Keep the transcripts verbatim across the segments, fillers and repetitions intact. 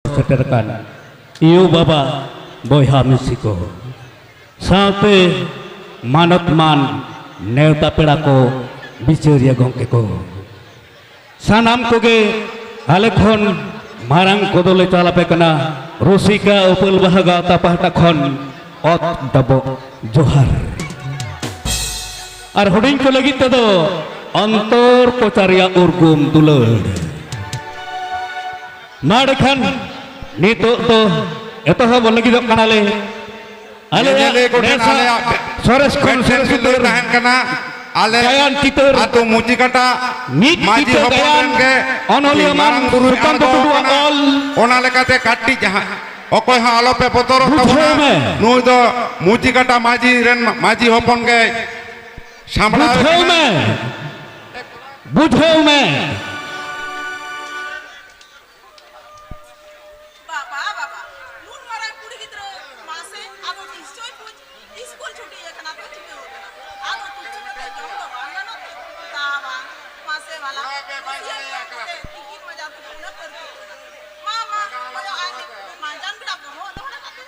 ᱥᱮᱴᱮᱨ ᱟᱠᱟᱱ ᱭᱩ ᱵᱟᱵᱟ, ᱵᱚᱭᱦᱟ ᱢᱤᱥᱤ ᱠᱚ, ᱥᱟᱶᱛᱮ ᱢᱟᱱᱚᱛ ᱢᱟᱱ ᱱᱮᱣᱛᱟ ᱯᱮᱲᱟ ᱠᱚ, ᱵᱤᱪᱟᱹᱨᱤᱭᱟᱹ ᱜᱚᱢᱠᱮ ᱠᱚ, ᱥᱟᱱᱟᱢ ᱠᱚᱜᱮ ᱟᱞᱮ ᱠᱷᱚᱱ ᱢᱟᱨᱟᱝ ᱠᱚᱫᱚᱞᱮ ᱪᱟᱞ ᱟᱯᱮ ᱠᱟᱱᱟ ᱨᱩᱥᱤᱠᱟ ᱩᱯᱟᱹᱞ ᱵᱟᱦᱟ ᱜᱟᱶᱛᱟ ᱯᱟᱦᱴᱟ ᱠᱷᱚᱱ ᱚᱛ ᱰᱚᱵᱚᱜ ᱡᱚᱦᱟᱨ᱾ ᱟᱨ ᱦᱩᱰᱤᱧ ᱠᱚ ᱞᱟᱹᱜᱤᱫ ᱛᱮᱫᱚ ᱚᱱᱛᱚᱨ ᱠᱚᱪᱟ ᱨᱮᱭᱟᱜ ᱩᱨᱜᱩᱢ ᱫᱩᱞᱟᱹᱲ᱾ ᱢᱟ ᱮᱸᱰᱮᱠᱷᱟᱱ ᱱᱤᱛᱚᱜ ᱫᱚ ᱮᱛᱚᱦᱚᱵ ᱞᱟᱹᱜᱤᱫᱚᱜ ᱠᱟᱱᱟᱞᱮ᱾ ᱟᱞᱮᱭᱟᱜ ᱧᱮᱧᱮᱞᱤᱭᱟᱹ ᱠᱚᱴᱷᱮᱱ ᱱᱮᱥᱟᱜ ᱟᱞᱮᱭᱟᱜ ᱥᱚᱨᱮᱥ ᱠᱷᱚᱱ ᱢᱤᱫᱴᱮᱱ ᱥᱚᱨᱮᱥ ᱵᱤᱱᱛᱤ ᱩᱛᱟᱹᱨ ᱛᱟᱦᱮᱱ ᱠᱟᱱᱟ᱾ ᱟᱞᱮ ᱜᱟᱭᱟᱱ ᱪᱤᱛᱟᱹᱨ ᱟᱹᱛᱩ ᱢᱩᱪᱤᱠᱟᱴᱟ ᱢᱤᱫ ᱢᱟᱹᱡᱷᱤ ᱠᱤᱛᱟᱹ ᱦᱚᱯᱚᱱ ᱜᱟᱭᱟᱱ ᱨᱮᱱ ᱜᱮ ᱚᱱᱚᱞᱤᱭᱟᱹ ᱢᱟᱨᱟᱝ ᱢᱟᱱ ᱵᱩᱨᱩᱭ ᱥᱩᱠᱟᱱᱛᱚ ᱟᱬᱜᱚ ᱴᱩᱰᱩᱣᱟᱜ ᱟᱠᱟᱱᱟ᱾ ᱚᱞ᱾ ᱚᱱᱟ ᱞᱮᱠᱟᱛᱮ ᱠᱟᱹᱴᱤᱡ ᱡᱟᱦᱟᱸ ᱚᱠᱚᱭ ᱦᱚᱸ ᱟᱞᱚᱯᱮ ᱵᱚᱛᱚᱨᱚᱜ ᱵᱩᱡᱷᱟᱹᱣ ᱛᱟᱵᱚᱱᱟ᱾ ᱢᱮ᱾ ᱱᱩᱭ ᱫᱚ ᱢᱩᱪᱤᱠᱟᱴᱟ ᱢᱟᱹᱡᱷᱤ ᱨᱮᱱ ᱢᱟᱹᱡᱷᱤ ᱦᱚᱯᱚᱱ ᱜᱮ ᱥᱟᱢᱵᱲᱟᱣ ᱵᱩᱡᱷᱟᱹᱣ ᱮᱫ ᱢᱮ᱾ ᱠᱟᱱᱟ᱾ ᱵᱩᱡᱷᱟᱹᱣ ᱢᱮ᱾ ᱵᱟᱵᱟ, ᱵᱟᱵᱟ, ᱱᱩᱱ ᱢᱟᱨᱟᱝ ᱠᱩᱲᱤ ᱜᱤᱫᱽᱨᱟᱹ, ᱢᱟᱥᱮ, ᱟᱫᱚ ᱱᱤᱥᱪᱚᱭ ᱠᱚ ᱤᱥᱠᱩᱞ ᱪᱷᱩᱴᱤ ᱟᱠᱟᱱᱟ ᱛᱚ ᱪᱤᱠᱟᱹ ᱟᱠᱟᱱᱟ? ᱟᱫᱚ ᱛᱩᱪᱩ ᱠᱟᱛᱮ ᱡᱚᱢ ᱫᱚ ᱵᱟᱝ ᱜᱟᱱᱚᱜ ᱛᱮ? ᱛᱟ ᱵᱟᱝ, ᱢᱟᱥᱮ ᱵᱟᱞᱟ, ᱠᱩᱥᱤᱭᱟᱹ ᱠᱟᱛᱮ ᱛᱤᱠᱤᱱ ᱢᱟᱡᱟᱱ ᱛᱮ ᱩᱱᱟᱹᱜ ᱯᱟᱹᱨᱠᱟᱹᱣ ᱠᱟᱱᱟ᱾ ᱢᱟ, ᱢᱟ, ᱠᱚᱭᱚᱜ ᱟᱭ ᱢᱮ, ᱢᱟᱸᱡᱟᱱ ᱵᱮᱲᱟ ᱵᱚᱦᱚᱜ ᱫᱚᱦᱚ ᱠᱟᱛᱮ,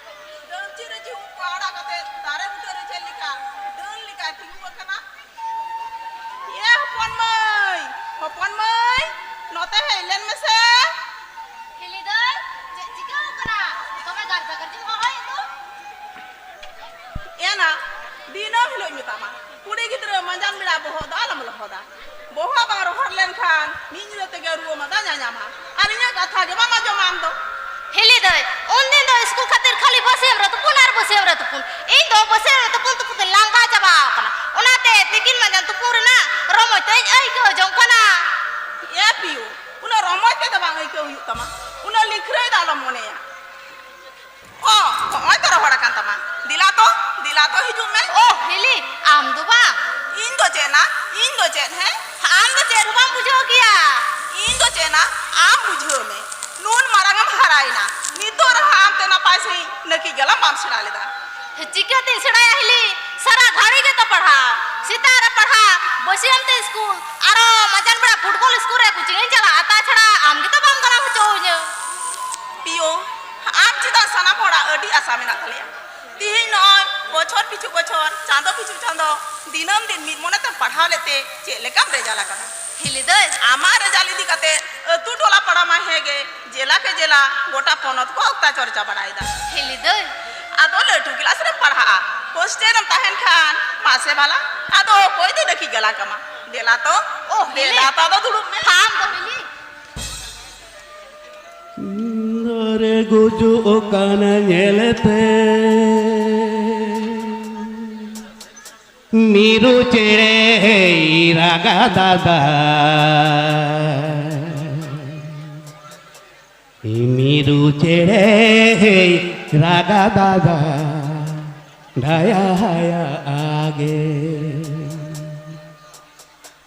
ᱰᱟᱹᱱᱪᱤ ᱨᱮ ᱡᱤᱣᱤ ᱠᱚ ᱟᱲᱟᱜ ᱠᱟᱛᱮ, ᱫᱟᱨᱮ ᱵᱩᱴᱟᱹ ᱨᱮ ᱪᱮᱫ ᱞᱮᱠᱟ, ᱰᱟᱹᱱ ᱞᱮᱠᱟᱭ ᱛᱤᱸᱜᱩ ᱟᱠᱟᱱᱟ᱾ ᱮ ᱦᱚᱯᱚᱱ ᱢᱟᱹᱭ, ᱦᱚᱯᱚᱱ ᱢᱟᱹᱭ, ᱱᱚᱛᱮ ᱦᱮᱡ ᱞᱮᱱ ᱢᱮᱥᱮ᱾ ᱦᱤᱞᱤ ᱫᱟᱹᱭ, ᱪᱮᱫ ᱪᱤᱠᱟᱹ ᱟᱠᱟᱱᱟ? ᱫᱚᱢᱮ ᱜᱟᱨᱡᱟ ᱜᱟᱨᱡᱤᱢ ᱦᱚᱦᱚᱭᱮᱫ ᱫᱚ᱾ ᱮᱱᱟ, ᱫᱤᱱᱟᱹᱢ ᱦᱤᱞᱳᱜ ᱤᱧ ᱢᱮᱛᱟᱢᱟ, ᱠᱩᱲᱤ ᱜᱤᱫᱽᱨᱟᱹ ᱢᱟᱸᱡᱟᱱ ᱵᱮᱲᱟ ᱵᱚᱦᱚᱜ ᱫᱚ ᱟᱞᱚᱢ ᱞᱚᱦᱚᱫᱟ᱾ ᱵᱚᱦᱚᱜ ᱵᱟᱝ ᱨᱚᱦᱚᱲ ᱞᱮᱱᱠᱷᱟᱱ ᱢᱤᱫ ᱧᱤᱫᱟᱹ ᱛᱮᱜᱮ ᱨᱩᱣᱟᱹ ᱢᱟᱫᱟ ᱧᱟᱧᱟᱢᱟ᱾ ᱟᱨ ᱤᱧᱟᱹᱜ ᱠᱟᱛᱷᱟ ᱜᱮ ᱵᱟᱢ ᱟᱸᱡᱚᱢᱟ ᱟᱢ ᱫᱚ᱾ ᱦᱤᱞᱤ ᱫᱟᱹᱭ, ᱩᱱᱫᱤᱱ ᱫᱚ ᱤᱥᱠᱩᱞ ᱠᱷᱟᱹᱛᱤᱨ ᱠᱷᱟᱹᱞᱤ ᱵᱟᱹᱥᱭᱟᱹᱢ ᱨᱮ ᱛᱩᱯᱩᱱ ᱟᱨ ᱵᱟᱹᱥᱭᱟᱹᱢ ᱨᱮ ᱛᱩᱯᱩᱱ᱾ ᱤᱧ ᱫᱚ ᱵᱟᱹᱥᱭᱟᱹᱢ ᱨᱮ ᱛᱩᱯᱩᱱ ᱛᱩᱯᱩᱱ ᱛᱮ ᱞᱟᱸᱜᱟ ᱪᱟᱵᱟ ᱟᱠᱟᱱᱟ᱾ ᱚᱱᱟᱛᱮ ᱛᱤᱠᱤᱱ ᱢᱟᱸᱡᱟᱱ ᱛᱩᱯᱩᱱ ᱨᱮᱱᱟᱜ ᱨᱚᱢᱚᱡᱽ ᱫᱚᱧ ᱟᱹᱭᱠᱟᱹᱣ ᱡᱚᱝ ᱠᱟᱱᱟ᱾ ᱮ ᱯᱤᱭᱩ, ᱩᱱᱟᱹᱜ ᱨᱚᱢᱚᱡᱽ ᱛᱮᱫᱚ ᱵᱟᱝ ᱟᱹᱭᱠᱟᱹᱣ ᱦᱩᱭᱩᱜ ᱛᱟᱢᱟ᱾ ᱩᱱᱟᱹᱜ ᱞᱤᱠᱷᱨᱟᱹᱭ ᱫᱚ ᱟᱞᱚᱢ ᱢᱚᱱᱮᱭᱟ᱾ ᱚ, ᱦᱚᱸᱜᱼᱚᱭ ᱛᱚ ᱨᱚᱦᱚᱲ ᱟᱠᱟᱱ ᱛᱟᱢᱟ᱾ ᱫᱮᱞᱟ ᱛᱚ, ᱫᱮᱞᱟ ᱛᱚ ᱦᱤᱡᱩᱜ ᱢᱮ᱾ ᱚ, ᱦᱤᱞᱤ, ᱟᱢ ᱫᱚ ᱵᱟᱝ? ᱤᱧ ᱫᱚ ᱪᱮᱫ ᱱᱟ? ᱤᱧ ᱫᱚ ᱪᱮᱫ, ᱦᱮᱸ? ᱟᱢ ᱫᱚ ᱪᱮᱫ ᱦᱚᱸ ᱵᱟᱢ ᱵᱩᱡᱷᱟᱹᱣ ᱜᱮᱭᱟ᱾ ᱤᱧ ᱫᱚ ᱪᱮᱫ ᱱᱟ? ᱟᱢ ᱵᱩᱡᱷᱟᱹᱣ ᱢᱮ᱾ ᱱᱩᱱ ᱢᱟᱨᱟᱝ ᱮᱢ ᱦᱟᱨᱟᱭᱮᱱᱟ, ᱱᱤᱛᱚᱜ ᱨᱮᱦᱚᱸ ᱟᱢ ᱛᱮ ᱱᱟᱯᱟᱭ ᱥᱟᱺᱦᱤᱡ ᱱᱟᱹᱠᱤᱡ ᱜᱟᱞᱟᱝ ᱵᱟᱢ ᱥᱮᱬᱟ ᱞᱮᱫᱟ᱾ ᱪᱤᱠᱟᱹᱛᱤᱧ ᱥᱮᱬᱟᱭᱟ ᱦᱤᱞᱤ? ᱥᱟᱨᱟ ᱜᱷᱟᱹᱲᱤ ᱜᱮᱛᱚ ᱯᱟᱲᱦᱟᱣ᱾ ᱥᱮᱛᱟᱜ ᱨᱮ ᱯᱟᱲᱦᱟᱣ, ᱵᱟᱹᱥᱭᱟᱹᱢ ᱛᱮ ᱤᱥᱠᱩᱞ, ᱟᱨᱚ ᱢᱟᱸᱡᱟᱱ ᱵᱮᱲᱟ ᱯᱷᱩᱴᱵᱚᱞ ᱤᱥᱠᱩᱞ ᱨᱮ ᱠᱳᱪᱤᱝ ᱤᱧ ᱪᱟᱞᱟᱜᱼᱟ᱾ ᱛᱟᱪᱷᱟᱲᱟ ᱟᱢ ᱜᱮᱛᱚ ᱵᱟᱢ ᱜᱟᱞᱟᱝ ᱦᱚᱪᱚᱣᱟᱹᱧᱟᱹ᱾ ᱟᱹᱰᱤ ᱟᱥᱟ ᱢᱮᱱᱟᱜ ᱛᱟᱞᱮᱭᱟ᱾ ᱛᱤᱦᱤᱧ ᱱᱚᱜᱼᱚᱭ ᱵᱚᱪᱷᱚᱨ ᱯᱤᱪᱷᱩ ᱵᱚᱪᱷᱚᱨ, ᱪᱟᱸᱫᱚ ᱯᱤᱪᱷᱩ ᱪᱟᱸᱫᱚ, ᱫᱤᱱᱟᱹᱢ ᱫᱤᱱ ᱢᱤᱫ ᱢᱚᱱᱮ ᱛᱮᱢ ᱯᱟᱲᱦᱟᱣ ᱞᱮᱫ ᱛᱮ ᱪᱮᱫ ᱞᱮᱠᱟᱢ ᱨᱮᱡᱟᱞ ᱟᱠᱟᱱᱟ? ᱦᱤᱞᱤ ᱫᱟᱹᱭ, ᱟᱢᱟᱜ ᱨᱮᱡᱟᱞ ᱤᱫᱤ ᱠᱟᱛᱮ ᱟᱹᱛᱩ ᱴᱚᱞᱟ ᱯᱟᱲᱟ ᱢᱟ ᱦᱮᱸ ᱜᱮ, ᱡᱮᱞᱟ ᱠᱮ ᱡᱮᱞᱟ ᱜᱚᱴᱟ ᱯᱚᱱᱚᱛ ᱠᱚ ᱚᱠᱛᱟ ᱪᱚᱨᱪᱟ ᱵᱟᱲᱟᱭᱮᱫᱟ᱾ ᱦᱤᱞᱤ ᱫᱟᱹᱭ, ᱟᱫᱚ ᱞᱟᱹᱴᱩ ᱠᱮᱞᱟᱥ ᱨᱮᱢ ᱯᱟᱲᱦᱟᱜᱼᱟ, ᱦᱳᱥᱴᱮᱞ ᱨᱮᱢ ᱛᱟᱦᱮᱱ ᱠᱷᱟᱱ ᱢᱟᱥᱮ ᱵᱷᱟᱞᱟ, ᱟᱫᱚ ᱚᱠᱚᱭ ᱫᱚ ᱰᱟᱹᱠᱤ ᱜᱟᱞᱟ ᱠᱟᱢᱟ? ᱫᱮᱞᱟ ᱛᱚ, ᱳ ᱦᱤᱞᱤ, ᱫᱮᱞᱟ ᱛᱚ, ᱟᱫᱚ ᱫᱩᱲᱩᱵ ᱢᱮ᱾ ᱯᱷᱟᱢ ᱫᱚ ᱦᱤᱞᱤ᱾ ᱫᱟᱨᱮ ᱜᱩᱡᱩᱜ ᱠᱟᱱᱟ ᱧᱮᱞᱛᱮ, ᱢᱤᱨᱩ ᱪᱮᱬᱮᱭ ᱨᱟᱜᱟ ᱫᱟᱫᱟ᱾ ᱢᱤᱨᱩ ᱪᱮᱬᱮᱭ ᱨᱟᱜᱟ ᱫᱟᱫᱟ, ᱰᱷᱟᱭᱟ ᱦᱟᱭᱟ ᱟᱜᱮ᱾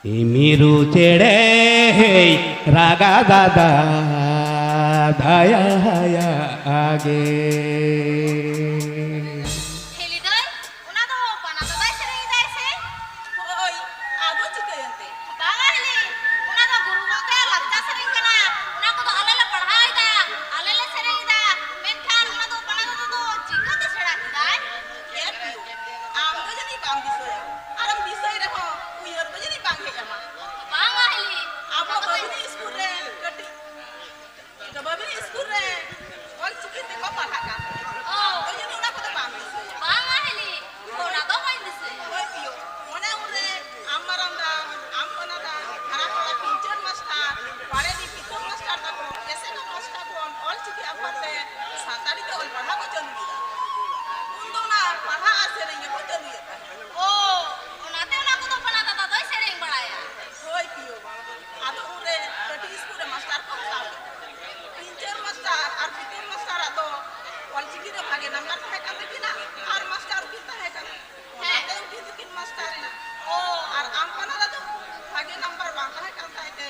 ᱢᱤᱨᱩ ᱪᱮᱬᱮᱭ ᱨᱟᱜᱟ ᱫᱟᱫᱟ, ᱫᱷᱟᱭᱟ ᱦᱟᱭᱟ ᱟᱜᱮ᱾ ᱦᱤᱞᱤ ᱫᱟᱹᱭ, ᱚᱱᱟ ᱫᱚ ᱯᱟᱱᱟ ᱫᱟᱫᱟᱭ ᱥᱮᱨᱮᱧ ᱮᱫᱟᱭ ᱥᱮ? ᱦᱳᱭ, ᱟᱫᱚ ᱪᱤᱠᱟᱹᱭᱮᱱ ᱛᱮ? ᱵᱟᱝᱟ ᱦᱤᱞᱤ, ᱚᱱᱟ ᱫᱚ ᱜᱩᱨᱩ ᱜᱚᱢᱠᱮᱭᱟᱜ ᱞᱟᱠᱪᱟᱨ ᱥᱮᱨᱮᱧ ᱠᱟᱱᱟ᱾ ᱚᱱᱟ ᱠᱚᱫᱚ ᱟᱞᱮ ᱞᱮ ᱯᱟᱲᱦᱟᱣ ᱮᱫᱟ, ᱟᱞᱮ ᱞᱮ ᱥᱮᱨᱮᱧ ᱮᱫᱟ᱾ ᱢᱮᱱᱠᱷᱟᱱ ᱚᱱᱟ ᱫᱚ ᱯᱟᱱᱟ ᱫᱟᱫᱟ ᱫᱚ ᱪᱤᱠᱟᱹᱛᱮ ᱥᱮᱬᱟ ᱠᱮᱫᱟᱭ? ᱮ ᱯᱤᱭᱳ, ᱟᱢ ᱫᱚ ᱡᱟᱹᱱᱤᱡ ᱵᱟᱢ ᱫᱤᱥᱟᱹᱭᱟ, ᱟᱨᱮᱢ ᱫᱤᱥᱟᱹᱭ ᱨᱮᱦᱚᱸ ᱩᱭᱦᱟᱹᱨ ᱫᱚ ᱡᱟᱹᱱᱤᱡ ᱵᱟᱝ ᱦᱮᱡ ᱟᱢᱟ᱾ ᱵᱟᱝᱟ ᱦᱤᱞᱤ, ᱟᱵᱚ ᱚᱱᱟ ᱠᱚᱫᱚ ᱵᱟᱹᱵᱤᱱᱤ ᱥᱠᱩᱞ ᱨᱮ ᱠᱟᱹᱴᱤᱡ, ᱵᱟᱹᱵᱤᱱᱤ ᱥᱠᱩᱞ ᱨᱮ ᱚᱞ ᱪᱤᱠᱤ ᱛᱮᱠᱚ ᱯᱟᱲᱦᱟᱜ ᱠᱟᱱ ᱛᱟᱦᱮᱸᱫ᱾ ᱚ᱾ ᱟᱢ ᱫᱚ ᱡᱟᱹᱱᱤᱡ ᱚᱱᱟ ᱠᱚᱫᱚ ᱵᱟᱢ ᱫᱤᱥᱟᱹᱭᱟ᱾ ᱵᱟᱝᱟ ᱦᱤᱞᱤ, ᱚᱱᱟ ᱫᱚ ᱵᱟᱹᱧ ᱫᱤᱥᱟᱹᱭᱟ᱾ ᱦᱳᱭ ᱯᱤᱭᱳ, ᱚᱱᱮ ᱩᱱᱨᱮ ᱟᱢ ᱢᱟᱨᱟᱝ ᱫᱟ, ᱟᱢ ᱯᱟᱱᱟ ᱫᱟ, ᱦᱟᱨᱟ ᱠᱚᱲᱟ ᱯᱤᱧᱪᱟᱹᱨ ᱢᱟᱥᱴᱟᱨ, ᱵᱟᱲᱮᱨᱤ ᱯᱤᱛᱟᱹ ᱢᱟᱥᱴᱟᱨ ᱛᱟᱠᱚ ᱮᱥᱮᱠᱟ ᱯᱟᱥᱴᱟ ᱠᱷᱚᱱ ᱚᱞ ᱪᱤᱠᱤ ᱟᱠᱷᱚᱨ ᱛᱮ ᱥᱟᱱᱛᱟᱲᱤ ᱛᱮ ᱚᱞ ᱯᱟᱲᱦᱟᱣ ᱠᱚ ᱪᱟᱹᱞᱩ ᱠᱮᱫᱟ᱾ ᱩᱱ ᱫᱚ ᱚᱱᱟ ᱯᱟᱲᱦᱟᱜ ᱟᱨ ᱥᱮᱨᱮᱧ ᱜᱮᱠᱚ ᱪᱟᱹᱞᱩᱭᱮᱫ ᱛᱟᱦᱮᱸᱫ᱾ ᱚ, ᱚᱱᱟᱛᱮ ᱚᱱᱟ ᱠᱚᱫᱚ ᱯᱟᱱᱟ ᱫᱟᱫᱟ ᱫᱚᱭ ᱥᱮᱨᱮᱧ ᱵᱟᱲᱟᱭᱟ᱾ ᱦᱳᱭ ᱯᱤᱭᱳ, ᱟᱫᱚ ᱩᱱᱨᱮ ᱠᱟᱹᱴᱤᱡ ᱥᱠᱩᱞ ᱨᱮ ᱢᱟᱥᱴᱟᱨ ᱠᱚ ᱦᱟᱛᱟᱣ ᱞᱮᱫ ᱠᱚᱣᱟ᱾ ᱯᱤᱧᱪᱟᱹᱨ ᱢᱟᱥᱴᱟᱨ ᱟᱨ ᱯᱤᱛᱟᱹ ᱢᱟᱥᱴᱟᱨᱟᱜ ᱫᱚ ᱚᱞ ᱪᱤᱠᱤ ᱨᱮ ᱵᱷᱟᱜᱮ ᱱᱟᱢᱵᱟᱨ ᱛᱟᱦᱮᱸ ᱠᱟᱱ ᱛᱟᱹᱠᱤᱱᱟ ᱟᱨ ᱢᱟᱥᱴᱟᱨ ᱠᱤᱱ ᱛᱟᱦᱮᱸ ᱠᱟᱱᱟ᱾ ᱚᱱᱟᱛᱮ ᱩᱱᱠᱤᱱ ᱫᱚᱠᱤᱱ ᱢᱟᱥᱴᱟᱨ ᱮᱱᱟ᱾ ᱚ, ᱟᱨ ᱟᱢ ᱯᱟᱱᱟ ᱫᱟᱫᱟ ᱫᱚ ᱵᱷᱟᱜᱮ ᱱᱟᱢᱵᱟᱨ ᱵᱟᱝ ᱛᱟᱦᱮᱸ ᱠᱟᱱ ᱛᱟᱭ ᱛᱮ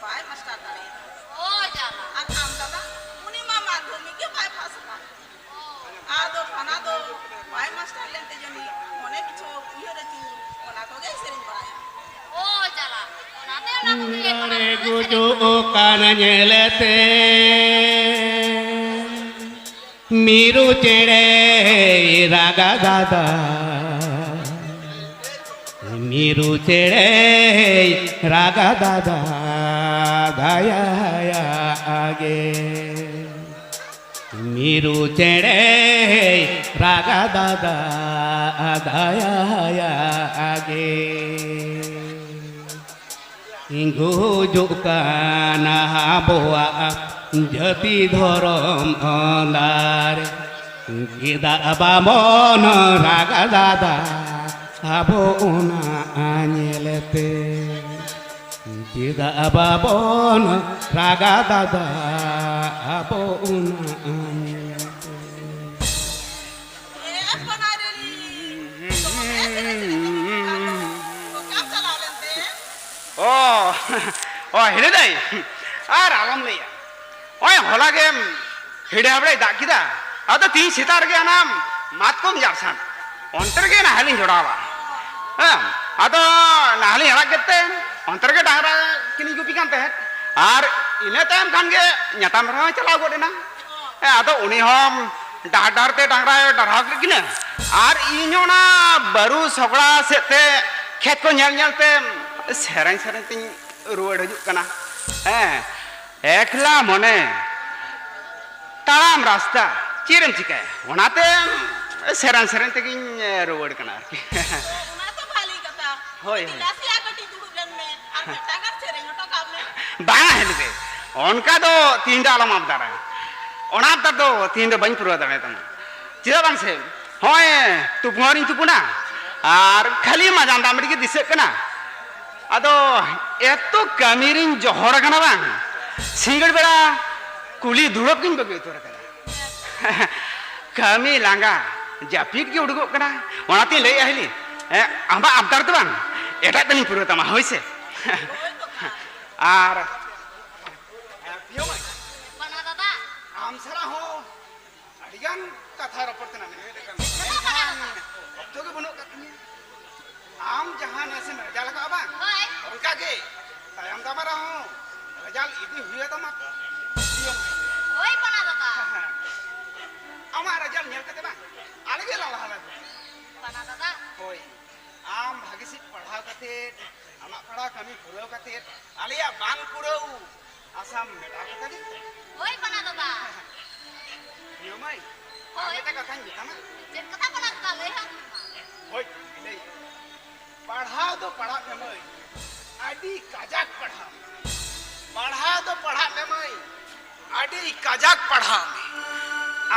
ᱵᱟᱭ ᱢᱟᱥᱴᱟᱨ ᱫᱟᱲᱮᱭᱟᱫᱟ᱾ ᱚ, ᱡᱟᱞᱟ᱾ ᱟᱨ ᱟᱢ ᱫᱟᱫᱟ, ᱩᱱᱤ ᱢᱟ ᱢᱟᱫᱽᱫᱷᱚᱢᱤᱠ ᱜᱮ ᱵᱟᱭ ᱯᱟᱥ ᱟᱠᱟᱫ᱾ ᱚ᱾ ᱟᱫᱚ ᱯᱟᱱᱟ ᱫᱚ ᱵᱟᱭ ᱢᱟᱥᱴᱟᱨ ᱞᱮᱱ ᱛᱮ ᱡᱟᱹᱱᱤᱡ ᱢᱚᱱᱮ ᱠᱤᱪᱷᱩ ᱩᱭᱦᱟᱹᱨ ᱟᱹᱪᱩᱨ, ᱚᱱᱟ ᱠᱚᱜᱮᱭ ᱥᱮᱨᱮᱧ ᱵᱟᱲᱟᱭᱟ᱾ ᱚ, ᱡᱟᱞᱟ᱾ ᱚᱱᱟᱛᱮ ᱚᱱᱟ ᱠᱚᱜᱮ ᱯᱟᱱᱟ ᱫᱟᱫᱟ ᱫᱚᱭ ᱥᱮᱨᱮᱧ ᱵᱟᱲᱟᱭᱟ᱾ ᱫᱟᱨᱮ ᱜᱩᱡᱩᱜ ᱠᱟᱱ ᱧᱮᱞᱛᱮ᱾ ᱢᱤᱨᱩ ᱪᱮᱬᱮᱭ ᱨᱟᱜᱟ ᱫᱟᱫᱟ, ᱢᱤᱨᱩ ᱪᱮᱬᱮᱭ ᱨᱟᱜᱟ ᱫᱟᱫᱟ, ᱫᱟᱭᱟᱭᱟ ᱟᱜᱮ᱾ ᱢᱤᱨᱩ ᱪᱮᱬᱮᱭ ᱨᱟᱜᱟ ᱫᱟᱫᱟ, ᱫᱟᱭᱟᱭᱟ ᱟᱜᱮ᱾ ᱜᱩᱡᱩᱜ ᱠᱟᱱᱟ ᱟᱵᱚᱣᱟᱜ ᱡᱟᱹᱛᱤ ᱫᱷᱚᱨᱚᱢ ᱚᱸᱫᱟᱨ᱾ ᱪᱮᱫᱟᱜ ᱵᱟᱵᱚᱱ ᱨᱟᱜᱟ ᱫᱟᱫᱟ ᱟᱵᱚ ᱚᱱᱟ ᱧᱮᱞᱛᱮ? ᱪᱮᱫᱟᱜ ᱵᱟᱵᱚᱱ ᱨᱟᱜᱟ ᱫᱟᱫᱟ ᱟᱵᱚ ᱚᱱᱟ ᱧᱮᱞᱛᱮ? ᱮ ᱯᱟᱱᱟᱨᱮᱞᱤ, ᱫᱚᱢᱮ ᱥᱮᱨᱮᱧ ᱥᱮᱨᱮᱧ ᱛᱮ ᱵᱚᱱ ᱠᱟᱱ ᱫᱚ, ᱚᱠᱟᱢ ᱪᱟᱞᱟᱣ ᱞᱮᱱ ᱛᱮ? ᱚ, ᱚ, ᱦᱤᱲᱤ ᱫᱟᱹᱭ, ᱟᱨ ᱟᱞᱚᱢ ᱞᱟᱹᱭᱟ᱾ ᱱᱚᱜᱼᱚᱭ ᱦᱚᱞᱟ ᱜᱮ ᱦᱤᱲᱤ ᱦᱟᱵᱲᱮᱭ ᱫᱟᱜ ᱠᱮᱫᱟ, ᱟᱫᱚ ᱛᱤᱦᱤᱧ ᱥᱮᱛᱟᱜ ᱨᱮᱜᱮ ᱦᱟᱱᱟ ᱢᱟᱛᱠᱚᱢ ᱡᱟᱨᱥᱟᱱ ᱚᱱᱛᱮ ᱨᱮᱜᱮ ᱱᱟᱦᱮᱞᱤᱧ ᱡᱷᱚᱲᱟᱣᱟ᱾ ᱦᱮᱸ, ᱟᱫᱚ ᱱᱟᱦᱮᱞᱤᱧ ᱟᱲᱟᱜ ᱠᱮᱫ ᱛᱮ ᱚᱱᱛᱮ ᱨᱮᱜᱮ ᱰᱟᱝᱨᱟ ᱠᱤᱱᱤᱧ ᱜᱩᱯᱤ ᱠᱟᱱ ᱛᱟᱦᱮᱸᱫ, ᱟᱨ ᱤᱱᱟᱹ ᱛᱟᱭᱚᱢ ᱠᱷᱟᱱ ᱜᱮ ᱧᱟᱛᱟᱢ ᱨᱮᱦᱚᱸᱭ ᱪᱟᱞᱟᱣ ᱜᱚᱫ ᱮᱱᱟ᱾ ᱦᱮᱸ, ᱟᱫᱚ ᱩᱱᱤ ᱦᱚᱸ ᱰᱟᱦᱟᱨ ᱰᱟᱦᱟᱨ ᱛᱮ ᱰᱟᱝᱨᱟᱭ ᱰᱟᱨᱦᱟᱣ ᱠᱮᱫ ᱠᱤᱱᱟᱹ, ᱟᱨ ᱤᱧ ᱚᱱᱟ ᱵᱟᱹᱨᱩ ᱥᱚᱜᱲᱟ ᱥᱮᱫ ᱛᱮ ᱠᱷᱮᱛ ᱠᱚ ᱧᱮᱞ ᱧᱮᱞ ᱛᱮ ᱥᱮᱨᱮᱧ ᱥᱮᱨᱮᱧ ᱛᱤᱧ ᱨᱩᱣᱟᱹᱲ ᱦᱤᱡᱩᱜ ᱠᱟᱱᱟ᱾ ᱦᱮᱸ, ᱮᱠᱞᱟ ᱢᱚᱱᱮ ᱛᱟᱲᱟᱢ ᱨᱟᱥᱛᱟ, ᱪᱮᱫ ᱮᱢ ᱪᱤᱠᱟᱹᱭᱟ? ᱚᱱᱟᱛᱮ ᱥᱮᱨᱮᱧ ᱥᱮᱨᱮᱧ ᱛᱮᱜᱤᱧ ᱨᱩᱣᱟᱹᱲ ᱠᱟᱱᱟ ᱟᱨᱠᱤ᱾ ᱚᱱᱟ ᱛᱚ ᱵᱷᱟᱞᱤ ᱠᱟᱛᱷᱟ᱾ ᱦᱳᱭ, ᱦᱳᱭ᱾ ᱱᱟᱥᱮᱭᱟᱜ ᱠᱟᱹᱴᱤᱡ ᱫᱩᱲᱩᱵ ᱞᱮᱱ ᱢᱮ, ᱟᱨ ᱢᱤᱫᱴᱟᱝ ᱜᱟᱱ ᱥᱮᱨᱮᱧ ᱦᱚᱴᱚ ᱠᱟᱜ ᱢᱮ᱾ ᱵᱟᱝᱟ ᱦᱮᱸ ᱞᱮᱫᱮ, ᱚᱱᱠᱟ ᱫᱚ ᱛᱤᱦᱤᱧ ᱫᱚ ᱟᱞᱚᱢ ᱟᱵᱫᱟᱨᱟ᱾ ᱚᱱᱟ ᱟᱵᱫᱟᱨ ᱫᱚ ᱛᱤᱦᱤᱧ ᱫᱚ ᱵᱟᱹᱧ ᱯᱩᱨᱟᱹᱣ ᱫᱟᱲᱮᱭᱟᱛᱟᱢᱟ᱾ ᱪᱮᱫᱟᱜ ᱵᱟᱝ ᱥᱮ, ᱦᱚᱸᱜᱼᱚᱭ ᱛᱩᱯᱩ ᱦᱚᱸ ᱟᱹᱣᱨᱤᱧ ᱛᱩᱯᱩᱱᱟ, ᱟᱨ ᱠᱷᱟᱹᱞᱤ ᱢᱟᱡᱟᱱ ᱫᱟᱜ ᱢᱟᱹᱰᱤ ᱜᱮ ᱫᱤᱥᱟᱹᱜ ᱠᱟᱱᱟ᱾ ᱟᱫᱚ ᱮᱛᱚ ᱠᱟᱹᱢᱤ ᱨᱤᱧ ᱡᱚᱦᱚᱲ ᱟᱠᱟᱱᱟ ᱵᱟᱝ, ᱥᱤᱸᱜᱟᱹᱲ ᱵᱮᱲᱟ ᱠᱩᱞᱦᱤ ᱫᱩᱲᱩᱵ ᱜᱤᱧ ᱵᱟᱹᱜᱤ ᱩᱛᱟᱹᱨ ᱟᱠᱟᱫᱟ᱾ ᱠᱟᱹᱢᱤ ᱞᱟᱸᱜᱟ, ᱡᱟᱹᱯᱤᱫ ᱜᱮ ᱩᱰᱩᱠᱚᱜ ᱠᱟᱱᱟ᱾ ᱚᱱᱟᱛᱤᱧ ᱞᱟᱹᱭᱮᱫᱼᱟ ᱦᱤᱞᱤ, ᱮ, ᱟᱢᱟᱜ ᱟᱵᱫᱟᱨ ᱫᱚ ᱵᱟᱝ, ᱮᱴᱟᱜ ᱛᱮᱞᱤᱧ ᱯᱩᱨᱟᱹᱣ ᱛᱟᱢᱟ, ᱦᱳᱭ ᱥᱮ? ᱟᱨ, ᱮ, ᱯᱤᱭᱳ ᱢᱟᱹᱭ, ᱵᱟᱱᱟ ᱫᱟᱫᱟ᱾ ᱟᱢ ᱥᱟᱞᱟᱜ ᱦᱚᱸ ᱟᱹᱰᱤᱜᱟᱱ ᱠᱟᱛᱷᱟ ᱨᱚᱯᱚᱲ ᱛᱮᱱᱟᱜ ᱢᱮᱱᱟᱜᱼᱟ, ᱢᱮᱱᱠᱷᱟᱱ ᱚᱠᱛᱚ ᱜᱮ ᱵᱟᱹᱱᱩᱜ ᱟᱠᱟᱫ ᱛᱤᱧᱟᱹ᱾ ᱟᱢ ᱡᱟᱦᱟᱸ ᱱᱮᱥ ᱮᱢ ᱨᱮᱡᱟᱞ ᱟᱠᱟᱫᱼᱟ ᱵᱟᱝ? ᱦᱳᱭ᱾ ᱚᱱᱠᱟ ᱜᱮ ᱛᱟᱭᱚᱢ ᱫᱟᱨᱟᱢ ᱨᱮᱦᱚᱸ ᱨᱮᱡᱟᱞ ᱤᱫᱤ ᱦᱩᱭᱩᱜ ᱛᱟᱢᱟ᱾ ᱦᱳᱭ, ᱵᱟᱱᱟ ᱫᱟᱫᱟ᱾ ᱦᱳᱭ, ᱟᱢ ᱵᱷᱟᱜᱤ ᱥᱮᱫ ᱯᱟᱲᱦᱟᱣ ᱠᱟᱛᱮ, ᱟᱢᱟᱜ ᱯᱟᱲᱦᱟᱣ ᱠᱟᱹᱢᱤ ᱯᱩᱨᱟᱹᱣ ᱠᱟᱛᱮ, ᱟᱞᱮᱭᱟᱜ ᱵᱟᱝ ᱯᱩᱨᱟᱹᱣ ᱟᱥᱟᱢ ᱢᱮᱴᱟᱣ ᱠᱟᱛᱟ ᱞᱮᱭᱟ ᱛᱚ? ᱦᱳᱭ, ᱯᱟᱱᱟ ᱫᱟᱫᱟ᱾ ᱱᱤᱭᱟᱹ ᱢᱟᱹᱭ, ᱟᱨ ᱦᱳᱭ᱾ ᱢᱤᱫᱴᱮᱱ ᱠᱟᱛᱷᱟᱧ ᱢᱮᱛᱟᱢᱟ᱾ ᱪᱮᱫ ᱠᱟᱛᱷᱟ ᱯᱟᱱᱟ ᱫᱟᱫᱟ? ᱞᱟᱹᱭ ᱦᱚᱸ᱾ ᱦᱳᱭ, ᱞᱟᱹᱭ᱾ ᱯᱟᱲᱦᱟᱣ ᱫᱚ ᱯᱟᱲᱦᱟᱜ ᱢᱮ ᱢᱟᱹᱭ, ᱟᱹᱰᱤ ᱠᱟᱡᱟᱠ ᱯᱟᱲᱦᱟᱣ ᱢᱮ᱾ ᱯᱟᱲᱦᱟᱣ ᱫᱚ ᱯᱟᱲᱦᱟᱜ ᱢᱮ ᱢᱟᱹᱭ, ᱟᱹᱰᱤ ᱠᱟᱡᱟᱠ ᱯᱟᱲᱦᱟᱣ ᱢᱮ᱾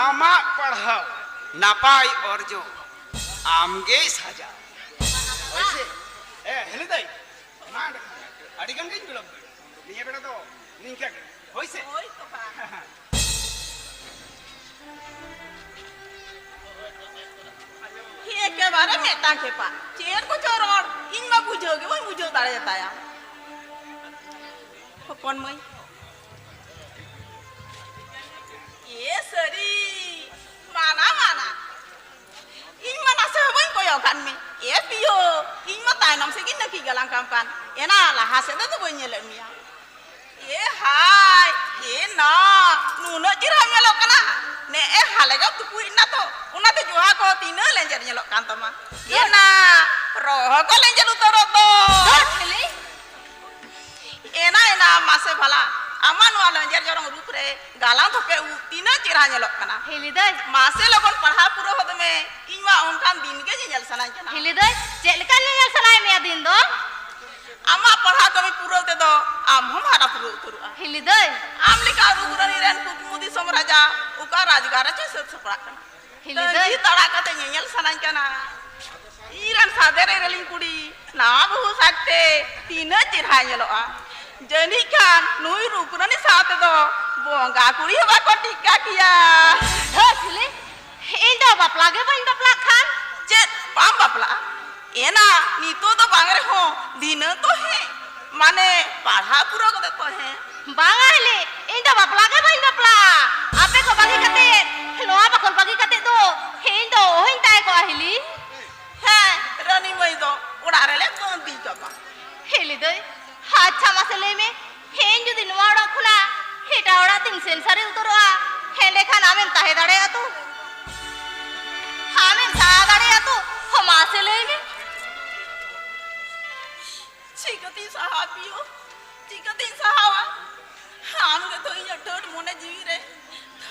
ᱟᱢᱟᱜ ᱯᱟᱲᱦᱟᱣ ᱱᱟᱯᱟᱭ ᱚᱨᱡᱚ ᱟᱢᱜᱮᱭ ᱥᱟᱡᱟᱣ᱾ ᱦᱳᱭ ᱥᱮ? ᱮ, ᱦᱤᱞᱤ ᱫᱟᱹᱭ, ᱢᱟ ᱚᱸᱰᱮ ᱠᱷᱚᱱ᱾ ᱟᱹᱰᱤ ᱜᱟᱱ ᱜᱤᱧ ᱵᱤᱞᱚᱢ ᱠᱮᱫᱟ᱾ ᱱᱤᱭᱟᱹ ᱵᱮᱲᱟ ᱫᱚ ᱱᱤᱝᱠᱟᱹ ᱜᱮ᱾ ᱦᱳᱭ ᱥᱮ? ᱦᱳᱭ ᱛᱚ ᱵᱟ᱾ ᱮᱠᱮᱵᱟᱨᱮ ᱢᱤᱫᱴᱟᱝ ᱠᱷᱮᱯᱟ᱾ ᱪᱮᱫ ᱠᱚᱪᱚ ᱨᱚᱲ, ᱤᱧ ᱢᱟ ᱵᱩᱡᱷᱟᱹᱣ ᱜᱮ ᱵᱟᱹᱧ ᱵᱩᱡᱷᱟᱹᱣ ᱫᱟᱲᱮᱭᱟᱛᱟᱭᱟ᱾ ᱦᱚᱯᱚᱱ ᱢᱟᱹᱭ᱾ ᱮ ᱥᱟᱹᱨᱤ, ᱢᱟᱱᱟ, ᱢᱟᱱᱟ᱾ ᱤᱧ ᱢᱟ ᱱᱟᱥᱮ ᱦᱚᱸ ᱵᱟᱹᱧ ᱠᱚᱭᱚᱜ ᱟᱠᱟᱫ ᱢᱮ᱾ ᱮ ᱯᱤᱭᱳ, ᱤᱧ ᱢᱟ ᱛᱟᱭᱱᱚᱢ ᱥᱮᱫ ᱜᱤᱧ ᱱᱟᱹᱠᱤᱡ ᱜᱟᱞᱟᱝ ᱠᱟᱢ ᱠᱟᱱ᱾ ᱮᱱᱟ ᱞᱟᱦᱟ ᱥᱮᱫ ᱫᱚ ᱵᱟᱹᱧ ᱧᱮᱞᱮᱫ ᱢᱮᱭᱟ᱾ ᱮ ᱦᱟᱭ, ᱮ ᱱᱟ, ᱱᱩᱱᱟᱹᱜ ᱪᱮᱦᱨᱟᱢ ᱧᱮᱞᱚᱜ ᱠᱟᱱᱟ᱾ ᱱᱮᱜᱼᱮ ᱦᱟᱞᱮ ᱜᱮᱢ ᱛᱩᱯᱩ ᱦᱮᱡ ᱮᱱᱟ ᱛᱚ, ᱚᱱᱟᱛᱮ ᱡᱚᱦᱟ ᱠᱚ ᱛᱤᱱᱟᱹᱜ ᱞᱮᱸᱡᱮᱨ ᱧᱮᱞᱚᱜ ᱠᱟᱱ ᱛᱟᱢᱟ᱾ ᱮ ᱱᱟ, ᱨᱚᱦᱚ ᱠᱚ ᱞᱮᱸᱡᱮᱨ ᱩᱛᱟᱹᱨᱚᱜ ᱫᱚ᱾ ᱫᱩᱨ ᱠᱷᱟᱹᱞᱤ᱾ ᱮᱱᱟ, ᱮᱱᱟ, ᱢᱟᱥᱮ ᱵᱷᱟᱞᱟ, ᱟᱢᱟᱜ ᱱᱚᱣᱟ ᱞᱮᱸᱡᱮᱨ ᱡᱚᱨᱚᱝ ᱨᱩᱯ ᱨᱮ ᱜᱟᱞᱟᱝ ᱫᱷᱚᱠᱮ ᱩᱵ ᱛᱤᱱᱟᱹᱜ ᱪᱮᱦᱨᱟ ᱧᱮᱞᱚᱜ ᱠᱟᱱᱟ᱾ ᱦᱤᱞᱤ ᱫᱟᱹᱭ᱾ ᱢᱟᱥᱮ ᱞᱚᱜᱚᱱ ᱯᱟᱲᱦᱟᱣ ᱯᱩᱨᱟᱹᱣ ᱦᱚᱫ ᱢᱮ, ᱤᱧ ᱢᱟ ᱚᱱᱠᱟᱱ ᱫᱤᱱ ᱜᱮ ᱧᱮᱧᱮᱞ ᱥᱟᱱᱟᱧ ᱠᱟᱱᱟ᱾ ᱦᱤᱞᱤ ᱫᱟᱹᱭ, ᱪᱮᱫ ᱞᱮᱠᱟ ᱧᱮᱧᱮᱞ ᱥᱟᱱᱟᱭᱮᱫ ᱢᱮᱭᱟ ᱫᱤᱱ ᱫᱚ? ᱟᱢᱟᱜ ᱯᱟᱲᱦᱟᱣ ᱠᱟᱹᱢᱤ ᱯᱩᱨᱟᱹᱣ ᱛᱮᱫᱚ ᱟᱢ ᱦᱚᱸᱢ ᱦᱟᱨᱟ ᱯᱩᱨᱟᱹᱣ ᱩᱛᱟᱹᱨᱚᱜᱼᱟ᱾ ᱦᱤᱞᱤ ᱫᱟᱹᱭ᱾ ᱟᱢ ᱞᱮᱠᱟ ᱨᱩᱯ ᱨᱟᱹᱱᱤ ᱨᱮᱱ ᱠᱩᱠᱢᱩ ᱫᱤᱥᱚᱢ ᱨᱟᱡᱟ ᱚᱠᱟ ᱨᱟᱡᱽᱜᱟᱲ ᱨᱮ ᱪᱚᱭ ᱥᱟᱹᱛ ᱥᱟᱯᱲᱟᱜ ᱠᱟᱱᱟ᱾ ᱦᱤᱞᱤ ᱫᱟᱹᱭ᱾ ᱛᱟᱺᱜᱤ ᱛᱟᱲᱟᱜ ᱠᱟᱛᱮ ᱧᱮᱧᱮᱞ ᱥᱟᱱᱟᱧ ᱠᱟᱱᱟ᱾ ᱤᱧ ᱨᱮᱱ ᱥᱟᱫᱮ ᱨᱮ ᱨᱮᱞᱤᱧ ᱠᱩᱲᱤ ᱱᱟᱣᱟ ᱵᱟᱹᱦᱩ ᱥᱟᱡᱽᱛᱮ ᱛᱤᱱᱟᱹᱜ ᱪᱮᱦᱨᱟᱭ ᱧᱮᱞᱚᱜᱼᱟ᱾ ᱡᱟᱹᱱᱤᱡ ᱠᱷᱟᱱ ᱱᱩᱭ ᱨᱩᱯ ᱨᱟᱹᱱᱤ ᱥᱟᱶ ᱛᱮᱫᱚ ᱵᱚᱸᱜᱟ ᱠᱩᱲᱤ ᱦᱚᱸ ᱵᱟᱠᱚ ᱴᱷᱤᱠᱟ ᱠᱮᱭᱟ᱾ ᱫᱷᱟᱹᱨ ᱠᱷᱟᱹᱞᱤ, ᱤᱧ ᱫᱚ ᱵᱟᱯᱞᱟ ᱜᱮ ᱵᱟᱹᱧ ᱵᱟᱯᱞᱟᱜ ᱠᱷᱟᱱ᱾ ᱪᱮᱫ ᱵᱟᱢ ᱵᱟᱯᱞᱟᱜᱼᱟ? ᱮᱱᱟ, ᱱᱤᱛᱚᱜ ᱫᱚ ᱵᱟᱝ ᱨᱮᱦᱚᱸ ᱫᱷᱤᱱᱟᱹᱝ ᱛᱚ ᱦᱮᱸ, ᱢᱟᱱᱮ ᱯᱟᱲᱦᱟᱣ ᱯᱩᱨᱟᱹᱣ ᱠᱟᱛᱮ ᱛᱚ ᱦᱮᱸ᱾ ᱵᱟᱝᱟ ᱦᱤᱞᱤ, ᱤᱧ ᱫᱚ ᱵᱟᱯᱞᱟ ᱜᱮ ᱵᱟᱹᱧ ᱵᱟᱯᱞᱟᱜᱼᱟ᱾ ᱟᱯᱮ ᱠᱚ ᱵᱟᱹᱜᱤ ᱠᱟᱛᱮ, ᱱᱚᱣᱟ ᱵᱟᱠᱷᱳᱞ ᱵᱟᱹᱜᱤ ᱠᱟᱛᱮ ᱫᱚ ᱤᱧ ᱫᱚ ᱚᱦᱚᱧ ᱛᱟᱦᱮᱸ ᱠᱚᱜᱼᱟ ᱦᱤᱞᱤ᱾ ᱦᱮᱸ, ᱨᱟᱹᱱᱤ ᱢᱟᱹᱭ ᱫᱚ ᱚᱲᱟᱜ ᱨᱮᱞᱮ ᱵᱟᱸᱫᱤ ᱠᱟᱢᱟ᱾ ᱦᱤᱞᱤ ᱫᱟᱹᱭ, ᱟᱪᱪᱷᱟ ᱢᱟᱥᱮ ᱞᱟᱹᱭ ᱢᱮ, ᱤᱧ ᱡᱩᱫᱤ ᱱᱚᱣᱟ ᱚᱲᱟᱜ ᱠᱷᱚᱱᱟᱜ ᱮᱴᱟᱜ ᱚᱲᱟᱜ ᱛᱤᱧ ᱥᱮᱱ ᱥᱟᱹᱨᱤ ᱩᱛᱟᱹᱨᱚᱜᱼᱟ, ᱮᱸᱰᱮᱠᱷᱟᱱ ᱟᱢᱮᱢ ᱛᱟᱦᱮᱸ ᱫᱟᱲᱮᱭᱟᱜᱼᱟ ᱛᱚ? ᱟᱢᱮᱢ ᱥᱟᱦᱟ ᱫᱟᱲᱮᱭᱟᱜᱼᱟ ᱛᱚ? ᱢᱟᱥᱮ ᱞᱟᱹᱭ ᱢᱮ᱾ ᱪᱤᱠᱟᱹᱛᱤᱧ ᱥᱟᱦᱟᱣᱟ ᱯᱤᱭᱳ? ᱪᱤᱠᱟᱹᱛᱤᱧ ᱥᱟᱦᱟᱣᱟ? ᱟᱢ ᱜᱮᱛᱚ ᱤᱧᱟᱹᱜ ᱴᱟᱹᱴ ᱢᱚᱱᱮ ᱡᱤᱣᱤ ᱨᱮ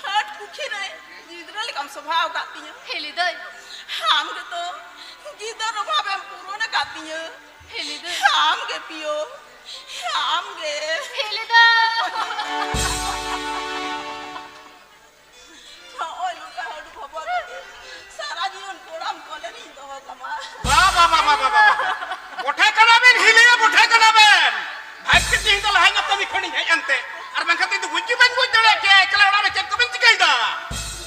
ᱴᱟᱹᱴ ᱯᱩᱠᱷᱤ ᱨᱮ ᱜᱤᱫᱽᱨᱟᱹ ᱞᱮᱠᱟᱢ ᱥᱚᱵᱷᱟᱣ ᱟᱠᱟᱫ ᱛᱤᱧᱟᱹ᱾ ᱦᱤᱞᱤ ᱫᱟᱹᱭ᱾ ᱟᱢ ᱜᱮᱛᱚ ᱜᱤᱫᱟᱹᱨ ᱚᱵᱷᱟᱵᱮᱢ ᱯᱩᱨᱚᱱ ᱟᱠᱟᱫ ᱛᱤᱧᱟᱹ᱾ ᱦᱤᱞᱤ ᱫᱟᱹᱭ᱾ ᱟᱢ ᱜᱮ ᱯᱤᱭᱳ, ᱟᱢ ᱜᱮ᱾ ᱦᱤᱞᱤ ᱫᱟᱹᱭ᱾ ᱱᱚᱜᱼᱚᱭ ᱱᱚᱝᱠᱟ ᱦᱟᱹᱰᱩ ᱵᱷᱚᱵᱚᱨ ᱠᱟᱛᱮ ᱥᱟᱨᱟ ᱡᱤᱭᱚᱱ ᱠᱚᱲᱟᱢ ᱠᱚᱞᱮ ᱨᱤᱧ ᱫᱚᱦᱚ ᱠᱟᱢᱟ᱾ ᱵᱟ, ᱵᱟ, ᱵᱟ᱾ ᱵᱚᱴᱷᱮ ᱠᱟᱱᱟ ᱵᱮᱱ ᱦᱤᱞᱤᱭᱟ, ᱵᱚᱴᱷᱮ ᱠᱟᱱᱟ ᱵᱮᱱ᱾ ᱵᱷᱟᱜᱽ ᱛᱮ ᱛᱮᱦᱮᱧ ᱫᱚ ᱞᱟᱦᱟ ᱧᱚᱜ ᱠᱟᱹᱢᱤ ᱠᱷᱚᱱᱤᱧ ᱦᱮᱡ ᱮᱱᱛᱮ᱾ ᱟᱨ ᱵᱟᱝᱠᱷᱟᱱ ᱛᱮᱦᱮᱧ ᱫᱚ ᱵᱩᱡᱽ ᱜᱮ ᱵᱟᱹᱧ ᱵᱩᱡᱽ ᱫᱟᱲᱮᱭᱟᱜ ᱠᱮᱭᱟ, ᱮᱠᱞᱟ ᱚᱲᱟᱜ ᱨᱮ ᱪᱮᱫ ᱠᱚᱵᱮᱱ ᱪᱤᱠᱟᱹᱭᱮᱫᱟ?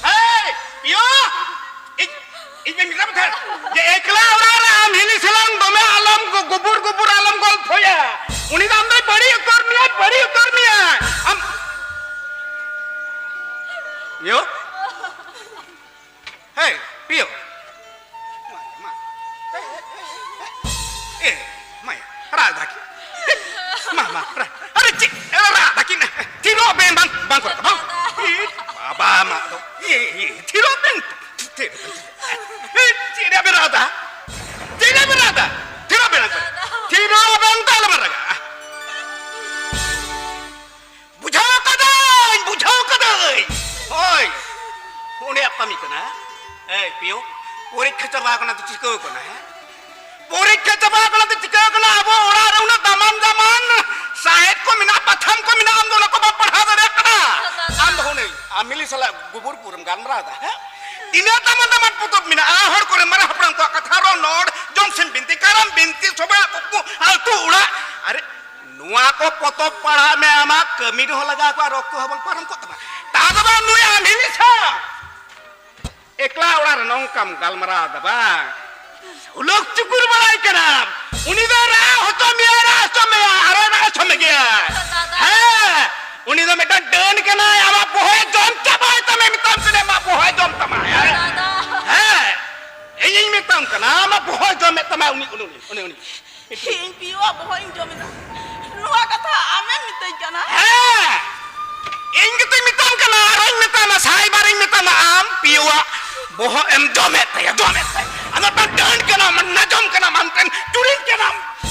ᱦᱮᱭ, ᱯᱤᱭᱳ! ᱤᱧ, ᱤᱧ ᱵᱮᱱ ᱢᱮᱛᱟ ᱯᱮ ᱛᱟᱦᱮᱸᱫ ᱡᱮ ᱮᱠᱞᱟ ᱚᱲᱟᱜ ᱨᱮ ᱟᱢ ᱦᱤᱞᱤ ᱥᱟᱞᱟᱜ ᱫᱚᱢᱮ ᱟᱞᱚᱢ ᱜᱩ-, ᱜᱩᱵᱩᱨ ᱜᱩᱵᱩᱨ ᱟᱞᱚᱢ ᱜᱚᱞᱯᱷᱚᱭᱟ᱾ ᱩᱱᱤ ᱫᱚ ᱟᱢ ᱫᱚᱭ ᱵᱟᱹᱲᱤᱡ ᱩᱛᱟᱹᱨ ᱢᱮᱭᱟᱭ, ᱵᱟᱹᱲᱤᱡ ᱩᱛᱟᱹᱨ ᱢᱮᱭᱟᱭ᱾ ᱟᱢ, ᱭᱳ᱾ ᱦᱮᱭ, ᱯᱤᱭᱳ᱾ ᱢᱟ, ᱢᱟ᱾ ᱮ, ᱢᱟᱭᱟ, ᱨᱟᱜ ᱫᱟᱠᱤᱱ᱾ ᱢᱟ, ᱢᱟ, ᱨᱟᱜ᱾ ᱟᱨᱮ, ᱪᱮᱫ, ᱨᱟᱜ ᱫᱟᱠᱤᱱ᱾ ᱛᱷᱤᱨᱚᱜ ᱵᱮᱱ, ᱵᱟᱝ, ᱵᱟᱝ ᱠᱚ ᱨᱟᱜᱟ, ᱵᱟᱝ᱾ ᱮ, ᱵᱟᱵᱟ, ᱢᱟ ᱫᱚ᱾ ᱮ, ᱮ, ᱛᱷᱤᱨᱚᱜ ᱵᱮᱱ᱾ ᱛᱷᱤᱨᱚᱜ ᱵᱮᱱ᱾ ᱮ, ᱪᱮᱫ ᱨᱮᱭᱟᱜ ᱵᱮᱱ ᱨᱟᱜ ᱫᱟ? ᱪᱮᱫ ᱨᱮᱭᱟᱜ ᱵᱮᱱ ᱨᱟᱜ ᱫᱟ? ᱛᱷᱤᱨᱚᱜ ᱵᱮᱱ, ᱛᱷᱤᱨᱚᱜ ᱵᱮᱱ, ᱛᱚ ᱟᱞᱚ ᱵᱮᱱ ᱨᱟᱜᱟ᱾ ᱵᱩᱡᱷᱟᱹᱣ ᱠᱟᱫᱟᱹᱧ, ᱵᱩᱡᱷᱟᱹᱣ ᱠᱟᱫᱟᱹᱧ᱾ ᱦᱳᱭ, ᱩᱱᱤᱭᱟᱜ ᱠᱟᱹᱢᱤ ᱠᱟᱱᱟ᱾ ᱮᱭ ᱯᱤᱭᱳ, ᱯᱚᱨᱤᱠᱠᱷᱟ ᱪᱟᱵᱟ ᱠᱟᱱᱟ ᱛᱚ ᱪᱤᱠᱟᱹᱣ ᱠᱟᱱᱟ, ᱦᱮᱸ? ᱯᱚᱨᱤᱠᱠᱷᱟ ᱪᱟᱵᱟ ᱠᱟᱱᱟ ᱛᱚ ᱪᱤᱠᱟᱹᱣ ᱠᱟᱱᱟ? ᱟᱵᱚ ᱚᱲᱟᱜ ᱨᱮ ᱩᱱᱟᱹᱜ ᱫᱟᱢᱟᱱ ᱫᱟᱢᱟᱱ ᱥᱟᱦᱮᱫ ᱠᱚ ᱢᱮᱱᱟᱜᱼᱟ, ᱯᱟᱛᱷᱟᱢ ᱠᱚ ᱢᱮᱱᱟᱜᱼᱟ, ᱟᱢ ᱫᱚ ᱚᱱᱟ ᱠᱚ ᱵᱟᱢ ᱯᱟᱲᱦᱟᱣ ᱫᱟᱲᱮᱭᱟᱜ ᱠᱟᱱᱟ᱾ ᱟᱢ ᱫᱚ ᱦᱩᱱᱟᱹᱝ ᱟᱢ ᱢᱤᱞᱤ ᱥᱟᱞᱟᱜ ᱜᱩᱵᱩᱨ ᱯᱩᱨᱮᱢ ᱜᱟᱞᱢᱟᱨᱟᱣ ᱮᱫᱟ, ᱦᱮᱸ? ᱛᱤᱱᱟᱹᱜ ᱫᱟᱢᱟᱱ ᱫᱟᱢᱟᱱ ᱯᱚᱛᱚᱵ ᱢᱮᱱᱟᱜᱼᱟ, ᱦᱚᱲ ᱠᱚᱨᱮ ᱢᱟᱨᱮ ᱦᱟᱯᱲᱟᱢ ᱠᱚᱣᱟᱜ ᱠᱟᱛᱷᱟ, ᱨᱚᱱᱚᱲ, ᱡᱚᱢᱥᱤᱢ ᱵᱤᱱᱛᱤ, ᱠᱟᱨᱟᱢ ᱵᱤᱱᱛᱤ, ᱥᱚᱵᱟᱭᱟᱜ ᱠᱩᱠᱢᱩ, ᱟᱹᱛᱩ ᱚᱲᱟᱜ᱾ ᱟᱨᱮ, ᱱᱚᱣᱟ ᱠᱚ ᱯᱚᱛᱚᱵ ᱯᱟᱲᱦᱟᱜ ᱢᱮ, ᱟᱢᱟᱜ ᱠᱟᱹᱢᱤ ᱨᱮᱦᱚᱸ ᱞᱟᱜᱟᱣ ᱠᱚᱜᱼᱟ, ᱨᱚᱠᱛᱚ ᱦᱚᱸ ᱵᱟᱝ ᱯᱟᱨᱚᱢ ᱠᱚᱜ ᱛᱟᱢᱟ᱾ ᱛᱟ ᱫᱚ ᱵᱟᱝ, ᱱᱩᱭ ᱟᱢ ᱦᱤᱞᱤ ᱥᱟᱶ ᱮᱠᱞᱟ ᱚᱲᱟᱜ ᱨᱮ ᱱᱚᱝᱠᱟᱢ ᱜᱟᱞᱢᱟᱨᱟᱣ ᱮᱫᱟ ᱵᱟᱝ? ᱩᱞᱚᱠ ᱪᱩᱠᱩᱨ ᱵᱟᱲᱟᱭ ᱠᱟᱱᱟᱢ᱾ ᱩᱱᱤ ᱫᱚ ᱨᱟᱜ ᱦᱚᱪᱚ ᱢᱮᱭᱟ, ᱨᱟᱜ ᱦᱚᱪᱚ ᱢᱮᱭᱟ, ᱟᱨᱮ ᱨᱟᱜ ᱦᱚᱪᱚ ᱢᱮᱜᱮᱭᱟ᱾ ᱫᱟᱫᱟ᱾ ᱦᱮᱸ, ᱩᱱᱤ ᱫᱚ ᱢᱤᱫᱴᱟᱝ ᱰᱟᱹᱱ ᱠᱟᱱᱟᱭ, ᱟᱢᱟᱜ ᱵᱚᱦᱚᱜ ᱮ ᱡᱚᱢ ᱪᱟᱵᱟᱭ ᱛᱟᱢᱟ, ᱢᱮᱛᱟᱢ ᱠᱟᱱᱟ, ᱟᱢᱟᱜ ᱵᱚᱦᱚᱜ ᱮ ᱡᱚᱢ ᱛᱟᱢᱟ᱾ ᱦᱮᱸ? ᱫᱟᱫᱟ᱾ ᱦᱮᱸ, ᱤᱧᱤᱧ ᱢᱮᱛᱟᱢ ᱠᱟᱱᱟ, ᱟᱢᱟᱜ ᱵᱚᱦᱚᱜ ᱮ ᱡᱚᱢᱮᱫ ᱛᱟᱢᱟ ᱩᱱᱤ, ᱩᱱᱤ, ᱩᱱᱤ, ᱩᱱᱤ᱾ ᱤᱧ ᱯᱤᱭᱳᱣᱟᱜ ᱵᱚᱦᱚᱜ ᱤᱧ ᱡᱚᱢ ᱮᱫᱟ, ᱱᱚᱣᱟ ᱠᱟᱛᱷᱟ ᱟᱢᱮᱢ ᱢᱤᱛᱟᱹᱧ ᱠᱟᱱᱟ? ᱦᱮᱸ, ᱤᱧ ᱜᱮᱛᱚᱧ ᱢᱮᱛᱟᱢ ᱠᱟᱱᱟ, ᱟᱨᱦᱚᱧ ᱢᱮᱛᱟᱢᱟ, ᱥᱟᱭ ᱵᱟᱨᱤᱧ ᱢᱮᱛᱟᱢᱟ, ᱟᱢ ᱯᱤᱭᱳᱣᱟᱜ ᱵᱚᱦᱚᱜ ᱮᱢ ᱡᱚᱢᱮᱫ ᱛᱟᱭᱟ, ᱡᱚᱢᱮᱫ ᱛᱟᱭᱟ᱾ ᱟᱫᱚ ᱢᱤᱫᱴᱟᱝ ᱰᱟᱹᱱ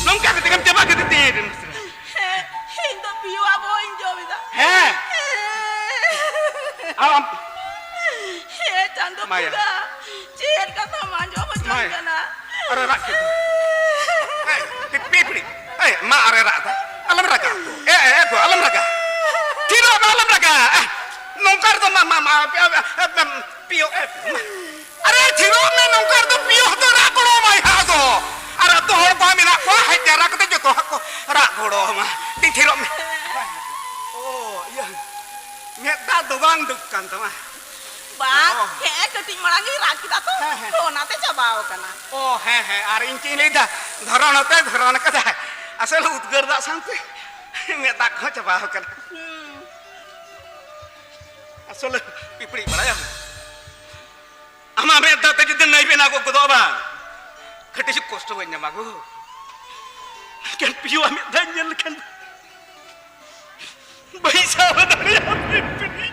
ᱱᱚᱝᱠᱟ ᱠᱟᱛᱮ ᱜᱮᱢ ᱪᱟᱵᱟ ᱠᱮᱫᱮ ᱛᱤᱧᱟ ᱤᱧ ᱨᱮᱱ ᱢᱤᱥᱨᱟ᱾ ᱦᱮᱸ, ᱤᱧ ᱫᱚ ᱯᱤᱭᱳᱣᱟᱜ ᱵᱚᱦᱚᱜ ᱤᱧ ᱡᱚᱢ ᱮᱫᱟ᱾ ᱦᱮᱸ᱾ ᱟᱢ ᱦᱮᱸ, ᱪᱟᱸᱫᱚ ᱢᱟᱭᱟ᱾ ᱵᱚᱸᱜᱟ, ᱪᱮᱫ ᱠᱟᱛᱷᱟᱢ ᱟᱸᱡᱚᱢ ᱦᱚᱪᱚᱧ ᱢᱟᱭᱟ᱾ ᱠᱟᱱᱟ? ᱟᱨᱮ ᱨᱟᱜ ᱠᱮᱫ ᱫᱚ᱾ ᱮᱭ, ᱯᱤ-, ᱯᱤᱯᱲᱤ᱾ ᱮᱭ, ᱢᱟ ᱟᱨᱮ ᱨᱟᱜ ᱮᱫᱟ᱾ ᱟᱞᱚᱢ ᱨᱟᱜᱟ᱾ ᱮ, ᱮ, ᱮ, ᱜᱚ, ᱟᱞᱚᱢ ᱨᱟᱜᱟ᱾ ᱛᱷᱤᱨᱚᱜ ᱢᱮ, ᱟᱞᱚᱢ ᱨᱟᱜᱟ᱾ ᱮ, ᱱᱚᱝᱠᱟ ᱨᱮᱫᱚ ᱢᱟ, ᱢᱟ, ᱢᱟ, ᱯᱤᱭᱳ, ᱮ, ᱮ, ᱯᱤᱭᱳ, ᱮ, ᱢᱟ᱾ ᱟᱨᱮ, ᱛᱷᱤᱨᱚᱜ ᱢᱮ, ᱱᱚᱝᱠᱟ ᱨᱮᱫᱚ ᱯᱤᱭᱳ ᱦᱚᱸᱛᱚ ᱨᱟᱜ ᱜᱚᱲᱚ ᱟᱢᱟᱭ ᱦᱟᱸᱜ ᱟᱫᱚ᱾ ᱟᱨ ᱟᱹᱛᱩ ᱦᱚᱲ ᱠᱚᱦᱚᱸ ᱢᱮᱱᱟᱜ ᱠᱚᱣᱟ, ᱦᱮᱡ ᱡᱟᱣᱨᱟ ᱠᱟᱛᱮ ᱡᱚᱛᱚ ᱦᱟᱸᱜ ᱠᱚ ᱨᱟᱜ ᱜᱚᱲᱚ ᱟᱢᱟ᱾ ᱛᱤᱧ ᱛᱷᱤᱨᱚᱜ ᱢᱮ᱾ ᱚ, ᱤᱭᱟᱹ, ᱢᱮᱫ ᱫᱟᱜ ᱫᱚ ᱵᱟᱝ ᱫᱩᱠ ᱠᱟᱱ ᱛᱟᱢᱟ? ᱵᱟᱝ, ᱚ᱾ ᱦᱮᱸ, ᱠᱟᱹᱴᱤᱡ ᱢᱟᱲᱟᱝ ᱜᱤᱧ ᱨᱟᱜ ᱠᱮᱫᱟ ᱛᱚ, ᱦᱮᱸ, ᱦᱮᱸ᱾ ᱚᱱᱟᱛᱮ ᱪᱟᱵᱟᱣ ᱟᱠᱟᱱᱟ᱾ ᱚ, ᱦᱮᱸ, ᱦᱮᱸ, ᱟᱨ ᱤᱧ ᱪᱮᱫ ᱤᱧ ᱞᱟᱹᱭᱫᱟ, ᱫᱷᱚᱨᱚᱱ ᱦᱚᱸᱛᱚᱭ ᱫᱷᱚᱨᱚᱱ ᱟᱠᱟᱫᱟ, ᱟᱥᱚᱞ ᱩᱫᱽᱜᱟᱹᱨ ᱫᱟᱜ ᱥᱟᱶᱛᱮ ᱢᱮᱫ ᱫᱟᱜ ᱠᱚᱦᱚᱸ ᱪᱟᱵᱟᱣ ᱟᱠᱟᱱᱟ᱾ ᱦᱩᱸ᱾ ᱟᱥᱚᱞᱮ ᱯᱤᱯᱲᱤ ᱵᱟᱲᱟᱭᱟᱢ, ᱟᱢᱟᱜ ᱢᱮᱫ ᱫᱟᱜ ᱛᱮ ᱡᱩᱫᱤ ᱱᱟᱹᱭ ᱵᱮᱱᱟᱣ ᱜᱚᱫᱚᱜᱼᱟ ᱵᱟᱝ, ᱠᱟᱹᱴᱤᱡ ᱠᱚᱥᱴᱚ ᱵᱟᱹᱧ ᱧᱟᱢᱟ ᱜᱳ᱾ ᱢᱮᱱᱠᱷᱟᱱ ᱯᱤᱭᱳᱣᱟᱜ ᱢᱮᱫ ᱫᱟᱜ ᱧᱮᱞ ᱞᱮᱠᱷᱟᱱ ᱵᱟᱹᱧ ᱥᱟᱦᱟᱣ ᱫᱟᱲᱮᱭᱟᱜᱼᱟ ᱯᱤᱯᱲᱤ,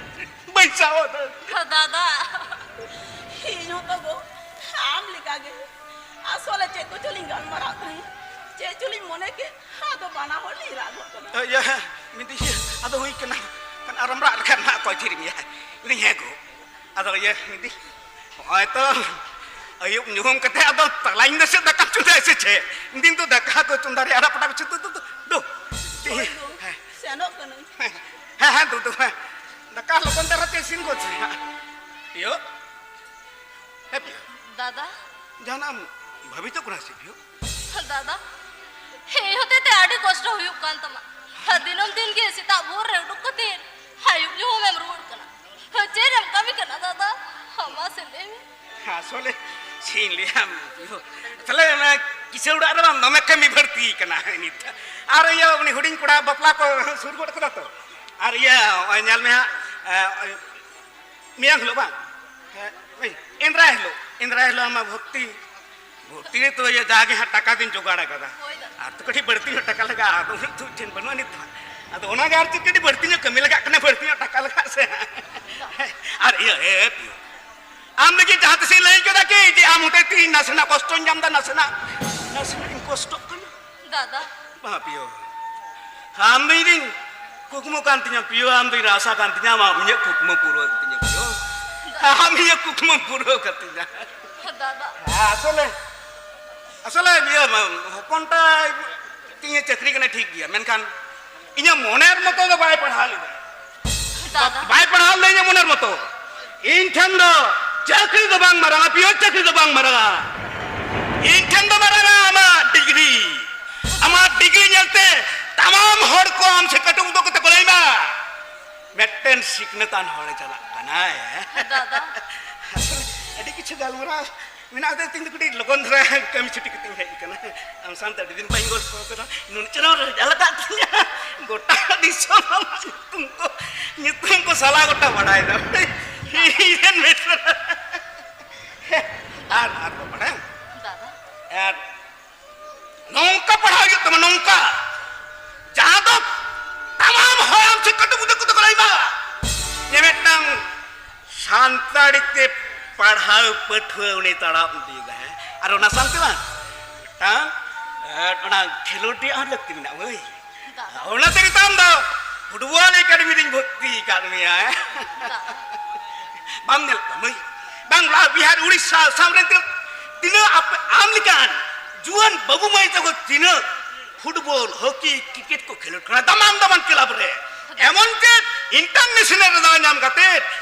ᱵᱟᱹᱧ ᱥᱟᱦᱟᱣ ᱫᱟᱲᱮᱭᱟᱜᱼᱟ᱾ ᱫᱟᱫᱟ, ᱤᱧ ᱦᱚᱸ ᱛᱚ ᱜᱳ, ᱟᱢ ᱞᱮᱠᱟᱜᱮ᱾ ᱟᱥᱚᱞᱮ ᱪᱮᱫ ᱠᱚᱪᱚᱞᱤᱧ ᱜᱟᱞᱢᱟᱨᱟᱣ ᱛᱟᱦᱮᱸᱫ, ᱪᱮᱫ ᱪᱚᱞᱤᱧ ᱢᱚᱱᱮ ᱠᱮᱫ, ᱟᱫᱚ ᱵᱟᱱᱟ ᱦᱚᱲ ᱞᱤᱧ ᱨᱟᱜ ᱜᱚᱫ ᱠᱟᱱᱟ᱾ ᱤᱭᱟᱹ, ᱢᱤᱫ ᱫᱤᱱ ᱟᱫᱚ ᱦᱩᱭ ᱠᱟᱱᱟ, ᱠᱷᱟᱱ ᱟᱨᱮᱢ ᱨᱟᱜ ᱞᱮᱠᱷᱟᱱ ᱱᱟᱦᱟᱜ ᱚᱠᱚᱭ ᱛᱷᱤᱨ ᱢᱮᱭᱟ? ᱞᱟᱹᱭ ᱦᱮᱸ ᱜᱳ᱾ ᱟᱫᱚ ᱤᱭᱟᱹ, ᱢᱤᱫ ᱫᱤᱱ, ᱦᱚᱸᱜᱼᱚᱭ ᱛᱚ ᱟᱹᱭᱩᱵ ᱧᱩᱦᱩᱢ ᱠᱟᱛᱮ ᱟᱫᱚ ᱛᱟᱞᱟ ᱧᱤᱫᱟᱹ ᱥᱮᱫ ᱫᱟᱠᱟᱢ ᱪᱚᱸᱫᱟᱭᱟ ᱥᱮ ᱪᱮᱫ? ᱢᱤᱫ ᱫᱤᱱ ᱫᱚ ᱫᱟᱠᱟ ᱠᱚ ᱪᱚᱸᱫᱟ ᱨᱮ ᱟᱨᱟᱜ ᱯᱟᱴᱟ ᱯᱤᱪᱷᱩ ᱫᱩ, ᱫᱩ, ᱫᱩ, ᱫᱩ᱾ ᱦᱳᱭ ᱜᱳ, ᱦᱮᱸ᱾ ᱥᱮᱱᱚᱜ ᱠᱟᱹᱱᱟᱹᱧ᱾ ᱦᱮᱸ, ᱦᱮᱸ, ᱫᱩ, ᱫᱩ, ᱦᱮᱸ᱾ ᱫᱟᱠᱟ ᱞᱚᱜᱚᱱ ᱫᱷᱟᱨᱟ ᱛᱮ ᱤᱥᱤᱱ ᱜᱚᱫ ᱢᱮ ᱦᱟᱸᱜ᱾ ᱤᱭᱟᱹ, ᱦᱮᱸ ᱯᱤᱭᱳ᱾ ᱫᱟᱫᱟ᱾ ᱡᱟᱦᱟᱱᱟᱜ ᱮᱢ ᱵᱷᱟᱵᱤᱛᱚᱜ ᱠᱟᱱᱟ ᱥᱮ ᱯᱤᱭᱳ? ᱫᱟᱫᱟ, ᱤᱧ ᱦᱚᱛᱮᱛᱮ ᱟᱹᱰᱤ ᱠᱚᱥᱴᱚ ᱦᱩᱭᱩᱜ ᱠᱟᱱ ᱛᱟᱢᱟ᱾ ᱫᱤᱱᱟᱹᱢ ᱫᱤᱱ ᱜᱮ ᱥᱮᱛᱟᱜ ᱵᱷᱳᱨ ᱨᱮ ᱩᱰᱩᱠ ᱠᱟᱛᱮ ᱟᱹᱭᱩᱵ ᱧᱩᱦᱩᱢ ᱮᱢ ᱨᱩᱣᱟᱹᱲ ᱠᱟᱱᱟ᱾ ᱪᱮᱫ ᱮᱢ ᱠᱟᱹᱢᱤ ᱠᱟᱱᱟ ᱫᱟᱫᱟ? ᱢᱟᱥᱮ ᱞᱟᱹᱭ ᱢᱮ᱾ ᱟᱥᱚᱞᱮ ᱪᱮᱫ ᱤᱧ ᱞᱟᱹᱭᱟ ᱯᱤᱭᱳ, ᱛᱟᱦᱞᱮ ᱚᱱᱟ ᱠᱤᱥᱟᱹᱬ ᱚᱲᱟᱜ ᱨᱮ ᱵᱟᱝ ᱫᱚᱢᱮ ᱠᱟᱹᱢᱤ ᱵᱟᱹᱲᱛᱤ ᱠᱟᱱᱟ ᱱᱤᱛ᱾ ᱟᱨ ᱤᱭᱟᱹ ᱩᱱᱤ ᱦᱩᱰᱤᱧ ᱠᱚᱲᱟ ᱵᱟᱯᱞᱟ ᱠᱚ ᱥᱩᱨ ᱜᱚᱫ ᱠᱟᱫᱟ ᱛᱚ᱾ ᱟᱨ ᱤᱭᱟᱹ ᱱᱚᱜᱼᱚᱭ ᱧᱮᱞ ᱢᱮ ᱦᱟᱸᱜ, ᱮ, ᱢᱮᱭᱟᱝ ᱦᱤᱞᱳᱜ ᱵᱟᱝ? ᱦᱮᱸ, ᱳᱭ, ᱮᱱᱫᱨᱟᱭ ᱦᱤᱞᱳᱜ, ᱮᱱᱫᱨᱟᱭ ᱦᱤᱞᱳᱜ ᱟᱢᱟᱜ ᱵᱷᱚᱨᱛᱤ, ᱵᱷᱚᱨᱛᱤ ᱨᱮ ᱛᱚ ᱤᱭᱟᱹ ᱡᱟᱜᱮ ᱦᱟᱸᱜ ᱴᱟᱠᱟ ᱫᱚᱧ ᱡᱚᱜᱟᱲ ᱟᱠᱟᱫᱟ᱾ ᱦᱳᱭ ᱫᱟᱫᱟ᱾ ᱟᱨ ᱛᱚ ᱠᱟᱹᱴᱤᱡ ᱵᱟᱹᱲᱛᱤ ᱧᱚᱜ ᱴᱟᱠᱟ ᱞᱟᱜᱟᱜᱼᱟ, ᱟᱫᱚ ᱩᱱᱟᱹᱜ ᱛᱚ ᱤᱧ ᱴᱷᱮᱱ ᱵᱟᱹᱱᱩᱜ ᱟᱹᱱᱤᱡ ᱛᱚ᱾ ᱟᱫᱚ ᱚᱱᱟᱜᱮ ᱟᱨ ᱪᱮᱫ ᱠᱟᱹᱴᱤᱡ ᱵᱟᱹᱲᱛᱤ ᱧᱚᱜ ᱠᱟᱹᱢᱤ ᱞᱟᱜᱟᱜ ᱠᱟᱱᱟ, ᱵᱟᱹᱲᱛᱤ ᱧᱚᱜ ᱴᱟᱠᱟ ᱞᱟᱜᱟᱜ ᱥᱮ᱾ ᱟᱨ ᱤᱭᱟᱹ, ᱮ ᱯᱤᱭᱳ, ᱟᱢ ᱞᱟᱹᱜᱤᱫ ᱡᱟᱦᱟᱸ ᱛᱤᱥ ᱤᱧ ᱞᱟᱹᱭ ᱠᱮᱫᱟ ᱠᱤ ᱡᱮ ᱟᱢ ᱦᱚᱛᱮᱡ ᱛᱮ ᱤᱧ ᱱᱟᱥᱮᱱᱟᱜ ᱠᱚᱥᱴᱚᱧ ᱧᱟᱢ ᱮᱫᱟ, ᱱᱟᱥᱮᱱᱟᱜ, ᱱᱟᱥᱮᱱᱟᱜ ᱤᱧ ᱠᱚᱥᱴᱚᱜ ᱠᱟᱱᱟ? ᱫᱟᱫᱟ᱾ ᱵᱟᱝ ᱯᱤᱭᱳ, ᱟᱢ ᱫᱚ ᱤᱧ ᱠᱩᱠᱢᱩ ᱠᱟᱱ ᱛᱤᱧᱟ ᱯᱤᱭᱳ, ᱟᱢ ᱫᱚ ᱤᱧ ᱟᱥᱟ ᱠᱟᱱ ᱛᱤᱧᱟ, ᱟᱢ ᱤᱧᱟᱹᱜ ᱠᱩᱠᱢᱩ ᱯᱩᱨᱟᱹᱣ ᱠᱟᱛᱤᱧᱟ ᱯᱤᱭᱳ, ᱟᱢ ᱤᱧᱟᱹᱜ ᱠᱩᱠᱢᱩ ᱯᱩᱨᱟᱹᱣ ᱠᱟᱛᱤᱧᱟ᱾ ᱫᱟᱫᱟ᱾ ᱟᱥᱚᱞᱮ, ᱟᱥᱚᱞᱮ ᱤᱭᱟᱹ ᱦᱚᱯᱚᱱ ᱛᱟᱭ ᱛᱤᱧᱮ ᱪᱟᱹᱠᱨᱤ ᱠᱟᱱᱟ ᱴᱷᱤᱠ ᱜᱮᱭᱟ, ᱢᱮᱱᱠᱷᱟᱱ ᱤᱧᱟᱹᱜ ᱢᱚᱱᱮᱨ ᱢᱚᱛᱚ ᱫᱚ ᱵᱟᱭ ᱯᱟᱲᱦᱟᱣ ᱞᱮᱫᱟ᱾ ᱫᱟᱫᱟ᱾ ᱵᱟᱭ ᱯᱟᱲᱦᱟᱣ ᱞᱮᱫᱟ ᱤᱧᱟᱹᱜ ᱢᱚᱱᱮᱨ ᱢᱚᱛᱚ᱾ ᱤᱧ ᱴᱷᱮᱱ ᱫᱚ ᱪᱟᱹᱠᱨᱤ ᱫᱚ ᱵᱟᱝ ᱢᱟᱨᱟᱝᱟ ᱯᱤᱭᱳ, ᱪᱟᱹᱠᱨᱤ ᱫᱚ ᱵᱟᱝ ᱢᱟᱨᱟᱝᱟ᱾ ᱤᱧ ᱴᱷᱮᱱ ᱫᱚ ᱢᱟᱨᱟᱝᱟ ᱟᱢᱟᱜ ᱰᱤᱜᱽᱨᱤ, ᱟᱢᱟᱜ ᱰᱤᱜᱽᱨᱤ ᱧᱮᱞᱛᱮ ᱛᱟᱢᱟᱢ ᱦᱚᱲ ᱠᱚ ᱟᱢ ᱥᱮᱫ ᱠᱟᱹᱴᱩᱵ ᱩᱫᱩᱜ ᱠᱟᱛᱮ ᱠᱚ ᱞᱟᱹᱭ ᱢᱟ, ᱢᱤᱫᱴᱮᱱ ᱥᱤᱠᱷᱱᱟᱹᱛᱟᱱ ᱦᱚᱲᱮ ᱪᱟᱞᱟᱜ ᱠᱟᱱᱟᱭ᱾ ᱫᱟᱫᱟ᱾ ᱟᱹᱰᱤ ᱠᱤᱪᱷᱩ ᱜᱟᱞᱢᱟᱨᱟᱣ ᱢᱮᱱᱟᱜ ᱛᱮ ᱛᱮᱦᱮᱧ ᱫᱚ ᱠᱟᱹᱴᱤᱡ ᱞᱚᱜᱚᱱ ᱫᱷᱟᱨᱟ ᱠᱟᱹᱢᱤ ᱪᱷᱩᱴᱤ ᱠᱟᱛᱮᱧ ᱦᱮᱡ ᱟᱠᱟᱱᱟ᱾ ᱟᱢ ᱥᱟᱶᱛᱮ ᱟᱹᱰᱤ ᱫᱤᱱ ᱵᱟᱹᱧ ᱜᱚᱞᱯᱷᱚ ᱠᱟᱱᱟ᱾ ᱱᱩᱱ ᱪᱮᱦᱨᱟ ᱨᱮᱡᱟᱞ ᱟᱠᱟᱫ ᱛᱤᱧᱟ᱾ ᱜᱚᱴᱟ ᱫᱤᱥᱚᱢ ᱟᱢᱟᱜ ᱧᱩᱛᱩᱢ ᱠᱚ, ᱧᱩᱛᱩᱢ ᱠᱚ ᱥᱟᱞᱟ ᱜᱚᱴᱟ ᱵᱟᱲᱟᱭ ᱫᱟ᱾ ᱤᱧ ᱨᱮᱱ ᱢᱮᱴᱨᱚ᱾ ᱟᱨ, ᱟᱨ ᱠᱚ ᱵᱟᱲᱟᱭᱟ? ᱫᱟᱫᱟ᱾ ᱟᱨ ᱱᱚᱝᱠᱟ ᱯᱟᱲᱦᱟᱣ ᱦᱩᱭᱩᱜ ᱛᱟᱢᱟ, ᱱᱚᱝᱠᱟ᱾ ᱡᱟᱦᱟᱸ ᱫᱚ ᱛᱟᱢᱟᱢ ᱦᱚᱲ ᱟᱢ ᱥᱮᱫ ᱠᱟᱹᱴᱩᱵ ᱩᱫᱩᱜ ᱠᱟᱛᱮ ᱠᱚ ᱞᱟᱹᱭ ᱢᱟ, ᱡᱮ ᱢᱤᱫᱴᱟᱝ ᱥᱟᱱᱛᱟᱲᱤ ᱛᱮ ᱯᱟᱲᱦᱟᱣ ᱯᱟᱹᱴᱷᱩᱣᱟᱹ ᱩᱱᱤ ᱛᱟᱲᱟᱢ ᱤᱫᱤᱭᱮᱫᱟ, ᱦᱮᱸ? ᱟᱨ ᱚᱱᱟ ᱥᱟᱶᱛᱮ ᱵᱟᱝ, ᱢᱤᱫᱴᱟᱝ, ᱮ, ᱚᱱᱟ ᱠᱷᱮᱞᱳᱰ ᱨᱮᱭᱟᱜ ᱦᱚᱸ ᱞᱟᱹᱠᱛᱤ ᱢᱮᱱᱟᱜᱼᱟ, ᱵᱟᱹᱭ᱾ ᱫᱟᱫᱟ᱾ ᱚᱱᱟ ᱛᱮᱜᱮ ᱛᱚ ᱟᱢ ᱫᱚ ᱯᱷᱩᱴᱵᱚᱞ ᱮᱠᱟᱰᱮᱢᱤ ᱨᱤᱧ ᱵᱷᱚᱨᱛᱤ ᱟᱠᱟᱫ ᱢᱮᱭᱟ, ᱦᱮᱸ? ᱫᱟᱫᱟ᱾ ᱵᱟᱢ ᱧᱮᱞ ᱠᱚᱣᱟ, ᱢᱟᱹᱭ? ᱵᱟᱝᱞᱟ, ᱵᱤᱦᱟᱨ, ᱩᱲᱤᱥᱥᱟ, ᱟᱥᱟᱢ ᱨᱮᱱ ᱛᱤᱱᱟᱹᱜ, ᱛᱤᱱᱟᱹᱜ ᱟᱯᱮ, ᱟᱢ ᱞᱮᱠᱟᱱ ᱡᱩᱣᱟᱹᱱ ᱵᱟᱹᱵᱩ ᱢᱟᱹᱭ ᱛᱟᱠᱚ ᱛᱤᱱᱟᱹᱜ ᱯᱷᱩᱴᱵᱚᱞ, ᱦᱚᱠᱤ, ᱠᱨᱤᱠᱮᱴ ᱠᱚ ᱠᱷᱮᱞᱳᱰ ᱠᱟᱱᱟ ᱫᱟᱢᱟᱱ ᱫᱟᱢᱟᱱ ᱠᱞᱟᱵᱽ ᱨᱮ᱾ ᱮᱢᱚᱱ ᱪᱮᱫ ᱤᱱᱴᱟᱨᱱᱮᱥᱱᱟᱞ ᱨᱮ ᱫᱟᱣ ᱧᱟᱢ ᱠᱟᱛᱮ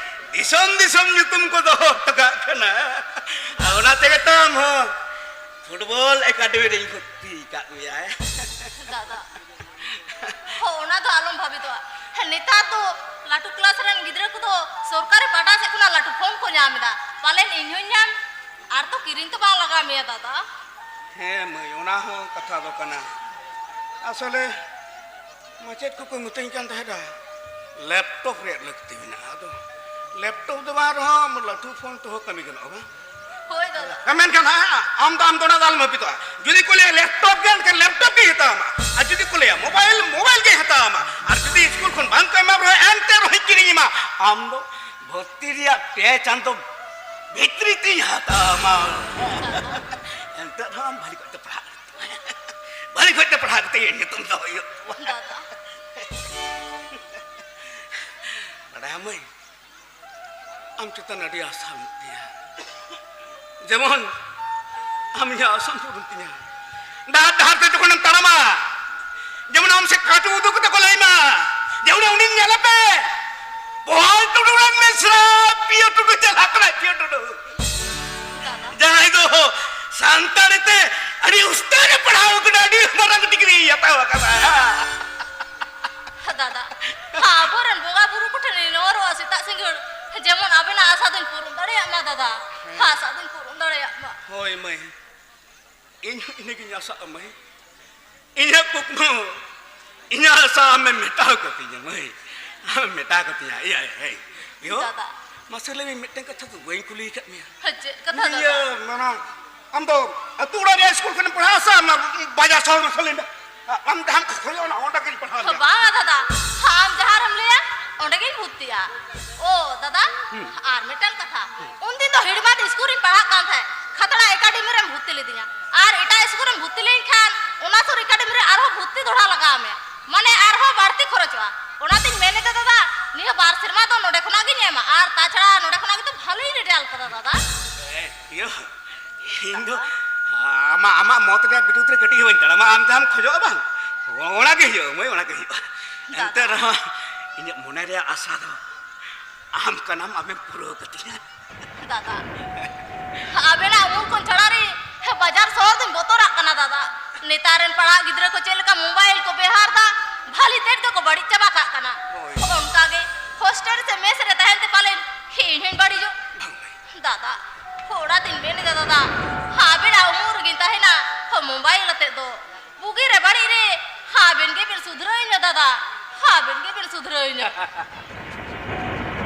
ᱫᱤᱥᱚᱢ ᱫᱤᱥᱚᱢ ᱧᱩᱛᱩᱢ ᱠᱚ ᱫᱚᱦᱚ ᱦᱚᱴᱚ ᱠᱟᱜ ᱠᱟᱱᱟ᱾ ᱟᱨ ᱚᱱᱟ ᱛᱮᱜᱮ ᱛᱚ ᱟᱢ ᱦᱚᱸ ᱯᱷᱩᱴᱵᱚᱞ ᱮᱠᱟᱰᱮᱢᱤ ᱨᱮᱧ ᱵᱷᱚᱨᱛᱤ ᱟᱠᱟᱫ ᱢᱮᱭᱟ᱾ ᱫᱟᱫᱟ, ᱦᱚᱸ, ᱚᱱᱟ ᱫᱚ ᱟᱞᱚᱢ ᱵᱷᱟᱵᱤᱛᱚᱜᱼᱟ᱾ ᱦᱮᱸ, ᱱᱮᱛᱟᱨ ᱫᱚ ᱞᱟᱹᱴᱩ ᱠᱞᱟᱥ ᱨᱮᱱ ᱜᱤᱫᱽᱨᱟᱹ ᱠᱚᱫᱚ ᱥᱚᱨᱠᱟᱨᱤ ᱯᱟᱦᱴᱟ ᱥᱮᱫ ᱠᱷᱚᱱᱟᱜ ᱞᱟᱹᱴᱩ ᱯᱷᱳᱱ ᱠᱚ ᱧᱟᱢ ᱮᱫᱟ, ᱯᱟᱞᱮᱱ ᱤᱧ ᱦᱚᱸᱧ ᱧᱟᱢ᱾ ᱟᱨ ᱛᱚ ᱠᱤᱨᱤᱧ ᱛᱚ ᱵᱟᱝ ᱞᱟᱜᱟᱣ ᱢᱮᱭᱟ ᱫᱟᱫᱟ᱾ ᱦᱮᱸ ᱢᱟᱹᱭ, ᱚᱱᱟ ᱦᱚᱸ ᱠᱟᱛᱷᱟ ᱫᱚ ᱠᱟᱱᱟ᱾ ᱟᱥᱚᱞᱮ ᱢᱟᱪᱮᱫ ᱠᱚᱠᱚ ᱢᱤᱛᱟᱹᱧ ᱠᱟᱱ ᱛᱟᱦᱮᱸᱫᱼᱟ, ᱞᱮᱯᱴᱚᱯ ᱨᱮᱭᱟᱜ ᱞᱟᱹᱠᱛᱤ ᱢᱮᱱᱟᱜᱼᱟ᱾ ᱟᱫᱚ ᱞᱮᱯᱴᱚᱯ ᱫᱚ ᱵᱟᱝ ᱨᱮᱦᱚᱸ ᱞᱟᱹᱴᱩ ᱯᱷᱳᱱ ᱛᱮᱦᱚᱸ ᱠᱟᱹᱢᱤ ᱜᱟᱱᱚᱜᱼᱟ, ᱵᱟᱝ? ᱦᱳᱭ ᱫᱟᱫᱟ᱾ ᱦᱮᱸ, ᱢᱮᱱᱠᱷᱟᱱ ᱦᱮᱸ, ᱟᱢ ᱫᱚ, ᱟᱢ ᱫᱚ ᱚᱱᱟ ᱫᱚ ᱟᱞᱚᱢ ᱦᱟᱹᱯᱤᱫᱚᱜᱼᱟ᱾ ᱡᱩᱫᱤ ᱠᱚ ᱞᱟᱹᱭᱟ ᱞᱮᱯᱴᱚᱯ ᱜᱮ, ᱮᱱᱠᱷᱟᱱ ᱞᱮᱯᱴᱚᱯ ᱜᱮ ᱦᱟᱛᱟᱣ ᱟᱢᱟ᱾ ᱟᱨ ᱡᱩᱫᱤ ᱠᱚ ᱞᱟᱹᱭᱟ ᱢᱳᱵᱟᱭᱤᱞ, ᱢᱳᱵᱟᱭᱤᱞ ᱜᱮ ᱦᱟᱛᱟᱣ ᱟᱢᱟ᱾ ᱟᱨ ᱡᱩᱫᱤ ᱥᱠᱩᱞ ᱠᱷᱚᱱ ᱵᱟᱝ ᱠᱚ ᱮᱢᱟᱢ ᱨᱮᱦᱚᱸ, ᱮᱱᱛᱮ ᱨᱮᱦᱚᱸᱧ ᱠᱤᱨᱤᱧ ᱟᱢᱟ᱾ ᱟᱢ ᱫᱚ ᱵᱷᱚᱨᱛᱤ ᱨᱮᱭᱟᱜ ᱯᱮ ᱪᱟᱸᱫᱚ ᱵᱷᱤᱛᱨᱤ ᱛᱤᱧ ᱦᱟᱛᱟᱣ ᱟᱢᱟ᱾ ᱮᱱᱛᱮ ᱨᱮᱦᱚᱸ ᱟᱢ ᱵᱷᱟᱹᱞᱤ ᱠᱚᱡ ᱛᱮ ᱯᱟᱲᱦᱟᱜ ᱢᱮ᱾ ᱟᱹᱞᱤᱧ ᱠᱷᱚᱡ ᱛᱮ ᱯᱟᱲᱦᱟᱣ ᱠᱟᱛᱮ ᱤᱧᱟᱹᱜ ᱧᱩᱛᱩᱢ ᱫᱚ ᱦᱩᱭᱩᱜ ᱛᱟᱢᱟ᱾ ᱫᱟᱫᱟ᱾ ᱵᱟᱰᱟᱭᱟᱢ ᱢᱟᱹᱭ, ᱟᱢ ᱪᱮᱛᱟᱱ ᱟᱹᱰᱤ ᱟᱥᱟ ᱢᱮᱱᱟᱜ ᱛᱤᱧᱟ᱾ ᱡᱮᱢᱚᱱ ᱟᱢ ᱤᱧᱟᱹᱜ ᱟᱥᱟᱢ ᱯᱩᱨᱩᱱ ᱛᱤᱧᱟ᱾ ᱰᱟᱦᱟᱨ ᱰᱟᱦᱟᱨ ᱛᱮ ᱡᱚᱠᱷᱚᱱᱮᱢ ᱛᱟᱲᱟᱢᱟ, ᱡᱮᱢᱚᱱ ᱟᱢ ᱥᱮᱫ ᱠᱟᱹᱴᱩ ᱩᱫᱩᱜ ᱠᱟᱛᱮ ᱠᱚ ᱞᱟᱹᱭ ᱢᱟ, ᱡᱮ ᱩᱱᱤ, ᱩᱱᱤ ᱧᱮᱞᱮᱯᱮ, ᱯᱚᱦᱟᱞ ᱴᱩᱰᱩ ᱨᱮᱱ ᱢᱤᱥᱨᱟ ᱯᱤᱭᱳ ᱴᱩᱰᱩ ᱪᱟᱞᱟᱜ ᱠᱟᱱᱟᱭ, ᱯᱤᱭᱳ ᱴᱩᱰᱩ᱾ ᱫᱟᱫᱟ᱾ ᱡᱟᱦᱟᱸᱭ ᱫᱚ ᱥᱟᱱᱛᱟᱲᱤ ᱛᱮ ᱟᱹᱰᱤ ᱩᱥᱛᱟᱹᱨ ᱮ ᱯᱟᱲᱦᱟᱣ ᱠᱟᱱᱟ, ᱟᱹᱰᱤ ᱢᱟᱨᱟᱝ ᱰᱤᱜᱽᱨᱤ ᱦᱟᱛᱟᱣ ᱟᱠᱟᱫᱟ᱾ ᱫᱟᱫᱟ, ᱟᱵᱚᱨᱮᱱ ᱵᱚᱸᱜᱟ ᱵᱩᱨᱩ ᱠᱚᱴᱷᱮᱱ ᱤᱧ ᱱᱮᱦᱚᱨᱚᱜᱼᱟ ᱥᱮᱛᱟᱜ ᱥᱤᱸᱜᱟᱹᱲ, ᱡᱮᱢᱚᱱ ᱟᱵᱮᱱᱟᱜ ᱟᱥᱟ ᱫᱚᱧ ᱯᱩᱨᱩᱱ ᱫᱟᱲᱮᱭᱟᱜ ᱢᱟ ᱫᱟᱫᱟ᱾ ᱦᱮᱸ᱾ ᱟᱥᱟ ᱫᱚᱧ ᱯᱩᱨᱩᱱ ᱫᱟᱲᱮᱭᱟᱜ ᱢᱟ᱾ ᱦᱳᱭ ᱢᱟᱹᱭ, ᱤᱧ ᱦᱚᱸ ᱤᱱᱟᱹᱜᱤᱧ ᱟᱥᱟᱜᱼᱟ ᱢᱟᱹᱭ᱾ ᱤᱧᱟᱹᱜ ᱠᱩᱠᱢᱩ, ᱤᱧᱟᱹᱜ ᱟᱥᱟ ᱟᱢᱮᱢ ᱢᱮᱴᱟᱣ ᱠᱟᱹᱛᱤᱧᱟ ᱢᱟᱹᱭ, ᱟᱢᱮᱢ ᱢᱮᱴᱟᱣ ᱠᱟᱹᱛᱤᱧᱟ᱾ ᱤᱭᱟᱹ, ᱦᱮᱸ, ᱤᱭᱟᱹ, ᱫᱟᱫᱟ᱾ ᱢᱟᱥᱮ ᱞᱟᱹᱭ ᱢᱮ, ᱢᱤᱫᱴᱟᱝ ᱠᱟᱛᱷᱟ ᱫᱚ ᱵᱟᱹᱧ ᱠᱩᱞᱤ ᱟᱠᱟᱫ ᱢᱮᱭᱟ᱾ ᱦᱮᱸ, ᱪᱮᱫ ᱠᱟᱛᱷᱟ ᱤᱭᱟᱹ, ᱫᱟᱫᱟ? ᱢᱟᱱᱟ, ᱟᱢ ᱫᱚ ᱟᱹᱛᱩ ᱚᱲᱟᱜ ᱨᱮᱭᱟᱜ ᱥᱠᱩᱞ ᱠᱷᱚᱱᱮᱢ ᱯᱟᱲᱦᱟᱜᱼᱟ ᱥᱮ ᱚᱱᱟ ᱵᱟᱡᱟᱨ ᱥᱚᱦᱚᱨ ᱨᱮ ᱥᱟᱞᱤᱱᱰᱟ? ᱟᱢ ᱡᱟᱦᱟᱸᱢ ᱠᱷᱚᱡᱚᱜᱼᱟ, ᱚᱱᱟ ᱚᱸᱰᱮ ᱜᱤᱧ ᱯᱟᱲᱦᱟᱣ ᱞᱮᱱᱟ᱾ ᱵᱟᱝᱟ ᱫᱟᱫᱟ, ᱟᱢ ᱡᱟᱦᱟᱸ ᱨᱮᱢ ᱞᱟᱹᱭᱟ, ᱚᱸᱰᱮ ᱜᱤᱧ ᱵᱷᱚᱨᱛᱤᱜᱼᱟ᱾ ᱳ ᱫᱟᱫᱟ, ᱦᱩᱸ᱾ ᱟᱨ ᱢᱤᱫᱴᱟᱝ ᱠᱟᱛᱷᱟ, ᱦᱩᱸ᱾ ᱩᱱᱫᱤᱱ ᱫᱚ ᱦᱤᱲᱢᱟᱫ ᱥᱠᱩᱞ ᱨᱤᱧ ᱯᱟᱲᱦᱟᱜ ᱠᱟᱱ ᱛᱟᱦᱮᱸᱫ, ᱠᱷᱟᱛᱲᱟ ᱮᱠᱟᱰᱮᱢᱤ ᱨᱮᱢ ᱵᱷᱚᱨᱛᱤ ᱞᱤᱫᱤᱧᱟ, ᱟᱨ ᱮᱴᱟᱜ ᱥᱠᱩᱞ ᱨᱮᱢ ᱵᱷᱚᱨᱛᱤ ᱞᱮᱱᱠᱷᱟᱱ ᱚᱱᱟ ᱥᱩᱨ ᱮᱠᱟᱰᱮᱢᱤ ᱨᱮ ᱟᱨᱦᱚᱸ ᱵᱷᱚᱨᱛᱤ ᱫᱚᱦᱲᱟ ᱞᱟᱜᱟᱣ ᱢᱮ, ᱢᱟᱱᱮ ᱟᱨᱦᱚᱸ ᱵᱟᱹᱲᱛᱤ ᱠᱷᱚᱨᱚᱪᱚᱜᱼᱟ᱾ ᱚᱱᱟᱛᱤᱧ ᱢᱮᱱᱮᱫᱟ ᱫᱟᱫᱟ, ᱱᱤᱭᱟᱹ ᱵᱟᱨ ᱥᱮᱨᱢᱟ ᱫᱚ ᱱᱚᱰᱮ ᱠᱷᱚᱱᱟᱜ ᱜᱤᱧ ᱮᱢᱟ, ᱟᱨ ᱛᱟᱪᱷᱟᱲᱟ ᱱᱚᱰᱮ ᱠᱷᱚᱱᱟᱜ ᱜᱮᱛᱚ ᱵᱷᱟᱞᱤᱧ ᱨᱮᱡᱟᱞᱴ ᱠᱟᱫᱟ ᱫᱟᱫᱟ᱾ ᱮ, ᱤᱭᱟᱹ, ᱤᱧ ᱫᱚ ᱟᱢᱟᱜ, ᱟᱢᱟᱜ ᱢᱚᱛ ᱨᱮᱭᱟᱜ ᱵᱤᱨᱩᱫᱽ ᱨᱮ ᱠᱟᱹᱴᱤᱡ ᱦᱚᱸ ᱵᱟᱹᱧ ᱛᱟᱲᱟᱢᱟ᱾ ᱟᱢ ᱡᱟᱦᱟᱸᱢ ᱠᱷᱚᱡᱚᱜᱼᱟ ᱵᱟᱝ, ᱚᱱᱟ ᱜᱮ ᱦᱩᱭᱩᱜᱼᱟ ᱢᱟᱹᱭ, ᱚᱱᱟ ᱜᱮ ᱦᱩᱭᱩᱜᱼᱟ᱾ ᱫᱟᱫᱟ᱾ ᱮᱱᱛᱮ ᱨᱮᱦᱚᱸ ᱤᱧᱟᱹᱜ ᱢᱚᱱᱮ ᱨᱮᱭᱟᱜ ᱟᱥᱟ ᱫᱚ ᱟᱢ ᱠᱟᱱᱟᱢ, ᱟᱢᱮᱢ ᱯᱩᱨᱟᱹᱣ ᱠᱟᱹᱛᱤᱧᱟ᱾ ᱫᱟᱫᱟ, ᱟᱵᱮᱱᱟᱜ ᱩᱢᱩᱞ ᱠᱷᱚᱱ ᱪᱷᱟᱲᱟ ᱨᱮ ᱵᱟᱡᱟᱨ ᱥᱚᱦᱚᱨ ᱫᱚᱧ ᱵᱚᱛᱚᱨᱟᱜ ᱠᱟᱱᱟ ᱫᱟᱫᱟ᱾ ᱱᱮᱛᱟᱨ ᱨᱮᱱ ᱯᱟᱲᱦᱟᱜ ᱜᱤᱫᱽᱨᱟᱹ ᱠᱚ ᱪᱮᱫ ᱞᱮᱠᱟ ᱢᱳᱵᱟᱭᱤᱞ ᱠᱚ ᱵᱮᱣᱦᱟᱨ ᱫᱟ, ᱵᱷᱟᱞᱤ ᱛᱮᱫ ᱜᱮᱠᱚ ᱵᱟᱹᱲᱤᱡ ᱪᱟᱵᱟ ᱠᱟᱜ ᱠᱟᱱᱟ᱾ ᱦᱳᱭ᱾ ᱚᱱᱠᱟ ᱜᱮ ᱦᱳᱥᱴᱮᱞ ᱥᱮ ᱢᱮᱥ ᱨᱮ ᱛᱟᱦᱮᱱ ᱛᱮ ᱯᱟᱞᱮᱱ ᱤᱧ ᱦᱚᱧ ᱵᱟᱹᱲᱤᱡᱚᱜ᱾ ᱵᱟᱝ ᱢᱟᱹᱭ᱾ ᱫᱟᱫᱟ, ᱚᱱᱟᱛᱤᱧ ᱢᱮᱱ ᱮᱫᱟ ᱫᱟᱫᱟ, ᱟᱵᱮᱱᱟᱜ ᱩᱢᱩᱞ ᱨᱮᱜᱤᱧ ᱛᱟᱦᱮᱱᱟ, ᱢᱳᱵᱟᱭᱤᱞ ᱟᱛᱮᱫ ᱫᱚ᱾ ᱵᱩᱜᱤ ᱨᱮ ᱵᱟᱹᱲᱤᱡ ᱨᱮ ᱟᱵᱮᱱ ᱜᱮᱵᱮᱱ ᱥᱩᱫᱷᱨᱟᱹᱣᱤᱧᱟ ᱫᱟᱫᱟ, ᱟᱵᱮᱱ ᱜᱮᱵᱮᱱ ᱥᱩᱫᱷᱨᱟᱹᱣᱤᱧᱟ᱾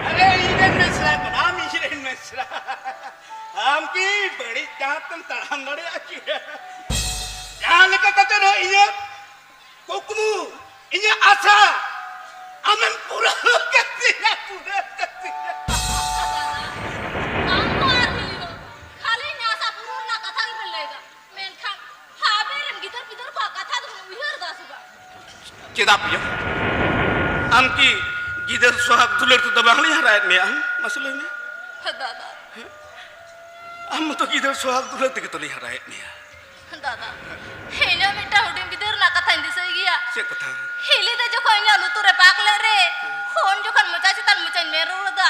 ᱟᱨᱮ ᱤᱧ ᱨᱮᱱ ᱢᱮᱥᱨᱟ ᱠᱟᱱᱟᱢ, ᱤᱧ ᱨᱮᱱ ᱢᱮᱥᱨᱟ᱾ ᱟᱢ ᱠᱤ ᱵᱟᱹᱲᱤᱡ ᱰᱟᱦᱟᱨ ᱛᱮᱢ ᱛᱟᱲᱟᱢ ᱫᱟᱲᱮᱭᱟᱜᱼᱟ ᱠᱤ? ᱡᱟᱦᱟᱸ ᱞᱮᱠᱟ ᱠᱟᱛᱮ ᱨᱮᱦᱚᱸ ᱤᱧᱟᱹᱜ ᱠᱩᱠᱢᱩ, ᱤᱧᱟᱹᱜ ᱟᱥᱟ ᱟᱢᱮᱢ ᱯᱩᱨᱟᱹᱣ ᱠᱟᱛᱤᱧᱟ, ᱯᱩᱨᱟᱹᱣ ᱠᱟᱛᱤᱧᱟ᱾ ᱟᱢ ᱦᱚᱸ ᱟᱨ ᱦᱤᱞᱤ ᱦᱚᱸ ᱠᱷᱟᱹᱞᱤ ᱤᱧᱟᱹᱜ ᱟᱥᱟ ᱯᱩᱨᱟᱹᱣ ᱨᱮᱱᱟᱜ ᱠᱟᱛᱷᱟ ᱜᱮᱵᱮᱱ ᱞᱟᱹᱭ ᱮᱫᱟ᱾ ᱢᱮᱱᱠᱷᱟᱱ ᱟᱵᱮᱱ ᱨᱮᱱ ᱜᱤᱫᱟᱹᱨ ᱯᱤᱫᱟᱹᱨ ᱠᱚᱣᱟᱜ ᱠᱟᱛᱷᱟ ᱪᱮᱫᱟᱜ ᱯᱤᱭᱳ? ᱟᱢ ᱠᱤ ᱜᱤᱫᱟᱹᱨ ᱥᱚᱦᱟᱜ ᱫᱩᱞᱟᱹᱲ ᱛᱮᱫᱚ ᱵᱟᱝᱞᱤᱧ ᱦᱟᱨᱟᱭᱮᱫ ᱢᱮᱭᱟ? ᱟᱢ ᱢᱟᱥᱮ ᱞᱟᱹᱭ ᱢᱮ᱾ ᱫᱟᱫᱟ, ᱟᱢ ᱢᱟᱛᱚ ᱜᱤᱫᱟᱹᱨ ᱥᱚᱦᱟᱜ ᱫᱩᱞᱟᱹᱲ ᱛᱮᱜᱮ ᱛᱚᱞᱤᱧ ᱦᱟᱨᱟᱭᱮᱫ ᱢᱮᱭᱟ᱾ ᱫᱟᱫᱟ, ᱤᱧᱟᱹᱜ ᱢᱤᱫᱴᱟᱝ ᱦᱩᱰᱤᱧ ᱵᱤᱫᱟᱹᱞ ᱨᱮᱱᱟᱜ ᱠᱟᱛᱷᱟᱧ ᱫᱤᱥᱟᱹᱭ ᱜᱮᱭᱟ᱾ ᱪᱮᱫ ᱠᱟᱛᱷᱟ? ᱦᱤᱞᱤ ᱫᱚ ᱡᱚᱠᱷᱚᱱ ᱤᱧᱟᱹᱜ ᱞᱩᱛᱩᱨ ᱨᱮ ᱯᱟᱠ ᱞᱮᱫ ᱨᱮ, ᱩᱱ ᱡᱚᱠᱷᱚᱱ ᱢᱚᱪᱟ ᱪᱮᱛᱟᱱ ᱢᱚᱪᱟᱧ ᱢᱮᱱ ᱨᱩᱣᱟᱹᱲ ᱮᱫᱟ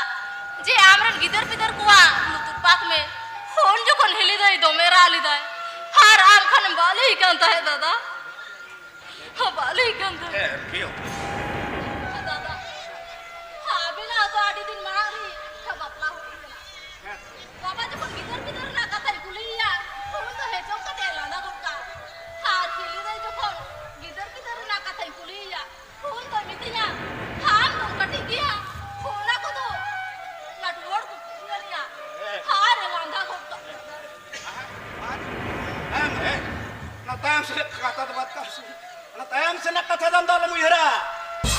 ᱡᱮ, "ᱟᱢᱨᱮᱱ ᱜᱤᱫᱟᱹᱨ ᱯᱤᱫᱟᱹᱨ ᱠᱚᱣᱟᱜ ᱞᱩᱛᱩᱨ ᱯᱟᱠ ᱢᱮ", ᱩᱱ ᱡᱚᱠᱷᱚᱱ ᱦᱤᱞᱤ ᱫᱚᱭ ᱫᱚᱢᱮ ᱨᱟᱜ ᱞᱮᱫᱟᱭ᱾ ᱟᱨ ᱟᱢ ᱠᱷᱟᱱᱮᱢ ᱵᱟᱹᱞᱤ ᱠᱟᱱ ᱛᱟᱦᱮᱸᱫ, ᱫᱟᱫᱟ᱾ ᱵᱟᱹᱞᱤ ᱠᱟᱱ ᱛᱟᱦᱮᱸᱫ᱾ ᱦᱮᱸ, ᱯᱤᱭᱳ᱾ ᱫᱟᱫᱟ, ᱟᱹᱵᱤᱱᱟᱜ ᱫᱚ ᱟᱹᱰᱤ ᱫᱤᱱ ᱢᱟᱲᱟᱝ ᱨᱮ ᱵᱟᱯᱞᱟ ᱦᱩᱭ ᱠᱟᱱᱟ᱾ ᱦᱮᱸ᱾ ᱵᱟᱵᱟ ᱡᱚᱠᱷᱚᱱ ᱜᱤᱫᱟᱹᱨ ᱯᱤᱫᱟᱹᱨ ᱨᱮᱱᱟᱜ ᱠᱟᱛᱷᱟᱧ ᱠᱩᱞᱤᱭᱮᱭᱟ, ᱩᱱ ᱫᱚ ᱦᱮᱪᱚᱝ ᱠᱟᱛᱮ ᱞᱟᱸᱫᱟ ᱜᱚᱫ ᱠᱟᱜᱼᱟ᱾ ᱟᱨ ᱦᱤᱞᱤ ᱫᱟᱹᱭ ᱡᱚᱠᱷᱚᱱ ᱜᱤᱫᱟᱹᱨ ᱯᱤᱫᱟᱹᱨ ᱨᱮᱱᱟᱜ ᱠᱟᱛᱷᱟᱧ ᱠᱩᱞᱤᱭᱮᱭᱟ, ᱩᱱ ᱫᱚᱭ ᱢᱤᱛᱟᱹᱧᱟ, "ᱟᱢ ᱫᱚᱢ ᱠᱟᱹᱴᱤᱡ ᱜᱮᱭᱟ, ᱚᱱᱟ ᱠᱚᱫᱚ ᱞᱟᱹᱴᱩ ᱦᱚᱲ ᱠᱚ ᱠᱩᱞᱤᱭᱟ", ᱟᱨ ᱮ ᱞᱟᱸᱫᱟ ᱜᱚᱫ ᱠᱟᱜᱼᱟ᱾ ᱦᱮᱸ, ᱦᱮᱸ᱾ ᱚᱱᱟ ᱛᱟᱭᱚᱢ ᱥᱮᱫ ᱠᱟᱛᱷᱟ ᱫᱚ ᱵᱟᱫ ᱠᱟᱜ ᱢᱮ᱾ ᱚᱱᱟ ᱛᱟᱭᱚᱢ ᱥᱮᱱᱟᱜ ᱠᱟᱛᱷᱟ ᱫᱚ ᱟᱢ ᱫᱚ ᱟᱞᱚᱢ ᱩᱭᱦᱟᱹᱨᱟ᱾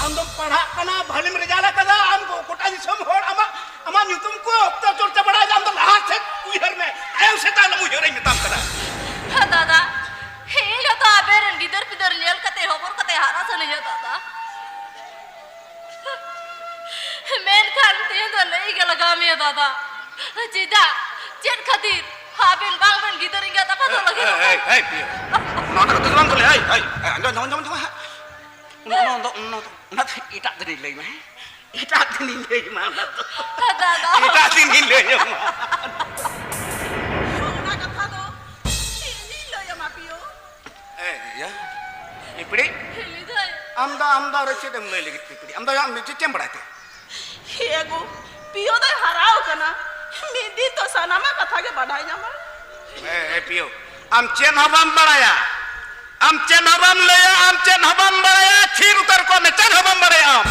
ᱟᱢ ᱫᱚᱢ ᱯᱟᱲᱦᱟᱜ ᱠᱟᱱᱟ, ᱵᱷᱟᱹᱞᱤᱢ ᱨᱮᱡᱟᱞᱴ ᱟᱠᱟᱫᱟ, ᱟᱢ ᱫᱚ ᱜᱚᱴᱟ ᱫᱤᱥᱚᱢ ᱦᱚᱲ ᱟᱢᱟᱜ, ᱟᱢᱟᱜ ᱧᱩᱛᱩᱢ ᱠᱚ ᱚᱠᱛᱚ ᱪᱚᱨᱪᱟ ᱵᱟᱲᱟᱭᱮᱫᱟ᱾ ᱟᱢ ᱫᱚ ᱞᱟᱦᱟ ᱥᱮᱫ ᱩᱭᱦᱟᱹᱨ ᱢᱮ, ᱛᱟᱭᱚᱢ ᱥᱮᱫ ᱫᱚ ᱟᱞᱚᱢ ᱩᱭᱦᱟᱹᱨᱟ, ᱤᱧ ᱢᱮᱛᱟᱢ ᱠᱟᱱᱟ᱾ ᱫᱟᱫᱟ, ᱤᱧ ᱦᱚᱸᱛᱚ ᱟᱵᱮᱱ ᱨᱮᱱ ᱜᱤᱫᱟᱹᱨ ᱯᱤᱫᱟᱹᱨ ᱧᱮᱞ ᱠᱟᱛᱮ, ᱦᱚᱵᱚᱨ ᱠᱟᱛᱮ ᱦᱟᱨᱟ ᱥᱟᱱᱟᱧᱟ, ᱫᱟᱫᱟ᱾ ᱢᱮᱱᱠᱷᱟᱱ ᱛᱮᱦᱮᱧ ᱫᱚ ᱞᱟᱹᱭ ᱜᱮ ᱞᱟᱜᱟᱣ ᱢᱮᱭᱟ, ᱫᱟᱫᱟ᱾ ᱪᱮᱫᱟᱜ? ᱪᱮᱫ ᱠᱷᱟᱹᱛᱤᱨ ᱟᱵᱮᱱ ᱵᱟᱝ ᱵᱮᱱ ᱜᱤᱫᱟᱹᱨ ᱮᱸᱜᱟᱛ ᱟᱯᱟᱛ ᱞᱟᱹᱜᱤᱫ? ᱮᱭ, ᱮᱭ, ᱮᱭ, ᱯᱤᱭᱳ᱾ ᱱᱚᱣᱟ ᱠᱟᱛᱷᱟ ᱫᱚ ᱵᱟᱝ ᱠᱚ ᱞᱟᱹᱭᱟ᱾ ᱮᱭ, ᱮᱭ, ᱮᱭ, ᱟᱸᱡᱚᱢ, ᱟᱸᱡᱚᱢ, ᱟᱸᱡᱚᱢ, ᱟᱸᱡᱚᱢ, ᱦᱮᱸ᱾ ᱚᱱᱟ, ᱚᱱᱟ ᱫᱚ, ᱚᱱᱟ ᱫᱚ, ᱚᱱᱟ ᱫᱚ ᱮᱴᱟᱜ ᱫᱤᱱᱤᱧ ᱞᱟᱹᱭ ᱢᱮ, ᱦᱮᱸ? ᱮᱴᱟᱜ ᱫᱤᱱᱤᱧ ᱞᱟᱹᱭ ᱢᱟ ᱚᱱᱟ ᱫᱚ᱾ ᱫᱟᱫᱟ᱾ ᱮᱴᱟᱜ ᱫᱤᱱᱤᱧ ᱞᱟᱹᱭ ᱟᱢᱟ᱾ ᱚᱱᱟ ᱠᱟᱛᱷᱟ ᱫᱚ ᱤᱧᱤᱧ ᱞᱟᱹᱭ ᱟᱢᱟ, ᱯᱤᱭᱳ᱾ ᱮ, ᱤᱭᱟᱹ, ᱯᱤᱯᱤᱲᱤ? ᱦᱤᱞᱤ ᱫᱟᱹᱭ᱾ ᱟᱢ ᱫᱚ, ᱟᱢ ᱫᱚ ᱟᱨᱚ ᱪᱮᱫ ᱮᱢ ᱞᱟᱹᱭ ᱞᱟᱹᱜᱤᱫ, ᱯᱤᱯᱤᱲᱤ? ᱟᱢ ᱫᱚ ᱟᱢ ᱪᱮᱫ ᱮᱢ ᱵᱟᱲᱟᱭ ᱛᱮ? ᱦᱮ ᱜᱳ, ᱯᱤᱭᱳ ᱫᱚᱭ ᱦᱟᱨᱟᱣ ᱠᱟᱱᱟ᱾ ᱢᱤᱫ ᱫᱤᱱ ᱛᱚ ᱥᱟᱱᱟᱢᱟᱜ ᱠᱟᱛᱷᱟ ᱜᱮ ᱵᱟᱰᱟᱭ ᱧᱟᱢᱟ᱾ ᱮ, ᱮ, ᱯᱤᱭᱳ, ᱟᱢ ᱪᱮᱫ ᱦᱚᱸ ᱵᱟᱢ ᱵᱟᱲᱟᱭᱟ᱾ ᱟᱢ ᱪᱮᱫ ᱦᱚᱸ ᱵᱟᱢ ᱞᱟᱹᱭᱟ, ᱟᱢ ᱪᱮᱫ ᱦᱚᱸ ᱵᱟᱢ ᱵᱟᱲᱟᱭᱟ᱾ ᱛᱷᱤᱨ ᱩᱛᱟᱹᱨ ᱠᱚᱜ ᱢᱮ, ᱪᱮᱫ ᱦᱚᱸ ᱵᱟᱢ ᱵᱟᱲᱟᱭᱟ ᱟᱢ᱾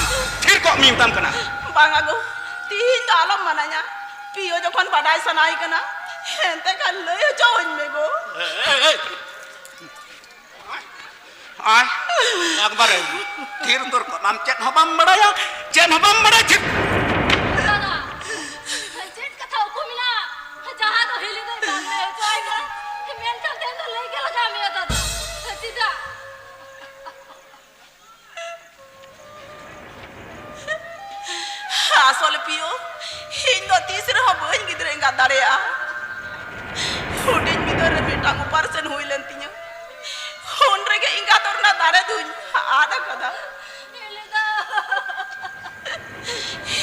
ᱛᱷᱤᱨ ᱠᱚᱜ ᱢᱮᱧ ᱢᱮᱛᱟᱢ ᱠᱟᱱᱟ᱾ ᱵᱟᱝᱟ ᱜᱳ, ᱛᱤᱦᱤᱧ ᱫᱚ ᱟᱞᱚᱢ ᱢᱟᱱᱟᱧᱟ᱾ ᱯᱤᱭᱳ ᱡᱚᱠᱷᱚᱱ ᱵᱟᱰᱟᱭ ᱥᱟᱱᱟᱭᱮ ᱠᱟᱱᱟ, ᱮᱱᱛᱮ ᱠᱷᱟᱱ ᱞᱟᱹᱭ ᱦᱚᱪᱚᱣᱟᱹᱧ ᱢᱮ ᱜᱳ᱾ ᱮ, ᱮ, ᱮ᱾ ᱟᱭ, ᱮᱠᱵᱟᱨᱮ ᱛᱷᱤᱨ ᱩᱛᱟᱹᱨ ᱠᱚᱜ ᱢᱮ᱾ ᱟᱢ ᱪᱮᱫ ᱦᱚᱸ ᱵᱟᱢ ᱵᱟᱲᱟᱭᱟ, ᱪᱮᱫ ᱦᱚᱸ ᱵᱟᱢ ᱵᱟᱲᱟᱭᱟ, ᱛᱷᱤᱨ᱾ ᱫᱟᱫᱟ, ᱪᱮᱫ ᱠᱟᱛᱷᱟ ᱩᱠᱩ ᱢᱮᱱᱟᱜᱼᱟ, ᱡᱟᱦᱟᱸ ᱫᱚ ᱦᱤᱞᱤ ᱫᱚᱭ ᱵᱟᱢ ᱞᱟᱹᱭ ᱦᱚᱪᱚᱣᱟᱭ ᱠᱟᱱᱟ? ᱢᱮᱱᱠᱷᱟᱱ ᱛᱮᱦᱮᱧ ᱫᱚ ᱞᱟᱹᱭ ᱜᱮ ᱞᱟᱜᱟᱣ ᱢᱮᱭᱟ, ᱫᱟᱫᱟ᱾ ᱪᱮᱫᱟᱜ? ᱫᱟᱲᱮᱭᱟᱜᱼᱟ᱾ ᱦᱩᱰᱤᱧ ᱵᱤᱫᱟᱹᱞ ᱨᱮ ᱢᱤᱫᱴᱟᱝ ᱚᱯᱟᱨᱮᱥᱚᱱ ᱦᱩᱭ ᱞᱮᱱ ᱛᱤᱧᱟᱹ᱾ ᱩᱱ ᱨᱮᱜᱮ ᱮᱸᱜᱟᱛᱚᱜ ᱨᱮᱱᱟᱜ ᱫᱟᱲᱮ ᱫᱩᱧ ᱟᱫ ᱟᱠᱟᱫᱟ᱾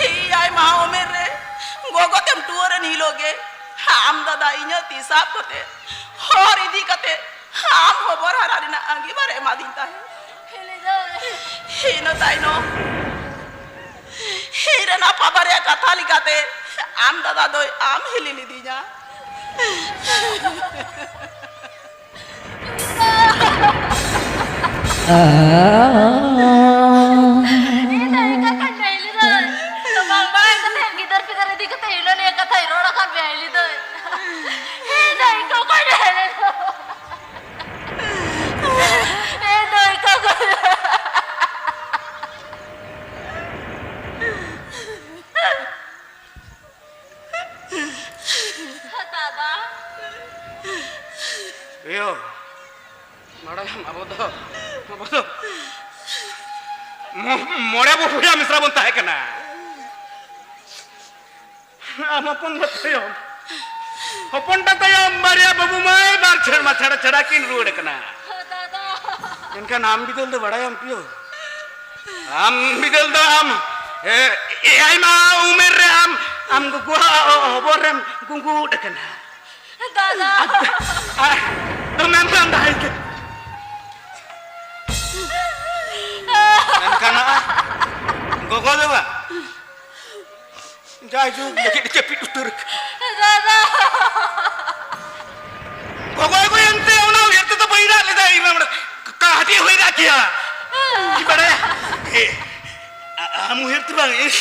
ᱮᱭ ᱟᱭᱢᱟ ᱩᱢᱮᱨ ᱨᱮ ᱜᱚᱜᱚ ᱛᱮᱢ ᱴᱩᱣᱟᱹᱨ ᱮᱱ ᱦᱤᱞᱳᱜ ᱜᱮ ᱟᱢ ᱫᱟᱫᱟ ᱤᱧᱟᱹᱜ ᱛᱤ ᱥᱟᱵ ᱠᱟᱛᱮ ᱦᱚᱨ ᱤᱫᱤ ᱠᱟᱛᱮ ᱟᱢ ᱦᱚᱵᱚᱨ ᱦᱟᱨᱟ ᱨᱮᱱᱟᱜ ᱟᱸᱜᱤᱵᱷᱟᱨ ᱮ ᱮᱢᱟᱫᱤᱧ ᱛᱟᱦᱮᱸᱫ᱾ ᱤᱱᱟᱹ ᱛᱟᱭᱱᱚᱢ ᱤᱧ ᱨᱮᱱ ᱟᱯᱟ ᱵᱟᱨᱭᱟ ᱠᱟᱛᱷᱟ ᱞᱮᱠᱟᱛᱮ ᱟᱢ ᱫᱟᱫᱟ ᱫᱚᱭ ᱟᱢ ᱦᱤᱞᱤ ᱞᱤᱫᱤᱧᱟ᱾ ᱤᱧ ᱫᱚ ᱮᱱᱠᱟ ᱠᱷᱟᱱ ᱵᱮ ᱦᱤᱞᱤ ᱫᱚᱭ᱾ ᱛᱚ ᱵᱟᱝ ᱵᱟᱲᱟᱭ ᱠᱟᱛᱮ ᱜᱤᱫᱟᱹᱨ ᱯᱤᱫᱟᱹᱨ ᱤᱫᱤ ᱠᱟᱛᱮ ᱦᱤᱞᱳ ᱱᱤᱭᱟᱹ ᱠᱟᱛᱷᱟᱭ ᱨᱚᱲ ᱟᱠᱟᱫ ᱵᱮ ᱦᱤᱞᱤ ᱫᱚᱭ᱾ ᱤᱧ ᱫᱚ ᱮᱱᱠᱟ ᱠᱷᱟᱱ ᱵᱮ ᱦᱤᱞᱤ ᱫᱚᱭ᱾ ᱤᱧ ᱫᱚ ᱮᱱᱠᱟ ᱠᱷᱟᱱ ᱫᱟᱫᱟ᱾ ᱮᱭᱳ, ᱵᱟᱲᱟᱭᱟᱢ, ᱟᱵᱚ ᱫᱚ, ᱟᱵᱚ ᱫᱚ ᱢᱚ-, ᱢᱚᱬᱮ ᱵᱚᱭᱦᱟ ᱢᱤᱥᱨᱟ ᱵᱚᱱ ᱛᱟᱦᱮᱸ ᱠᱟᱱᱟ᱾ ᱟᱢ ᱦᱚᱯᱚᱱ ᱵᱟ ᱛᱟᱭᱚᱢ, ᱦᱚᱯᱚᱱ ᱵᱟ ᱛᱟᱭᱚᱢ ᱵᱟᱨᱭᱟ ᱵᱟᱹᱵᱩ ᱢᱟᱹᱭ ᱵᱟᱨ ᱥᱮᱨᱢᱟ ᱪᱷᱟᱲᱟ ᱪᱷᱟᱲᱟ ᱠᱤᱱ ᱨᱩᱣᱟᱹᱲ ᱠᱟᱱᱟ᱾ ᱫᱟᱫᱟ᱾ ᱢᱮᱱᱠᱷᱟᱱ ᱟᱢ ᱵᱤᱫᱟᱹᱞ ᱫᱚ ᱵᱟᱲᱟᱭᱟᱢ ᱯᱤᱭᱳ, ᱟᱢ ᱵᱤᱫᱟᱹᱞ ᱫᱚ ᱟᱢ, ᱮ, ᱮ, ᱟᱭᱢᱟ ᱩᱢᱮᱨ ᱨᱮ ᱟᱢ, ᱟᱢ ᱜᱚᱜᱚᱣᱟᱜ ᱦᱚᱵᱚᱨ ᱨᱮᱢ ᱜᱩᱸᱜᱩᱫ ᱟᱠᱟᱱᱟ᱾ ᱫᱟᱫᱟ᱾ ᱟᱨ, ᱟᱨ ᱫᱚᱢᱮᱢ ᱞᱟᱸᱫᱟᱭ ᱛᱮ᱾ ᱢᱮᱱᱠᱷᱟᱱ, ᱟ, ᱜᱚᱜᱚ ᱫᱚ ᱵᱟᱝ᱾ ᱡᱟᱭᱡᱩᱜᱽ ᱞᱟᱹᱜᱤᱫ ᱡᱟᱹᱯᱤᱫ ᱩᱛᱟᱹᱨ᱾ ᱫᱟᱫᱟ᱾ ᱜᱚᱜᱚᱭ ᱜᱚᱡ ᱮᱱᱛᱮ ᱚᱱᱟ ᱩᱭᱦᱟᱹᱨ ᱛᱮᱫᱚ ᱵᱟᱹᱧ ᱨᱟᱜ ᱞᱮᱫᱟ, ᱤᱧ ᱢᱟ ᱚᱸᱰᱮ ᱠᱟᱹᱴᱤᱡ ᱦᱚᱸ ᱵᱟᱹᱧ ᱨᱟᱜ ᱠᱮᱭᱟ᱾ ᱤᱧ ᱵᱟᱲᱟᱭᱟ᱾ ᱮ, ᱟ-, ᱟᱢ ᱩᱭᱦᱟᱹᱨ ᱛᱮ ᱵᱟᱝ, ᱤᱧ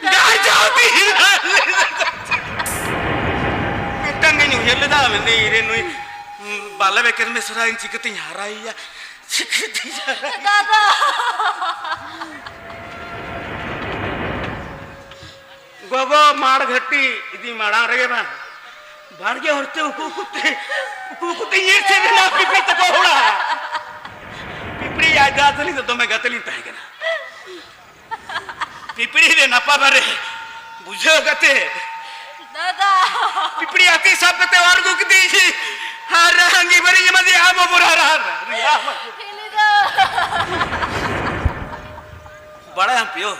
ᱡᱟᱦᱟᱸᱭ ᱡᱟᱦᱟᱸ ᱛᱤᱱ ᱨᱟᱜ ᱞᱮᱫᱟ᱾ ᱢᱤᱫᱴᱟᱝ ᱜᱤᱧ ᱩᱭᱦᱟᱹᱨ ᱞᱮᱫᱟ, ᱢᱮᱱᱫᱟᱹᱧ ᱤᱧ ᱨᱮᱱ ᱱᱩᱭ ᱵᱟᱞᱮ ᱵᱮᱠᱮᱨ ᱢᱮᱥᱨᱟ ᱤᱧ ᱪᱤᱠᱟᱹᱛᱤᱧ ᱦᱟᱨᱟᱭᱮᱭᱟ, ᱪᱤᱠᱟᱹᱛᱤᱧ ᱦᱟᱨᱟᱭᱮᱭᱟ᱾ ᱫᱟᱫᱟ᱾ ᱜᱚᱜᱚ ᱢᱟᱲ ᱜᱷᱟᱹᱴᱤ ᱤᱫᱤ ᱢᱟᱲᱟᱝ ᱨᱮᱜᱮ ᱵᱟᱝ, ᱵᱟᱲᱜᱮ ᱦᱚᱨᱛᱮ ᱩᱠᱩ ᱩᱠᱩᱛᱮ, ᱩᱠᱩ ᱩᱠᱩᱛᱮ ᱧᱮᱞ ᱥᱮᱫ ᱨᱮᱱᱟᱜ ᱯᱤᱯᱤᱲᱤ ᱛᱟᱠᱚ ᱚᱲᱟᱜ᱾ ᱯᱤᱯᱤᱲᱤ ᱟᱡ ᱫᱟᱫᱟ ᱛᱟᱹᱞᱤᱧ ᱫᱚ ᱫᱚᱢᱮ ᱜᱟᱛᱮ ᱞᱤᱧ ᱛᱟᱦᱮᱸ ᱠᱟᱱᱟ᱾ ᱯᱤᱯᱤᱲᱤ ᱨᱮ ᱱᱟᱯᱟ ᱵᱟᱨᱮ ᱵᱩᱡᱷᱟᱹᱣ ᱠᱟᱛᱮ ᱫᱟᱫᱟ᱾ ᱯᱤᱯᱲᱤ ᱦᱟᱹᱛᱤ ᱥᱟᱵ ᱠᱟᱛᱮ ᱚᱨ ᱟᱹᱜᱩ ᱠᱮᱫᱮᱭᱟ ᱟᱨ ᱟᱸᱜᱤᱵᱷᱟᱨᱤᱧ ᱮᱢᱟᱫᱮᱭᱟ ᱟᱵᱚ ᱵᱚᱨᱟ ᱟᱨ ᱩᱱᱤ ᱫᱚ ᱵᱟᱲᱟᱭᱟᱢ ᱯᱤᱭᱳ,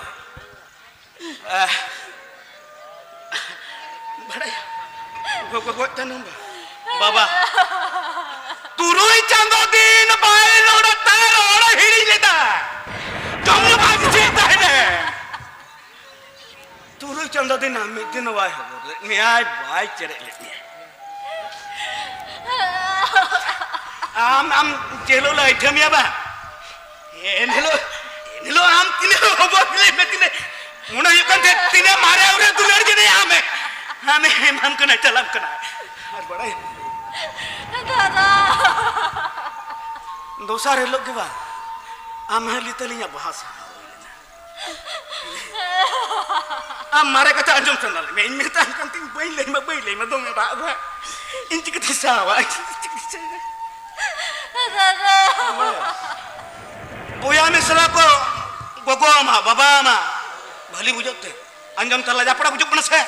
ᱟᱦ, ᱵᱟᱲᱟᱭᱟ, ᱜᱚ-, ᱜᱚ-, ᱜᱚᱡ ᱛᱟᱭᱱᱚᱢ ᱵᱟ-, ᱵᱟᱵᱟ, ᱛᱩᱨᱩᱭ ᱪᱟᱸᱫᱚ ᱫᱤᱱ ᱵᱟᱭ ᱨᱚᱲ ᱛᱟᱭ, ᱨᱚᱲ ᱦᱤᱲᱤᱧ ᱞᱮᱫᱟ, ᱡᱚᱢ ᱧᱩ ᱵᱟᱭ ᱵᱩᱡᱷᱟᱹᱣ ᱛᱟᱦᱮᱱᱟ᱾ ᱛᱩᱨᱩᱭ ᱪᱟᱸᱫᱚ ᱫᱤᱱ ᱟᱢ ᱢᱤᱫ ᱫᱤᱱ ᱦᱚᱸ ᱵᱟᱭ ᱦᱚᱵᱚᱨ ᱞᱮᱫ ᱢᱮᱭᱟᱭ, ᱵᱟᱭ ᱪᱮᱨᱮᱡ ᱞᱮᱫ ᱢᱮᱭᱟᱭ᱾ ᱟᱢ, ᱟᱢ ᱡᱮ ᱦᱤᱞᱳᱜ ᱞᱮ ᱟᱹᱭᱴᱷᱟᱹ ᱢᱮᱭᱟ ᱵᱟᱝ, ᱮᱱ ᱦᱤᱞᱳᱜ, ᱮᱱ ᱦᱤᱞᱳᱜ ᱟᱢ ᱛᱤᱱᱟᱹᱜ ᱦᱚᱵᱚᱨ ᱞᱮᱫ ᱢᱮ, ᱛᱤᱱᱟᱹᱜ ᱢᱚᱱᱮ ᱦᱩᱭᱩᱜ ᱠᱟᱱ ᱛᱟᱦᱮᱸᱫ, ᱛᱤᱱᱟᱹᱜ ᱢᱟᱨᱮ ᱩᱨᱮ ᱫᱩᱞᱟᱹᱲ ᱠᱮᱫᱮᱭᱟ ᱟᱢᱮ, ᱟᱢᱮ ᱮᱢᱟᱢ ᱠᱟᱱᱟ, ᱪᱟᱞᱟᱢ ᱠᱟᱱᱟ᱾ ᱟᱨ ᱵᱟᱲᱟᱭ ᱫᱟᱫᱟ᱾ ᱫᱚᱥᱟᱨ ᱦᱤᱞᱳᱜ ᱜᱮ ᱵᱟᱝ, ᱟᱢ ᱦᱚᱸ ᱞᱤᱛᱟᱹᱞᱤᱧᱟᱜ ᱵᱟᱦᱟ ᱥᱟᱦᱟ ᱦᱩᱭ ᱞᱮᱱᱟ᱾ ᱟᱢ ᱢᱟᱨᱮ ᱠᱟᱛᱷᱟ ᱟᱸᱡᱚᱢ ᱥᱟᱱᱟ ᱞᱮᱫ ᱢᱮᱭᱟ, ᱤᱧ ᱢᱮᱛᱟᱢ ᱠᱟᱱ ᱛᱤᱧ ᱵᱟᱹᱧ ᱞᱟᱹᱭ ᱢᱟ, ᱵᱟᱹᱧ ᱞᱟᱹᱭ ᱢᱟ, ᱫᱚᱢᱮ ᱨᱟᱜ ᱫᱟ᱾ ᱤᱧ ᱪᱤᱠᱟᱹᱛᱮᱧ ᱥᱟᱦᱟᱣᱟ? ᱤᱧ ᱪᱤᱠᱟᱹᱛᱮᱧ ᱥᱟᱦᱟᱣᱟ? ᱫᱟᱫᱟ᱾ ᱵᱚᱭᱦᱟ ᱢᱤᱥᱨᱟ ᱠᱚ, ᱜᱚᱜᱚ ᱟᱢᱟ, ᱵᱟᱵᱟ ᱟᱢᱟ, ᱵᱷᱟᱹᱞᱤ ᱵᱩᱡᱷᱟᱹᱜ ᱛᱮ ᱟᱸᱡᱚᱢ ᱛᱟᱞᱟ ᱡᱟᱯᱲᱟ ᱵᱩᱡᱩᱜ ᱠᱟᱱᱟ ᱥᱮ?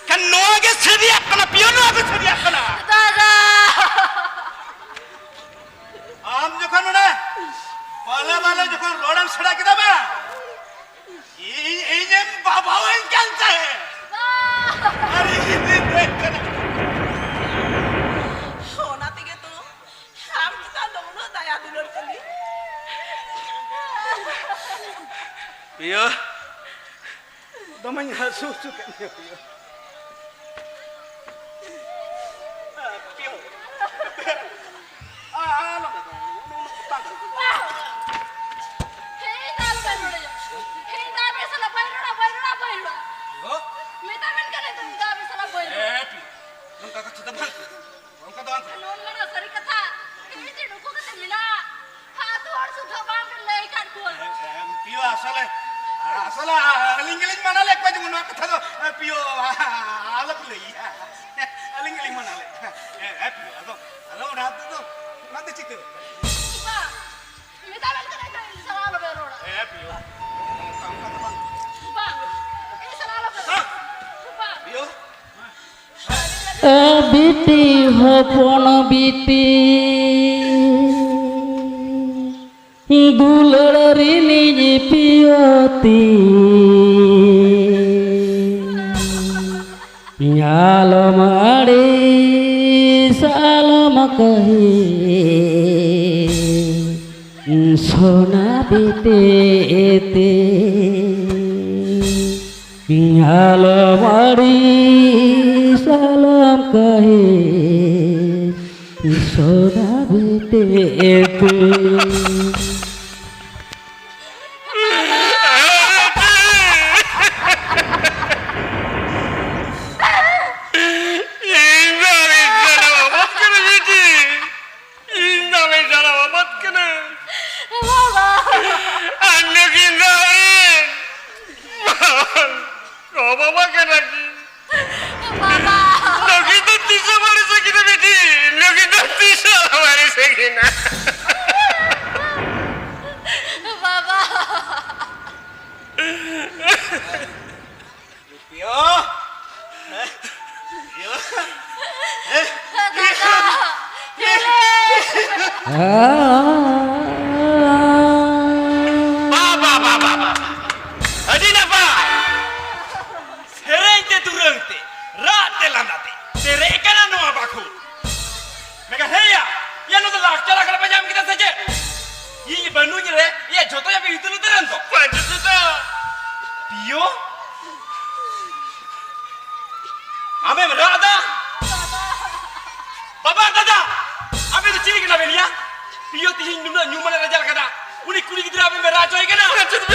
ᱠᱷᱟᱱ ᱱᱚᱣᱟ ᱜᱮ ᱥᱟᱹᱨᱤᱭᱟᱜ ᱠᱟᱱᱟ, ᱯᱤᱭᱳ, ᱱᱚᱣᱟ ᱜᱮ ᱥᱟᱹᱨᱤᱭᱟᱜ ᱠᱟᱱᱟ᱾ ᱫᱟᱫᱟ᱾ ᱟᱢ ᱡᱚᱠᱷᱚᱱ ᱚᱱᱟ ᱵᱟᱞᱮ ᱵᱟᱞᱮ ᱡᱚᱠᱷᱚᱱ ᱨᱚᱲᱮᱢ ᱥᱮᱬᱟ ᱠᱮᱫᱟ ᱵᱟᱝ, ᱤᱧ, ᱤᱧᱮᱢ ᱵᱟᱵᱟᱣᱟᱹᱧ ᱠᱟᱱ ᱛᱟᱦᱮᱸᱫ᱾ ᱟᱨ ᱤᱧ ᱫᱚᱧ ᱞᱟᱹᱭ ᱠᱟᱱᱟ᱾ ᱚᱱᱟ ᱛᱮᱜᱮ ᱛᱚ ᱟᱢ ᱪᱮᱛᱟᱱ ᱫᱚ ᱩᱱᱟᱹᱜ ᱫᱟᱭᱟ ᱫᱩᱞᱟᱹᱲ ᱛᱟᱹᱞᱤᱧ᱾ ᱯᱤᱭᱳ, ᱫᱚᱢᱮᱧ ᱦᱟᱹᱥᱩ ᱦᱚᱪᱚ ᱠᱮᱫ ᱢᱮᱭᱟ, ᱯᱤᱭᱳ᱾ ᱯᱤᱭᱳ᱾ ᱟ-, ᱟᱞᱚᱢ ᱨᱚᱲᱟ, ᱩᱱᱟᱹᱜ, ᱩᱱᱟᱹᱜ ᱚᱛᱟ ᱫᱚ᱾ ᱦᱮᱸ, ᱤᱧ ᱫᱚ ᱟᱞᱚᱯᱮ ᱨᱚᱲ ᱦᱚᱪᱚ᱾ ᱤᱧ ᱫᱚ ᱟᱯᱮ ᱥᱟᱞᱟᱜ ᱵᱟᱹᱧ ᱨᱚᱲᱟ, ᱵᱟᱹᱧ ᱨᱚᱲᱟ, ᱵᱟᱹᱧ ᱨᱚᱲᱟ᱾ ᱯᱤᱭᱳ᱾ ᱢᱮᱛᱟᱵᱮᱱ ᱠᱟᱹᱱᱟᱹᱧ ᱛᱚ, ᱤᱧ ᱫᱚ ᱟᱯᱮ ᱥᱟᱞᱟᱜ ᱵᱟᱹᱧ ᱨᱚᱲᱟ᱾ ᱮ, ᱯᱤᱭᱳ, ᱱᱚᱝᱠᱟ ᱠᱟᱛᱷᱟ ᱫᱚ ᱵᱟᱝ᱾ ᱚᱱᱠᱟ ᱫᱚ ᱵᱟᱝ ᱠᱟᱱᱟ᱾ ᱱᱚᱣᱟ ᱫᱚ ᱥᱟᱹᱨᱤ ᱠᱟᱛᱷᱟ᱾ ᱤᱧ ᱪᱮᱫ ᱱᱩᱠᱩ ᱠᱟᱛᱮ ᱢᱮᱱᱟᱜᱼᱟ? ᱟᱹᱛᱩ ᱦᱚᱲ ᱥᱩᱫᱷᱟᱹ ᱵᱟᱝ ᱵᱮᱱ ᱞᱟᱹᱭ ᱟᱠᱟᱫ ᱠᱚᱣᱟ᱾ ᱮᱢ, ᱮᱢ, ᱯᱤᱭᱳ, ᱟᱥᱚᱞᱮ, ᱟᱥᱚᱞᱮ ᱟᱹᱞᱤᱧ ᱜᱮᱞᱤᱧ ᱢᱟᱱᱟ ᱞᱮᱫ ᱠᱚᱣᱟ ᱡᱮᱢᱚᱱ ᱱᱚᱣᱟ ᱠᱟᱛᱷᱟ ᱫᱚ, ᱮ, ᱯᱤᱭᱳ, ᱟᱞᱚᱯᱮ ᱞᱟᱹᱭᱟ᱾ ᱟᱹᱞᱤᱧ ᱜᱮᱞᱤᱧ ᱢᱟᱱᱟ ᱞᱮᱫ ᱠᱚᱣᱟ᱾ ᱮ, ᱮ, ᱯᱤᱭᱳ, ᱟᱫᱚ, ᱟᱫᱚ ᱚᱱᱟ ᱫᱚ, ᱚᱱᱟ ᱫᱚ ᱪᱤᱠᱟᱹ? ᱵᱟᱝ᱾ ᱢᱮᱛᱟ ᱵᱮᱱ ᱠᱟᱱᱟ ᱛᱚ, ᱤᱧ ᱥᱟᱞᱟᱜ ᱟᱞᱚᱯᱮ ᱨᱚᱲᱟ᱾ ᱮ, ᱯᱤᱭᱳ, ᱚᱱᱠᱟ, ᱚᱱᱠᱟ ᱫᱚ ᱵᱟᱝ᱾ ᱵᱟᱝ᱾ ᱤᱧ ᱥᱟᱞᱟᱜ ᱟᱞᱚᱯᱮ ᱨᱚᱲᱟ᱾ ᱦᱮᱸ᱾ ᱵᱟᱝ᱾ ᱯᱤᱭᱳ᱾ ᱮ ᱵᱤᱴᱤ ᱦᱚᱯᱚᱱ ᱵᱤᱴᱤ, ᱫᱩᱞᱟᱹᱲ ᱨᱤᱱᱤᱡ ᱯᱤᱭᱳ ᱛᱤᱧ, ᱟᱞᱚᱢ ᱟᱹᱲᱤᱥ ᱟᱞᱚᱢ ᱠᱟᱹᱦᱤᱥ, ᱥᱳᱱᱟ ᱵᱤᱴᱤ ᱛᱤᱧ᱾ ᱟᱞᱚᱢ ᱟᱹᱲᱤᱥ ᱟᱞᱚᱢ ᱠᱟᱹᱦᱤᱥ, ᱥᱳᱱᱟ ᱵᱤᱴᱤ ᱛᱤᱧ᱾ ᱤᱧ ᱫᱚ ᱟᱹᱲᱤᱥ ᱟᱞᱚᱢ ᱠᱟᱹᱦᱤᱥ ᱵᱤᱴᱤ᱾ ᱤᱧ ᱫᱚ ᱩᱱᱤ ᱡᱟᱱᱟᱢ ᱟᱵᱟᱫ ᱠᱟᱹᱱᱟᱹᱧ᱾ ᱵᱟᱵᱟ! ᱟᱨ ᱱᱩᱠᱤᱱ ᱫᱚ ᱤᱧ ᱜᱚ ᱵᱟᱵᱟ ᱠᱟᱱᱟ ᱠᱤᱱ᱾ ᱵᱟᱵᱟ! ᱱᱩᱠᱤᱱ ᱫᱚ ᱛᱤᱥ ᱦᱚᱸ ᱵᱟᱹᱲᱤᱡ ᱥᱟᱹᱠᱤᱱᱟ ᱵᱤᱴᱤ᱾ ᱱᱩᱠᱤᱱ ᱫᱚ ᱛᱤᱥ ᱦᱚᱸ ᱵᱟᱹᱲᱤᱡ ᱥᱟᱹᱠᱤᱱᱟ᱾ ᱵᱟᱵᱟ! ᱯᱤᱭᱳ! ᱯᱤᱭᱳ! ᱫᱟᱫᱟ! ᱦᱤᱞᱤ! ᱵᱟ, ᱵᱟ, ᱵᱟ, ᱵᱟ, ᱵᱟ, ᱵᱟ᱾ ᱟᱹᱰᱤ ᱱᱟᱯᱟᱭ᱾ ᱥᱮᱨᱮᱧ ᱛᱮ ᱫᱩᱨᱟᱹᱝ ᱛᱮ, ᱨᱟᱜ ᱛᱮ ᱞᱟᱸᱫᱟ ᱛᱮ, ᱯᱮᱨᱮᱡ ᱠᱟᱱᱟ ᱱᱚᱣᱟ ᱵᱟᱠᱷᱳᱞ᱾ ᱢᱮᱱᱠᱷᱟᱱ ᱦᱮᱸᱭᱟ, ᱭᱟ ᱱᱚᱣᱟ ᱫᱚ ᱞᱟᱠᱪᱟᱨ ᱟᱠᱷᱲᱟ ᱯᱮ ᱧᱟᱢ ᱠᱮᱫᱟ ᱥᱮ ᱪᱮᱫ? ᱤᱧ ᱵᱟᱹᱱᱩᱧ ᱨᱮ, ᱭᱟ ᱡᱷᱚᱛᱚ ᱭᱟ ᱯᱮ ᱦᱤᱛᱩᱨ ᱩᱛᱟᱹᱨ ᱮᱱ ᱫᱚ᱾ ᱯᱟᱸᱪᱩ ᱥᱩᱛᱟᱹ᱾ ᱯᱤᱭᱳ? ᱟᱢᱮᱢ ᱨᱟᱜ ᱮᱫᱟ? ᱵᱟᱵᱟ, ᱫᱟᱫᱟ, ᱟᱯᱮ ᱫᱚ ᱪᱤᱞᱤ ᱠᱟᱱᱟ ᱯᱮ ᱞᱟᱹᱭᱟ? ᱯᱤᱭᱳ ᱛᱤᱦᱤᱧ ᱱᱩᱱᱟᱹᱜ ᱧᱩᱢᱟᱱᱮ ᱨᱮᱡᱟᱞ ᱠᱟᱫᱟ, ᱩᱱᱤ ᱠᱩᱲᱤ ᱜᱤᱫᱽᱨᱟᱹ ᱟᱢᱮᱢ ᱨᱟᱜ ᱦᱚᱪᱚᱭᱮ ᱠᱟᱱᱟ?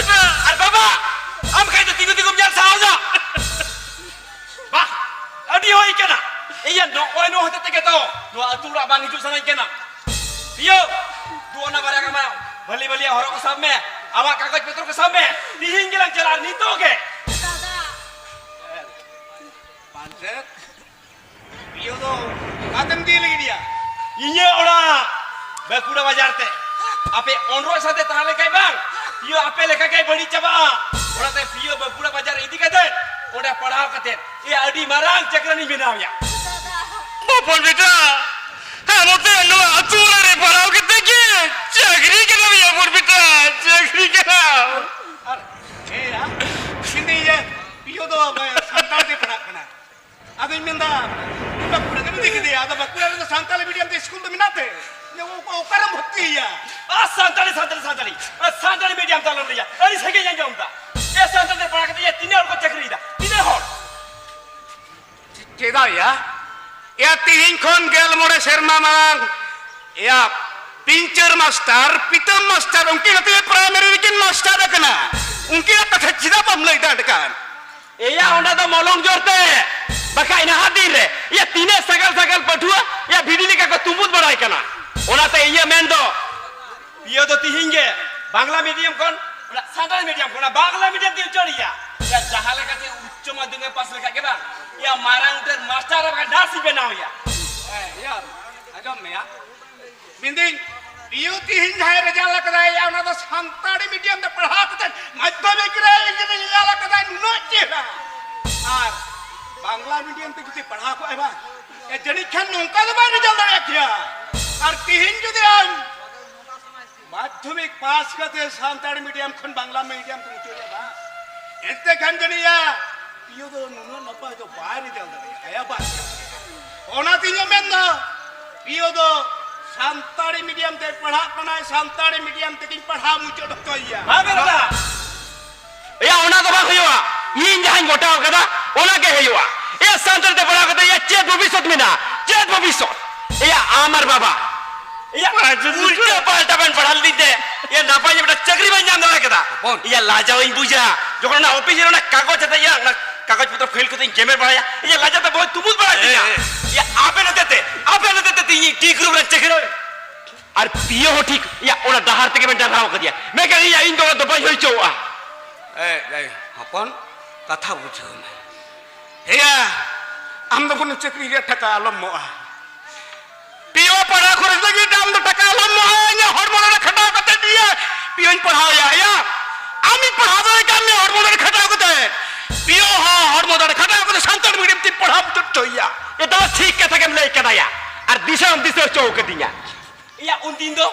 ᱟᱨ ᱵᱟᱵᱟ, ᱟᱢ ᱠᱷᱟᱡ ᱫᱚ ᱛᱤᱸᱜᱩ ᱛᱤᱸᱜᱩᱢ ᱧᱮᱞ ᱥᱟᱦᱟᱣ ᱮᱫᱟ? ᱵᱟᱦ, ᱟᱹᱰᱤ ᱦᱩᱭ ᱠᱟᱱᱟ᱾ ᱤᱭᱟᱹ, ᱱᱚᱜᱼᱚᱭ ᱱᱚᱣᱟ ᱦᱚᱛᱮᱡ ᱛᱮᱜᱮ ᱛᱚ ᱱᱚᱣᱟ ᱟᱹᱛᱩ ᱚᱲᱟᱜ ᱵᱟᱝ ᱦᱤᱡᱩᱜ ᱥᱟᱱᱟᱧ ᱠᱟᱱᱟ᱾ ᱤᱭᱟᱹ, ᱫᱩ ᱚᱱᱟ ᱵᱟᱨᱭᱟ ᱠᱟᱢᱟ ᱵᱷᱟᱹᱞᱤ ᱵᱷᱟᱹᱞᱤ ᱦᱚᱨᱚᱜ ᱠᱚ ᱥᱟᱵ ᱢᱮ, ᱟᱢᱟᱜ ᱠᱟᱜᱚᱡᱽ ᱯᱚᱛᱨᱚ ᱠᱚ ᱥᱟᱵ ᱢᱮ, ᱛᱤᱦᱤᱧ ᱜᱮᱞᱟᱝ ᱪᱟᱞᱟᱜᱼᱟ, ᱱᱤᱛᱚᱜ ᱜᱮ᱾ ᱫᱟᱫᱟ᱾ ᱯᱟᱱᱪᱮᱛ, ᱤᱭᱟᱹ ᱫᱚ ᱚᱠᱟᱛᱮᱢ ᱤᱫᱤ ᱞᱟᱹᱜᱤᱫ ᱭᱟ? ᱤᱧᱟᱹᱜ ᱚᱲᱟᱜ, ᱵᱟᱸᱠᱩᱲᱟ ᱵᱟᱡᱟᱨ ᱛᱮ᱾ ᱟᱯᱮ ᱚᱱᱨᱚᱜ ᱥᱟᱛᱮ ᱛᱟᱦᱮᱸ ᱞᱮᱱᱠᱷᱟᱡ ᱵᱟᱝ, ᱤᱭᱟᱹ ᱟᱯᱮ ᱞᱮᱠᱟ ᱜᱮ ᱵᱟᱹᱲᱤᱡ ᱪᱟᱵᱟᱜᱼᱟ᱾ ᱚᱱᱟᱛᱮ ᱯᱤᱭᱳ ᱵᱟᱸᱠᱩᱲᱟ ᱵᱟᱡᱟᱨ ᱤᱫᱤ ᱠᱟᱛᱮ ᱚᱸᱰᱮ ᱯᱟᱲᱦᱟᱣ ᱠᱟᱛᱮ ᱤᱭᱟᱹ ᱟᱹᱰᱤ ᱢᱟᱨᱟᱝ ᱪᱟᱹᱠᱨᱟᱹᱱᱤᱧ ᱵᱮᱱᱟᱣ ᱮᱭᱟ᱾ ᱦᱚᱯᱚᱱ ᱵᱮᱴᱟ, ᱟᱢ ᱛᱮ ᱱᱚᱣᱟ ᱟᱹᱛᱩ ᱚᱲᱟᱜ ᱨᱮ ᱯᱟᱲᱦᱟᱣ ᱠᱟᱛᱮ ᱜᱮ ᱪᱟᱹᱠᱨᱤ ᱠᱟᱱᱟᱢ ᱭᱟ ᱦᱚᱯᱚᱱ ᱵᱮᱴᱟ, ᱪᱟᱹᱠᱨᱤ ᱠᱟᱱᱟᱢ᱾ ᱟᱨ ᱦᱮᱸᱭᱟ, ᱢᱮᱱᱫᱟᱹᱧ ᱤᱭᱟᱹ, ᱯᱤᱭᱳ ᱫᱚ ᱥᱟᱱᱛᱟᱲ ᱛᱮ ᱯᱟᱲᱦᱟᱜ ᱠᱟᱱᱟ᱾ ᱟᱫᱚᱧ ᱢᱮᱱᱫᱟ, ᱤᱧ ᱵᱟᱸᱠᱩᱲᱟ ᱨᱮᱢ ᱤᱫᱤ ᱠᱮᱫᱮᱭᱟ, ᱟᱫᱚ ᱵᱟᱸᱠᱩᱲᱟ ᱨᱮᱫᱚ ᱥᱟᱱᱛᱟᱲᱤ ᱢᱤᱰᱤᱭᱟᱢ ᱛᱮ ᱥᱠᱩᱞ ᱫᱚ ᱢᱮᱱᱟᱜ ᱛᱮ? ᱚᱠᱟ-, ᱚᱠᱟᱨᱮᱢ ᱵᱷᱚᱨᱛᱤᱭᱮᱭᱟ? ᱟᱨ ᱥᱟᱱᱛᱟᱲᱤ, ᱥᱟᱱᱛᱟᱲᱤ, ᱥᱟᱱᱛᱟᱲᱤ, ᱟᱨ ᱥᱟᱱᱛᱟᱲᱤ ᱢᱤᱰᱤᱭᱟᱢ ᱛᱮ ᱟᱞᱚᱢ ᱞᱟᱹᱭᱟ, ᱟᱹᱰᱤ ᱥᱟᱺᱜᱤᱧ ᱟᱸᱡᱚᱢ ᱮᱫᱟ᱾ ᱮ, ᱥᱟᱱᱛᱟᱲᱤ ᱛᱮ ᱯᱟᱲᱦᱟᱣ ᱠᱟᱛᱮ ᱤᱭᱟᱹ ᱛᱤᱱᱟᱹᱜ ᱦᱚᱲ ᱠᱚ ᱪᱟᱹᱠᱨᱤᱭᱮᱫᱟ? ᱛᱤᱱᱟᱹᱜ ᱦᱚᱲ? ᱪᱮᱫᱟᱜ ᱭᱟ? ᱮᱭᱟ, ᱛᱤᱦᱤᱧ ᱠᱷᱚᱱ ᱜᱮᱞ ᱢᱚᱬᱮ ᱥᱮᱨᱢᱟ ᱢᱟᱲᱟᱝ, ᱮᱭᱟ, ᱯᱤᱧᱪᱟᱹᱨ ᱢᱟᱥᱴᱟᱨ, ᱯᱤᱛᱟᱹᱢ ᱢᱟᱥᱴᱟᱨ, ᱩᱱᱠᱤᱱ ᱦᱚᱸᱛᱚ ᱯᱨᱟᱭᱢᱟᱨᱤ ᱨᱮᱠᱤᱱ ᱢᱟᱥᱴᱟᱨ ᱟᱠᱟᱱᱟ᱾ ᱩᱱᱠᱤᱱᱟᱜ ᱠᱟᱛᱷᱟ ᱪᱮᱫᱟᱜ ᱵᱟᱢ ᱞᱟᱹᱭ ᱫᱟᱲᱮ ᱠᱟᱱ? ᱮᱭᱟ, ᱚᱸᱰᱮ ᱫᱚ ᱢᱚᱞᱚᱝ ᱡᱳᱨ ᱛᱮ, ᱵᱟᱠᱷᱟᱡ ᱱᱟᱦᱟᱜ ᱫᱤᱱ ᱨᱮ, ᱮᱭᱟ, ᱛᱤᱱᱟᱹᱜ ᱥᱟᱜᱟᱞ ᱥᱟᱜᱟᱞ ᱯᱟᱹᱴᱷᱩᱣᱟᱹ, ᱮᱭᱟ, ᱵᱷᱤᱰᱤ ᱞᱮᱠᱟ ᱠᱚ ᱛᱩᱢᱵᱩᱫ ᱵᱟᱲᱟᱭ ᱠᱟᱱᱟ᱾ ᱚᱱᱟᱛᱮ ᱤᱭᱟᱹ ᱢᱮᱱ ᱫᱚ, ᱤᱭᱟᱹ ᱫᱚ ᱛᱤᱦᱤᱧ ᱜᱮ ᱵᱟᱝᱞᱟ ᱢᱤᱰᱤᱭᱟᱢ ᱠᱷᱚᱱ, ᱚᱱᱟ ᱥᱟᱱᱛᱟᱲᱤ ᱢᱤᱰᱤᱭᱟᱢ ᱠᱷᱚᱱ, ᱚᱱᱟ ᱵᱟᱝᱞᱟ ᱢᱤᱰᱤᱭᱟᱢ ᱛᱮ ᱩᱪᱟᱹᱲ ᱮᱭᱟ᱾ ᱮᱭᱟ, ᱡᱟᱦᱟᱸ ᱞᱮᱠᱟᱛᱮ ᱩᱪᱪᱚ ᱢᱟᱫᱽᱫᱷᱚᱢᱤᱠ ᱮ ᱯᱟᱥ ᱞᱮᱠᱷᱟᱡ ᱜᱮ ᱵᱟᱝ, ᱮᱭᱟ, ᱢᱟᱨᱟᱝ ᱩᱛᱟᱹᱨ ᱢᱟᱥᱴᱟᱨ ᱟᱨ ᱵᱟᱝ ᱱᱟᱨᱥ ᱤᱧ ᱵᱮᱱᱟᱣ ᱮᱭᱟ᱾ ᱮ, ᱤᱭᱟᱹ, ᱟᱸᱡᱚᱢ ᱢᱮᱭᱟ᱾ ᱢᱮᱱᱫᱟᱹᱧ, ᱯᱤᱭᱩ ᱛᱤᱦᱤᱧ ᱡᱟᱦᱟᱸᱭ ᱨᱮᱡᱟᱞᱴ ᱟᱠᱟᱫᱟᱭ, ᱚᱱᱟ ᱫᱚ ᱥᱟᱱᱛᱟᱲᱤ ᱢᱤᱰᱤᱭᱟᱢ ᱛᱮ ᱯᱟᱲᱦᱟᱣ ᱠᱟᱛᱮ ᱢᱟᱫᱽᱫᱷᱚᱢᱤᱠ ᱨᱮ ᱨᱮᱡᱟᱞᱴ ᱟᱠᱟᱫᱟᱭ ᱱᱩᱱᱟᱹᱜ ᱪᱮᱦᱨᱟ᱾ ᱟᱨ ᱵᱟᱝᱞᱟ ᱢᱤᱰᱤᱭᱟᱢ ᱛᱮ ᱡᱩᱫᱤ ᱯᱟᱲᱦᱟᱣ ᱠᱚᱜᱼᱟᱭ ᱵᱟᱝ, ᱮ, ᱡᱟᱹᱱᱤᱡ ᱠᱷᱟᱱ ᱱᱚᱝᱠᱟ ᱫᱚ ᱵᱟᱭ ᱨᱮᱡᱟᱞᱴ ᱫᱟᱲᱮᱭᱟᱜ ᱠᱮᱭᱟ᱾ ᱟᱨ ᱛᱤᱦᱤᱧ ᱡᱩᱫᱤ ᱟᱢ ᱢᱟᱫᱽᱫᱷᱚᱢᱤᱠ ᱯᱟᱥ ᱠᱟᱛᱮ ᱥᱟᱱᱛᱟᱲᱤ ᱢᱤᱰᱤᱭᱟᱢ ᱠᱷᱚᱱ ᱵᱟᱝᱞᱟ ᱢᱤᱰᱤᱭᱟᱢ ᱛᱮ ᱩᱪᱟᱹᱲ ᱮᱱᱟ, ᱮᱱᱛᱮ ᱠᱷᱟᱱ ᱡᱟᱹᱱᱤᱡ ᱭᱟ ᱯᱤᱭᱳ ᱫᱚ ᱱᱩᱱᱟᱹᱜ ᱱᱟᱯᱟᱭ ᱫᱚ ᱵᱟᱭ ᱨᱮᱡᱟᱞᱴ ᱫᱟᱲᱮᱭᱟᱜᱼᱟ᱾ ᱭᱟ ᱵᱟᱝ? ᱚᱱᱟᱛᱮ ᱤᱧ ᱢᱮᱱ ᱫᱚ, ᱯᱤᱭᱳ ᱫᱚ ᱥᱟᱱᱛᱟᱲᱤ ᱢᱤᱰᱤᱭᱟᱢ ᱛᱮ ᱯᱟᱲᱦᱟᱜ ᱠᱟᱱᱟᱭ, ᱥᱟᱱᱛᱟᱲᱤ ᱢᱤᱰᱤᱭᱟᱢ ᱛᱮᱜᱮᱧ ᱯᱟᱲᱦᱟᱣ ᱢᱩᱪᱟᱹᱫ ᱦᱚᱪᱚᱭᱮᱭᱟ᱾ ᱵᱟᱝ ᱵᱮᱱ ᱨᱚᱲᱟ᱾ ᱮᱭᱟ, ᱚᱱᱟ ᱫᱚ ᱵᱟᱝ ᱦᱩᱭᱩᱜᱼᱟ᱾ ᱤᱧ ᱡᱟᱦᱟᱸᱧ ᱜᱚᱴᱟᱣ ᱠᱟᱫᱟ, ᱚᱱᱟ ᱜᱮ ᱦᱩᱭᱩᱜᱼᱟ᱾ ᱮᱭᱟ, ᱥᱟᱱᱛᱟᱲ ᱛᱮ ᱯᱟᱲᱦᱟᱣ ᱠᱟᱛᱮ ᱮᱭᱟ ᱪᱮᱫ ᱵᱷᱚᱵᱤᱥᱥᱚᱛ ᱢᱮᱱᱟᱜᱼᱟ? ᱪᱮᱫ ᱵᱷᱚᱵᱤᱥᱥᱚᱛ? ᱮᱭᱟ, ᱟᱢ ᱟᱨ ᱵᱟᱵᱟ, ᱮᱭᱟ, ᱯᱟᱸᱪ ᱵᱚᱪᱷᱚᱨ᱾ ᱩᱞᱴᱟᱹ ᱯᱟᱞᱴᱟ ᱵᱮᱱ ᱯᱟᱲᱦᱟᱣ ᱞᱤᱫᱤᱧ ᱛᱮ, ᱮᱭᱟ, ᱱᱟᱯᱟᱭ ᱧᱚᱜ ᱢᱤᱫᱴᱟᱝ ᱪᱟᱹᱠᱨᱤ ᱵᱟᱹᱧ ᱧᱟᱢ ᱫᱟᱲᱮ ᱠᱮᱫᱟ᱾ ᱦᱚᱯᱚᱱ᱾ ᱮᱭᱟ, ᱞᱟᱡᱟᱣ ᱤᱧ ᱵᱩᱡᱟ᱾ ᱡᱚᱠᱷᱚᱱ ᱚᱱᱟ ᱚᱯᱷᱤᱥ ᱨᱮ ᱚᱱᱟ ᱠᱟᱜᱚᱡᱽ ᱟᱛᱮ, ᱮᱭᱟ, ᱚᱱᱟ ᱠᱟᱜᱚᱡᱽ ᱯᱚᱛᱨᱚ ᱯᱷᱟᱭᱤᱞ ᱠᱟᱛᱮ ᱤᱧ ᱜᱮᱢᱮᱨ ᱵᱟᱲᱟᱭᱟ, ᱮᱭᱟ, ᱞᱟᱡᱟ ᱛᱮ ᱵᱚᱦᱚᱜ ᱛᱩᱢᱩᱫ ᱵᱟᱲᱟᱭ ᱛᱤᱧᱟ᱾ ᱮ, ᱮ᱾ ᱮᱭᱟ, ᱟᱯᱮ ᱦᱚᱛᱮ ᱛᱮ, ᱟᱯᱮ ᱦᱚᱛᱮ ᱛᱮ ᱤᱧ ᱰᱤ ᱜᱨᱩᱯ ᱨᱮᱱ ᱪᱟᱹᱠᱨᱤ ᱟᱨ ᱯᱤᱭᱳ ᱦᱚᱸ ᱴᱷᱤᱠ, ᱮᱭᱟ, ᱚᱱᱟ ᱰᱟᱦᱟᱨ ᱛᱮᱜᱮ ᱵᱮᱱ ᱰᱟᱨᱦᱟᱣ ᱠᱟᱫᱮᱭᱟ᱾ ᱢᱮᱱᱠᱷᱟᱱ, ᱮᱭᱟ, ᱤᱧ ᱫᱚ ᱚᱱᱟ ᱫᱚ ᱵᱟᱹᱧ ᱦᱩᱭ ᱦᱚᱪᱚᱣᱟᱜᱼᱟ᱾ ᱮ, ᱮ, ᱦᱚᱯᱚᱱ, ᱠᱟᱛᱷᱟ ᱵᱩᱡᱷᱟᱹᱣ ᱢᱮ᱾ ᱮᱭᱟ, ᱟᱢ ᱫᱚ ᱠᱳᱱᱳ ᱪᱟᱹᱠᱨᱤ ᱨᱮᱭᱟᱜ ᱴᱟᱠᱟ ᱟᱞᱚᱢ ᱮᱢᱚᱜᱼᱟ᱾ ᱯᱤᱭᱳ ᱯᱟᱲᱦᱟᱣ ᱠᱷᱚᱨᱚᱪ ᱞᱟᱹᱜᱤᱫ ᱟᱢ ᱫᱚ ᱴᱟᱠᱟ ᱟᱞᱚᱢ ᱮᱢᱚᱜᱼᱟ᱾ ᱤᱧᱟᱹᱜ ᱦᱚᱲᱢᱚ ᱱᱚᱰᱮ ᱠᱷᱟᱴᱟᱣ ᱠᱟᱛᱮ ᱤᱭᱟᱹ ᱯᱤᱭᱳᱧ ᱯᱟᱲᱦᱟᱣ ᱮᱭᱟ᱾ ᱮᱭᱟ, ᱟᱢᱤᱧ ᱯᱟᱲᱦᱟᱣ ᱫᱟᱲᱮ ᱠᱟᱜ ᱢᱮᱭᱟ ᱦᱚᱲᱢᱚ ᱫᱟᱲᱮ ᱠᱷᱟᱴᱟᱣ ᱠᱟᱛᱮ᱾ ᱯᱤᱭᱳ ᱦᱚᱸ ᱦᱚᱲᱢᱚ ᱫᱟᱲᱮ ᱠᱷᱟᱴᱟᱣ ᱠᱟᱛᱮ ᱥᱟᱱᱛᱟᱲ ᱢᱤᱰᱤᱭᱟᱢ ᱛᱤᱧ ᱯᱟᱲᱦᱟᱣ ᱢᱩᱪᱟᱹᱫ ᱦᱚᱪᱚᱭᱮᱭᱟ᱾ ᱮ ᱫᱟᱫᱟ, ᱴᱷᱤᱠ ᱠᱟᱛᱷᱟ ᱜᱮᱢ ᱞᱟᱹᱭ ᱠᱟᱫᱟᱭᱟ᱾ ᱟᱨ ᱫᱤᱥᱟᱹ ᱦᱚᱸᱢ ᱫᱤᱥᱟᱹ ᱦᱚᱪᱚ ᱠᱟᱫᱤᱧᱟ᱾ ᱮᱭᱟ, ᱩᱱᱫᱤᱱ ᱫᱚ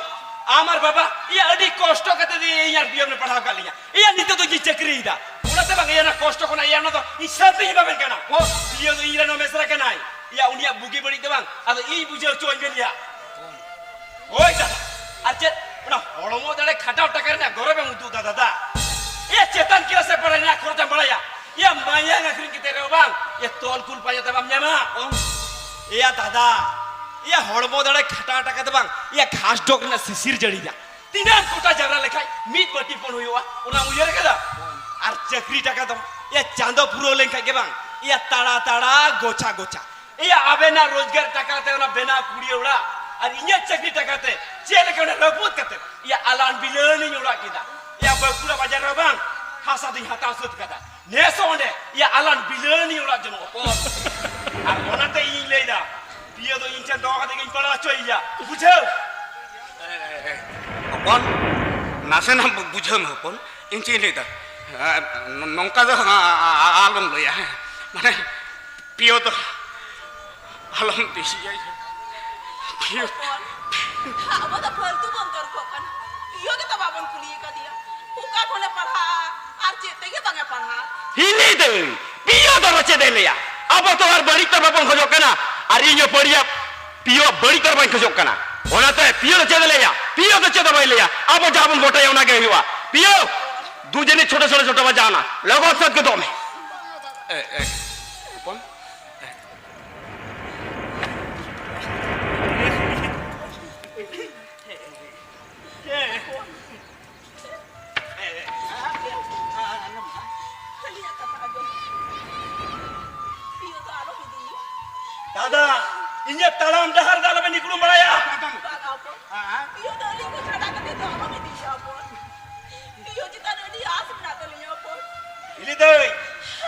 ᱟᱢ ᱟᱨ ᱵᱟᱵᱟ, ᱮᱭᱟ, ᱟᱹᱰᱤ ᱠᱚᱥᱴᱚ ᱠᱟᱛᱮ ᱫᱚ ᱤᱧ ᱟᱨ ᱯᱤᱭᱳ ᱵᱚᱱ ᱯᱟᱲᱦᱟᱣ ᱠᱟᱫ ᱞᱤᱧᱟ᱾ ᱮᱭᱟ, ᱱᱤᱛᱚᱜ ᱫᱚ ᱤᱧ ᱪᱟᱹᱠᱨᱤᱭᱮᱫᱟ᱾ ᱚᱱᱟᱛᱮ ᱵᱟᱝ, ᱮᱭᱟ, ᱚᱱᱟ ᱠᱚᱥᱴᱚ ᱠᱷᱚᱱᱟᱜ, ᱮᱭᱟ, ᱚᱱᱟ ᱫᱚ ᱤᱧ ᱥᱟᱹᱱᱛᱤᱧ ᱮᱢᱟᱵᱮᱱ ᱠᱟᱱᱟ᱾ ᱯᱤᱭᱳ ᱫᱚ ᱤᱧ ᱨᱮᱱ ᱦᱚᱸ ᱢᱮᱥᱨᱟ ᱠᱟᱱᱟᱭ᱾ ᱮᱭᱟ, ᱩᱱᱤᱭᱟᱜ ᱵᱩᱜᱤ ᱵᱟᱹᱲᱤᱡ ᱫᱚ ᱵᱟᱝ, ᱟᱫᱚ ᱤᱧ ᱵᱩᱡᱷᱟᱹᱣ ᱦᱚᱪᱚᱣᱟᱹᱧ ᱵᱮᱱ ᱭᱟ᱾ ᱦᱳᱭ ᱫᱟᱫᱟ, ᱟᱨ ᱪᱮᱫ ᱚᱱᱟ ᱦᱚᱲᱢᱚ ᱫᱟᱲᱮ ᱠᱷᱟᱴᱟᱣ ᱴᱟᱠᱟ ᱨᱮᱱᱟᱜ ᱜᱚᱨᱚᱵᱮᱢ ᱩᱫᱩᱜ ᱫᱟ ᱫᱟᱫᱟ? ᱮᱭᱟ, ᱪᱮᱛᱟᱱ ᱠᱞᱟᱥ ᱨᱮ ᱯᱟᱲᱦᱟᱣ ᱨᱮᱱᱟᱜ ᱠᱷᱚᱨᱪᱟᱢ ᱵᱟᱲᱟᱭᱟ? ᱮᱭᱟ, ᱢᱟᱭᱟᱝ ᱟᱹᱠᱷᱨᱤᱧ ᱠᱟᱛᱮ ᱨᱮᱦᱚᱸ ᱵᱟᱝ, ᱮᱭᱟ, ᱛᱚᱞ ᱠᱩᱞ ᱯᱟᱸᱡᱟ ᱛᱮ ᱵᱟᱢ ᱧᱟᱢᱟ᱾ ᱮᱭᱟ ᱫᱟᱫᱟ, ᱮᱭᱟ, ᱦᱚᱲᱢᱚ ᱫᱟᱲᱮ ᱠᱷᱟᱴᱟᱣ ᱴᱟᱠᱟ ᱫᱚ ᱵᱟᱝ, ᱮᱭᱟ, ᱜᱷᱟᱥ ᱰᱚᱜ ᱨᱮᱱᱟᱜ ᱥᱤᱥᱤᱨ ᱡᱟᱹᱲᱤ ᱨᱮᱭᱟᱜ ᱛᱤᱱᱟᱹᱜ ᱠᱚᱴᱟ ᱡᱟᱣᱨᱟ ᱞᱮᱠᱷᱟᱡ ᱢᱤᱫ ᱵᱟᱹᱴᱤ ᱯᱚᱱ ᱦᱩᱭᱩᱜᱼᱟ, ᱚᱱᱟ ᱩᱭᱦᱟᱹᱨ ᱠᱟᱫᱟ? ᱟᱨ ᱪᱟᱹᱠᱨᱤ ᱴᱟᱠᱟ ᱫᱚ, ᱮᱭᱟ, ᱪᱟᱸᱫᱚ ᱯᱩᱨᱟᱹᱣ ᱞᱮᱱᱠᱷᱟᱡ ᱜᱮ ᱵᱟᱝ, ᱮᱭᱟ, ᱛᱟᱲᱟ ᱛᱟᱲᱟ, ᱜᱚᱪᱷᱟ ᱜᱚᱪᱷᱟ᱾ ᱮᱭᱟ, ᱟᱵᱮᱱᱟᱜ ᱨᱳᱡᱽᱜᱟᱨ ᱴᱟᱠᱟ ᱛᱮ ᱚᱱᱟ ᱵᱮᱱᱟᱣ ᱠᱩᱲᱤᱭᱟᱹ ᱚᱲᱟᱜ ᱟᱨ ᱤᱧᱟᱹᱜ ᱪᱟᱹᱠᱨᱤ ᱴᱟᱠᱟ ᱛᱮ ᱪᱮᱫ ᱞᱮᱠᱟ ᱚᱸᱰᱮ ᱨᱟᱹᱯᱩᱫ ᱠᱟᱛᱮ, ᱮᱭᱟ, ᱟᱞᱟᱱ ᱵᱤᱞᱟᱹᱱᱤᱧ ᱚᱲᱟᱜ ᱠᱮᱫᱟ᱾ ᱮᱭᱟ, ᱵᱟᱸᱠᱩᱲᱟ ᱵᱟᱡᱟᱨ ᱨᱮ ᱵᱟᱝ, ᱦᱟᱥᱟ ᱫᱚᱧ ᱦᱟᱛᱟᱣ ᱥᱟᱹᱛ ᱠᱟᱫᱟ᱾ ᱱᱮᱥ ᱦᱚᱸ ᱚᱸᱰᱮ, ᱮᱭᱟ, ᱟᱞᱟᱱ ᱵᱤᱞᱟᱹᱱᱤᱧ ᱚᱲᱟᱜ ᱡᱚᱱᱚᱜ ᱦᱚᱯᱚᱱ᱾ ᱟᱨ ᱚᱱᱟᱛᱮ ᱤᱧᱤᱧ ᱞᱟᱹᱭᱫᱟ, ᱯᱤᱭᱳ ᱫᱚ ᱤᱧ ᱴᱷᱮᱱ ᱫᱚᱦᱚ ᱠᱟᱛᱮ ᱜᱤᱧ ᱯᱟᱲᱦᱟᱣ ᱦᱚᱪᱚᱭᱮᱭᱟ, ᱵᱩᱡᱷᱟᱹᱣ? ᱦᱚᱯᱚᱱ, ᱱᱟᱥᱮᱱᱟᱜ ᱵᱩ-, ᱵᱩᱡᱷᱟᱹᱣ ᱢᱮ ᱦᱚᱯᱚᱱ᱾ ᱤᱧ ᱪᱮᱫ ᱤᱧ ᱞᱟᱹᱭᱫᱟ? ᱮ, ᱱᱚ-, ᱱᱚᱝᱠᱟ ᱫᱚ ᱟ-, ᱟ-, ᱟ-, ᱟᱞᱚᱢ ᱞᱟᱹᱭᱟ, ᱦᱮᱸ᱾ ᱢᱟᱱᱮ, ᱯᱤᱭᱳ ᱫᱚ ᱟᱞᱚᱢ ᱵᱮᱥᱤᱭᱟ᱾ ᱯᱤᱭᱳ᱾ ᱦᱚᱯᱚᱱ, ᱟᱵᱚ ᱫᱚ ᱯᱷᱟᱹᱞᱛᱩ ᱵᱚᱱ ᱛᱚᱨᱠᱚᱜ ᱠᱟᱱᱟ᱾ ᱯᱤᱭᱳ ᱜᱮᱛᱚ ᱵᱟᱵᱚᱱ ᱠᱩᱞᱤᱭᱮ ᱠᱟᱫᱮᱭᱟ᱾ ᱚᱠᱟ ᱠᱷᱚᱱᱮ ᱯᱟᱲᱦᱟᱜᱼᱟ ᱟᱨ ᱪᱮᱫ ᱛᱮᱜᱮ ᱵᱟᱝ ᱮ ᱯᱟᱲᱦᱟᱜᱼᱟ᱾ ᱦᱤᱞᱤ ᱫᱟᱹᱭ, ᱯᱤᱭᱳ ᱫᱚ ᱪᱮᱫ ᱮ ᱞᱟᱹᱭᱟ? ᱟᱵᱚ ᱛᱚ ᱟᱨ ᱵᱟᱹᱲᱤᱡ ᱛᱚ ᱵᱟᱵᱚᱱ ᱠᱷᱚᱡᱚᱜ ᱠᱟᱱᱟ᱾ ᱟᱨ ᱤᱧ ᱦᱚᱸ ᱵᱟᱹᱲᱤᱡᱟᱜ ᱯᱤᱭᱳ ᱵᱟᱹᱲᱤᱡ ᱛᱚ ᱵᱟᱹᱧ ᱠᱷᱚᱡᱚᱜ ᱠᱟᱱᱟ᱾ ᱚᱱᱟᱛᱮ ᱯᱤᱭᱳ ᱫᱚ ᱪᱮᱫ ᱮ ᱞᱟᱹᱭᱟ? ᱯᱤᱭᱳ ᱫᱚ ᱪᱮᱫ ᱦᱚᱸ ᱵᱟᱭ ᱞᱟᱹᱭᱟ᱾ ᱟᱵᱚ ᱡᱟᱦᱟᱸ ᱵᱚᱱ ᱜᱚᱴᱟᱭᱟ ᱚᱱᱟ ᱜᱮ ᱦᱩᱭᱩᱜᱼᱟ᱾ ᱯᱤᱭᱳ, ᱫᱩ ᱡᱟᱹᱱᱤ ᱪᱷᱳᱴᱳ ᱪᱷᱳᱴᱳ ᱪᱷᱳᱴᱳ ᱵᱟᱡᱟᱣ ᱱᱟ, ᱞᱚᱜᱚᱱ ᱥᱟᱹᱛ ᱜᱚᱫᱚᱜ ᱢᱮ᱾ ᱮ, ᱮ, ᱦᱚᱯᱚᱱ, ᱮ᱾ ᱟᱹᱞᱤᱧᱟᱜ ᱠᱟᱛᱷᱟ ᱟᱸᱡᱚᱢ ᱢᱮ᱾ ᱯᱤᱭᱳ ᱫᱚ ᱟᱞᱚᱢ ᱤᱫᱤᱭᱮᱭᱟ᱾ ᱫᱟᱫᱟ, ᱤᱧᱟᱹᱜ ᱛᱟᱲᱟᱢ ᱰᱟᱦᱟᱨ ᱫᱚ ᱟᱞᱚᱵᱮᱱ ᱤᱠᱲᱩᱢ ᱵᱟᱲᱟᱭᱟ᱾ ᱵᱟᱝᱟ ᱦᱚᱯᱚᱱ᱾ ᱦᱮᱸ? ᱯᱤᱭᱳ ᱫᱚ ᱟᱹᱞᱤᱧ ᱠᱚ ᱪᱷᱟᱰᱟ ᱠᱟᱛᱮ ᱫᱚ ᱟᱞᱚᱢ ᱤᱫᱤᱭᱮᱭᱟ ᱦᱚᱯᱚᱱ᱾ ᱯᱤᱭᱳ ᱪᱮᱛᱟᱱ ᱟᱹᱰᱤ ᱟᱥ ᱢᱮᱱᱟᱜ ᱛᱟᱹᱞᱤᱧᱟ ᱦᱚᱯᱚᱱ᱾ ᱦᱤᱞᱤ ᱫᱟᱹᱭ,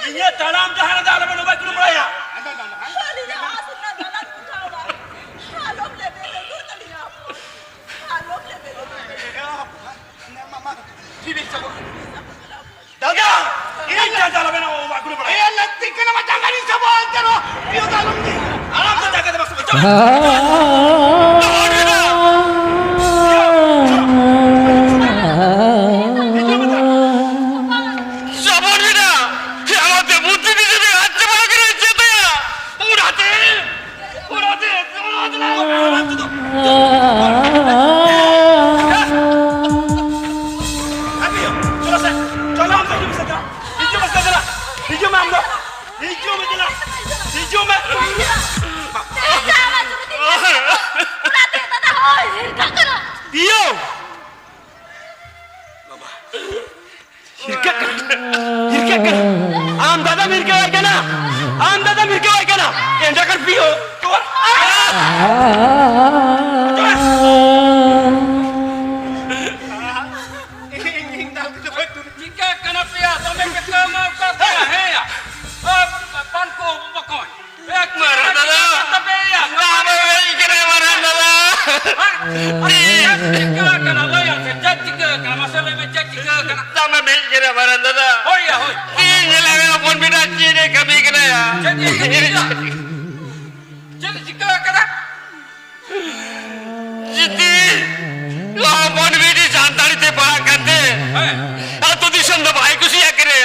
ᱤᱧᱟᱹᱜ ᱛᱟᱲᱟᱢ ᱰᱟᱦᱟᱨ ᱫᱚ ᱟᱞᱚᱵᱮᱱ ᱩᱵᱟᱹᱜ ᱤᱠᱲᱩᱢ ᱵᱟᱲᱟᱭᱟ᱾ ᱟᱹᱞᱤᱧᱟᱜ ᱟᱥ ᱨᱮᱱᱟᱜ ᱫᱟᱞᱟᱱ ᱠᱚᱴᱷᱟ ᱚᱲᱟᱜ ᱟᱞᱚᱢ ᱞᱮᱵᱮᱫ ᱩᱛᱟᱹᱨ ᱛᱟᱹᱞᱤᱧᱟ ᱦᱚᱯᱚᱱ᱾ ᱟᱞᱚᱢ ᱞᱮᱵᱮᱫ ᱩᱛᱟᱹᱨ ᱛᱟᱹᱞᱤᱧᱟ᱾ ᱫᱟᱫᱟ, ᱤᱧ ᱴᱷᱮᱱ ᱫᱚ ᱟᱞᱚᱵᱮᱱ ᱩᱵᱟᱹᱜ ᱤᱠᱲᱩᱢ ᱵᱟᱲᱟᱭᱟ᱾ ᱮᱭᱟ, ᱞᱟᱹᱠᱛᱤ ᱠᱟᱱᱟ, ᱢᱟ ᱡᱟᱸᱜᱟ ᱨᱤᱧ ᱥᱟᱵᱚᱜᱼᱟ, ᱮᱱᱛᱮ ᱨᱮᱦᱚᱸ ᱯᱤᱭᱳ ᱫᱚ ᱟᱞᱚᱢ ᱥᱟᱵᱚᱱ ᱢᱮᱱᱟ᱾ ᱟᱢᱟᱛᱮ ᱵᱩᱫᱽᱫᱷᱤ ᱫᱤᱥᱟᱹ ᱟᱫ ᱪᱟᱵᱟ ᱟᱠᱟᱱᱟ, ᱪᱮᱫ ᱭᱟ? ᱚᱱᱟᱛᱮ, ᱚᱱᱟᱛᱮ, ᱚᱱᱟᱛᱮ᱾ ᱪᱚᱞᱚ ᱥᱮ, ᱪᱚᱞᱚ ᱟᱢ ᱫᱚ ᱦᱤᱡᱩᱜ ᱢᱮ ᱥᱮ, ᱪᱚᱞᱚ᱾ ᱦᱤᱡᱩᱜ ᱢᱮ ᱥᱮ, ᱪᱚᱞᱚ᱾ ᱦᱤᱡᱩᱜ ᱢᱮ ᱟᱢ ᱫᱚ᱾ ᱦᱤᱡᱩᱜ ᱢᱮ, ᱪᱚᱞᱚ᱾ ᱦᱤᱡᱩᱜ ᱢᱮ᱾ ᱚᱱᱟᱛᱮ ᱫᱟᱫᱟ ᱦᱚᱸᱭ ᱦᱤᱨᱠᱟᱹᱜ ᱠᱟᱱᱟ᱾ ᱤᱭᱳ! ᱵᱟᱵᱟ, ᱦᱤᱨᱠᱟᱹᱜ ᱠᱟᱱᱟ, ᱦᱤᱨᱠᱟᱹᱜ ᱠᱟᱱᱟ᱾ ᱟᱢ ᱫᱟᱫᱟᱢ ᱦᱤᱨᱠᱟᱹᱣᱟᱭ ᱠᱟᱱᱟ, ᱟᱢ ᱫᱟᱫᱟᱢ ᱦᱤᱨᱠᱟᱹᱣᱟᱭ ᱠᱟᱱᱟ᱾ ᱮᱸᱰᱮᱠᱷᱟᱱ ᱯᱤᱭᱳ, ᱛᱚ, ᱪᱤᱠᱟᱹᱜ ᱠᱟᱱᱟ ᱯᱮᱭᱟ? ᱫᱚᱢᱮ ᱯᱮ ᱠᱟᱹᱢᱟ ᱚᱠᱟ ᱯᱮᱭᱟ? ᱦᱮᱸ ᱭᱟ᱾ ᱯᱟᱱ ᱠᱚ ᱵᱚᱠᱚᱧ᱾ ᱢᱟᱨᱟᱝ ᱫᱟᱫᱟ, ᱫᱟᱢᱮ ᱵᱮᱡ ᱠᱟᱱᱟ ᱢᱟᱨᱟᱝ ᱫᱟᱫᱟ᱾ ᱪᱮᱫ ᱪᱤᱠᱟᱹ ᱠᱟᱱᱟ? ᱞᱟᱹᱭ ᱟᱢ ᱥᱮ, ᱪᱮᱫ ᱪᱤᱠᱟᱹ ᱠᱟᱱᱟ? ᱢᱟᱥᱮ ᱞᱟᱹᱭ ᱢᱮ, ᱪᱮᱫ ᱪᱤᱠᱟᱹ ᱠᱟᱱᱟ? ᱫᱟᱢᱮ ᱵᱮᱡ ᱠᱟᱱᱟ ᱢᱟᱨᱟᱝ ᱫᱟᱫᱟ᱾ ᱦᱳᱭ ᱭᱟ, ᱦᱳᱭ᱾ ᱛᱤᱦᱤᱧ ᱧᱮᱞᱮ ᱢᱮ ᱦᱚᱯᱚᱱ ᱵᱮᱴᱟ ᱪᱮᱫ ᱮ ᱠᱟᱹᱢᱤ ᱠᱟᱱᱟ ᱭᱟ᱾ ᱪᱮᱫ ᱮ ᱠᱟᱹᱢᱤ ᱠᱟᱱᱟ? ᱪᱮᱫ ᱮ ᱪᱤᱠᱟᱹ ᱠᱟᱱᱟ? ᱡᱤᱛᱤ, ᱦᱚᱯᱚᱱ ᱵᱤᱴᱤ ᱥᱟᱱᱛᱟᱲᱤ ᱛᱮ ᱯᱟᱲᱦᱟᱜ ᱠᱟᱱᱛᱮ, ᱦᱮᱸ᱾ ᱟᱹᱛᱩ ᱫᱤᱥᱚᱢ ᱫᱚ ᱵᱟᱭ ᱠᱩᱥᱤᱭᱟᱜ ᱠᱟᱱᱟ᱾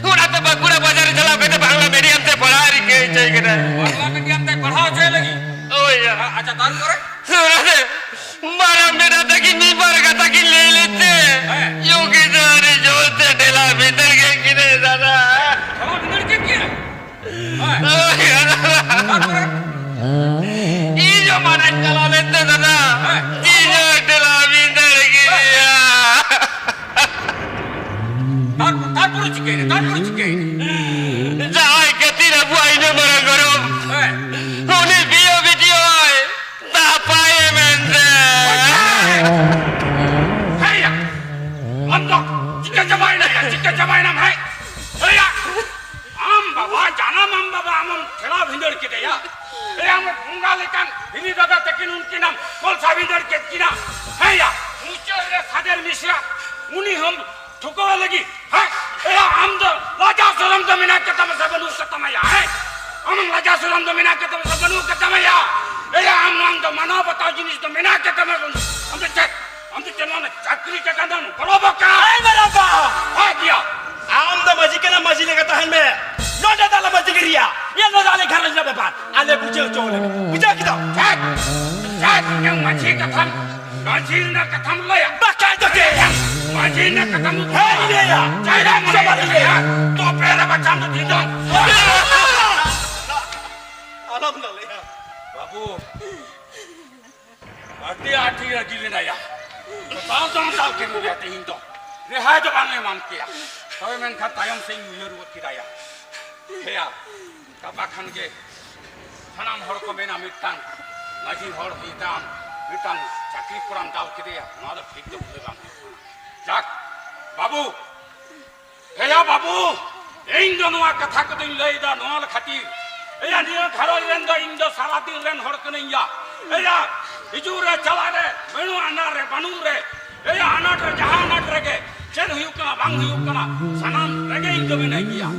ᱚᱱᱟᱛᱮ ᱵᱟᱸᱠᱩᱲᱟ ᱵᱟᱡᱟᱨ ᱨᱮ ᱪᱟᱞᱟᱣ ᱠᱟᱛᱮ ᱵᱟᱝᱞᱟ ᱢᱤᱰᱤᱭᱟᱢ ᱛᱮ ᱯᱟᱲᱦᱟᱣ ᱨᱤᱠᱟᱹ ᱦᱚᱪᱚᱭ ᱠᱟᱱᱟ᱾ ᱵᱟᱝᱞᱟ ᱢᱤᱰᱤᱭᱟᱢ ᱛᱮ ᱯᱟᱲᱦᱟᱣ ᱦᱚᱪᱚᱭ ᱞᱟᱹᱜᱤᱫ? ᱦᱳᱭ ᱭᱟ᱾ ᱟ-, ᱟᱪᱪᱷᱟ, ᱛᱟᱨᱯᱚᱨᱮ? ᱚᱱᱟᱛᱮ ᱢᱟᱨᱟᱝ ᱵᱮᱴᱟ ᱛᱟᱹᱠᱤᱱ ᱢᱤᱫ ᱵᱟᱨ ᱠᱟᱛᱷᱟ ᱠᱤᱱ ᱞᱟᱹᱭ ᱞᱮᱫ ᱛᱮ, ᱦᱮᱸ᱾ ᱭᱩ ᱠᱤ ᱫᱚ ᱟᱹᱰᱤ ᱡᱳᱨ ᱛᱮ ᱰᱷᱮᱞᱟ ᱵᱷᱤᱸᱫᱟᱹᱲ ᱠᱮᱫ ᱠᱤᱱᱟᱹ ᱫᱟᱫᱟ᱾ ᱰᱷᱮᱞᱟ ᱵᱷᱤᱸᱫᱟᱹᱲ ᱠᱮᱫ ᱠᱤᱱᱟᱹ? ᱤᱧ ᱦᱚᱸ ᱢᱟᱱᱟᱧ ᱪᱟᱞᱟᱣ ᱞᱮᱱ ᱛᱮ ᱫᱟᱫᱟ, ᱤᱧ ᱦᱚᱸ ᱰᱷᱮᱞᱟ ᱵᱷᱤᱸᱫᱟᱹᱲ ᱜᱮᱭᱟ᱾ ᱛᱟᱨᱯᱚᱨ, ᱛᱟᱨᱯᱚᱨᱮ ᱪᱤᱠᱟᱹᱭᱮᱱᱟ? ᱛᱟᱨᱯᱚᱨᱮ ᱪᱤᱠᱟᱹᱭᱮᱱᱟ? ᱡᱟᱦᱟᱸᱭ ᱠᱷᱟᱹᱛᱤᱨ ᱟᱵᱚᱣᱟᱜ ᱤᱱᱟᱹ ᱢᱟᱨᱟᱝ ᱜᱚᱨᱚᱵᱽ, ᱦᱮᱸ᱾ ᱩᱱᱤ ᱵᱤᱭᱳ ᱵᱤᱴᱤ ᱦᱚᱸᱭ ᱫᱟᱯᱟᱭᱮ ᱢᱮᱱᱛᱮ᱾ ᱦᱮᱸᱭᱟ, ᱟᱢ ᱫᱚ ᱪᱤᱠᱟᱹ ᱪᱟᱵᱟᱭᱮᱱᱟ ᱭᱟ? ᱪᱤᱠᱟᱹ ᱪᱟᱵᱟᱭᱮᱱᱟᱢ? ᱦᱮᱸ, ᱦᱮᱸᱭᱟ᱾ ᱟᱢ ᱵᱟᱵᱟ, ᱡᱟᱱᱟᱢ ᱟᱢ ᱵᱟᱵᱟ ᱟᱢᱮᱢ ᱴᱷᱮᱞᱟᱣ ᱵᱷᱤᱸᱫᱟᱹᱲ ᱠᱮᱫᱮᱭᱟ᱾ ᱮᱭᱟ, ᱟᱢ ᱵᱚᱸᱜᱟ ᱞᱮᱠᱟᱱ ᱦᱤᱞᱤ ᱫᱟᱫᱟ ᱛᱟᱹᱠᱤᱱ ᱩᱱᱠᱤᱱ ᱟᱢ ᱠᱚᱞᱥᱟ ᱵᱷᱤᱸᱫᱟᱹᱲ ᱠᱮᱫ ᱠᱤᱱᱟ᱾ ᱦᱮᱸᱭᱟ, ᱢᱩᱪᱟᱹᱫ ᱨᱮ ᱥᱟᱫᱮᱨ ᱢᱤᱥᱨᱟ ᱩᱱᱤ ᱦᱚᱸᱢ ᱴᱷᱩᱠᱟᱹᱣ ᱞᱟᱹᱜᱤᱫ᱾ ᱦᱮᱸ, ᱮᱭᱟ, ᱟᱢ ᱫᱚ ᱞᱟᱡᱟᱣ ᱥᱚᱨᱚᱢ ᱫᱚ ᱢᱮᱱᱟᱜ ᱠᱟᱛᱟᱢᱟ ᱥᱮ ᱵᱟᱹᱱᱩᱜ ᱠᱟᱛᱟᱢᱟ ᱭᱟ? ᱦᱮᱸ, ᱟᱢ ᱞᱟᱡᱟ ᱥᱚᱨᱚᱢ ᱫᱚ ᱢᱮᱱᱟᱜ ᱜᱮᱛᱟᱢᱟ ᱥᱮ ᱵᱟᱹᱱᱩᱜ ᱜᱮᱛᱟᱢᱟ ᱭᱟ? ᱮᱭᱟ, ᱟᱢ ᱱᱚᱣᱟ ᱫᱚ ᱢᱟᱱᱟᱣ ᱵᱟᱛᱟᱣ ᱡᱤᱱᱤᱥ ᱫᱚ ᱢᱮᱱᱟᱜ ᱜᱮᱛᱟᱢᱟ? ᱟᱢ ᱫᱚ ᱪᱮᱫ, ᱟᱢ ᱫᱚ ᱪᱮᱫ ᱱᱚᱣᱟ ᱪᱟᱹᱠᱨᱤ ᱪᱟᱠᱟ ᱫᱚᱢ ᱜᱚᱲᱚ ᱵᱟᱠᱟ? ᱟᱭ ᱢᱟᱨᱟᱝᱵᱟ! ᱦᱮᱸ ᱜᱮᱭᱟ᱾ ᱟᱢ ᱫᱚ ᱢᱟᱹᱡᱷᱤ ᱠᱟᱱᱟᱢ, ᱢᱟᱹᱡᱷᱤ ᱞᱮᱠᱟ ᱛᱟᱦᱮᱱ ᱢᱮ᱾ ᱱᱚᱰᱮ ᱫᱚ ᱟᱞᱮ ᱢᱟᱹᱡᱷᱤ ᱜᱮ ᱨᱮᱭᱟ᱾ ᱧᱮᱞ ᱢᱮ ᱟᱞᱮ ᱜᱷᱟᱨᱚᱸᱡᱽ ᱨᱮᱱᱟᱜ ᱵᱮᱯᱟᱨ᱾ ᱟᱞᱮ ᱵᱩᱡᱷᱟᱹᱣ ᱦᱚᱪᱚ ᱞᱮ ᱢᱮ᱾ ᱵᱩᱡᱷᱟᱹᱣ ᱠᱮᱫᱟᱢ? ᱪᱮᱫ? ᱪᱮᱫ? ᱤᱧᱟᱹᱜ ᱢᱟᱹᱡᱷᱤ ᱠᱟᱛᱷᱟᱢ, ᱢᱟᱹᱡᱷᱤ ᱨᱮᱱᱟᱜ ᱠᱟᱛᱷᱟᱢ ᱞᱟᱹᱭᱟ? ᱵᱟᱠᱷᱟᱡ ᱫᱚ ᱪᱮᱫ? ᱢᱟᱹᱡᱷᱤ ᱨᱮᱱᱟᱜ ᱠᱟᱛᱷᱟᱢ ᱦᱮᱸ, ᱤᱧ ᱞᱟᱹᱭᱟ᱾ ᱪᱮᱫ ᱮᱢ ᱪᱮᱫ ᱵᱟᱹᱧ ᱞᱟᱹᱭᱟ? ᱞᱟᱹᱭᱟ? ᱛᱚᱯᱮ ᱨᱮ ᱵᱟᱪᱷᱟᱢ ᱫᱚ ᱛᱤᱧ ᱫᱚ᱾ ᱟᱞᱚᱢ ᱞᱟᱹᱞᱟᱹᱭᱟ᱾ ᱵᱟᱹᱵᱩ, ᱟᱹᱰᱤ ᱟᱸᱴᱤᱧ ᱨᱟᱹᱜᱤ ᱞᱮᱱᱟᱭᱟ᱾ ᱫᱟᱞ ᱫᱚᱢ ᱫᱟᱞ ᱠᱮᱫ ᱞᱮᱭᱟ ᱛᱮᱦᱮᱧ ᱫᱚ᱾ ᱨᱮᱦᱟᱭ ᱫᱚ ᱵᱟᱝ ᱮᱢᱟᱢ ᱠᱮᱭᱟ᱾ ᱦᱳᱭ, ᱢᱮᱱᱠᱷᱟᱱ ᱛᱟᱭᱚᱢ ᱥᱮᱫ ᱤᱧ ᱩᱭᱦᱟᱹᱨ ᱜᱚᱫ ᱠᱮᱫᱟᱭᱟ᱾ ᱦᱮᱭᱟ, ᱜᱟᱯᱟ ᱠᱷᱟᱱ ᱜᱮ ᱥᱟᱱᱟᱢ ᱦᱚᱲ ᱠᱚ ᱢᱮᱱᱟ, ᱢᱤᱫᱴᱟᱝ ᱢᱟᱹᱡᱷᱤ ᱦᱚᱲ ᱢᱤᱫᱴᱟᱝ, ᱢᱤᱫᱴᱟᱝ ᱪᱟᱹᱠᱨᱤ ᱠᱚᱲᱟᱢ ᱫᱟᱞ ᱠᱮᱫᱮᱭᱟ᱾ ᱱᱚᱣᱟ ᱫᱚ ᱴᱷᱤᱠ ᱫᱚ ᱵᱩᱡᱷᱟᱹᱣ ᱵᱟᱝ ᱦᱩᱭᱩᱜ ᱠᱟᱱᱟ᱾ ᱡᱟᱠ, ᱵᱟᱹᱵᱩ, ᱦᱮᱭᱟ ᱵᱟᱹᱵᱩ, ᱤᱧ ᱫᱚ ᱱᱚᱣᱟ ᱠᱟᱛᱷᱟ ᱠᱚᱫᱚᱧ ᱞᱟᱹᱭ ᱮᱫᱟ ᱱᱚᱣᱟ ᱠᱷᱟᱹᱛᱤᱨ, ᱮᱭᱟ, ᱱᱤᱭᱟᱹ ᱜᱷᱟᱨᱚᱸᱡᱽ ᱨᱮᱱ ᱫᱚ ᱤᱧ ᱫᱚ ᱥᱟᱨᱟ ᱫᱤᱱ ᱨᱮᱱ ᱦᱚᱲ ᱠᱟᱹᱱᱟᱹᱧ ᱭᱟ᱾ ᱮᱭᱟ, ᱦᱤᱡᱩᱜ ᱨᱮ, ᱪᱟᱞᱟᱜ ᱨᱮ, ᱵᱟᱹᱱᱩᱜ ᱟᱱᱟ ᱨᱮ, ᱵᱟᱹᱱᱩᱜ ᱨᱮ, ᱮᱭᱟ, ᱟᱱᱟᱴ ᱨᱮ, ᱡᱟᱦᱟᱸ ᱟᱱᱟᱴ ᱨᱮᱜᱮ, ᱪᱮᱫ ᱦᱩᱭᱩᱜ ᱠᱟᱱᱟ, ᱵᱟᱝ ᱦᱩᱭᱩᱜ ᱠᱟᱱᱟ, ᱥᱟᱱᱟᱢ ᱨᱮᱜᱮ ᱤᱧ ᱫᱚ ᱢᱮᱱᱟᱹᱧ ᱜᱮᱭᱟ᱾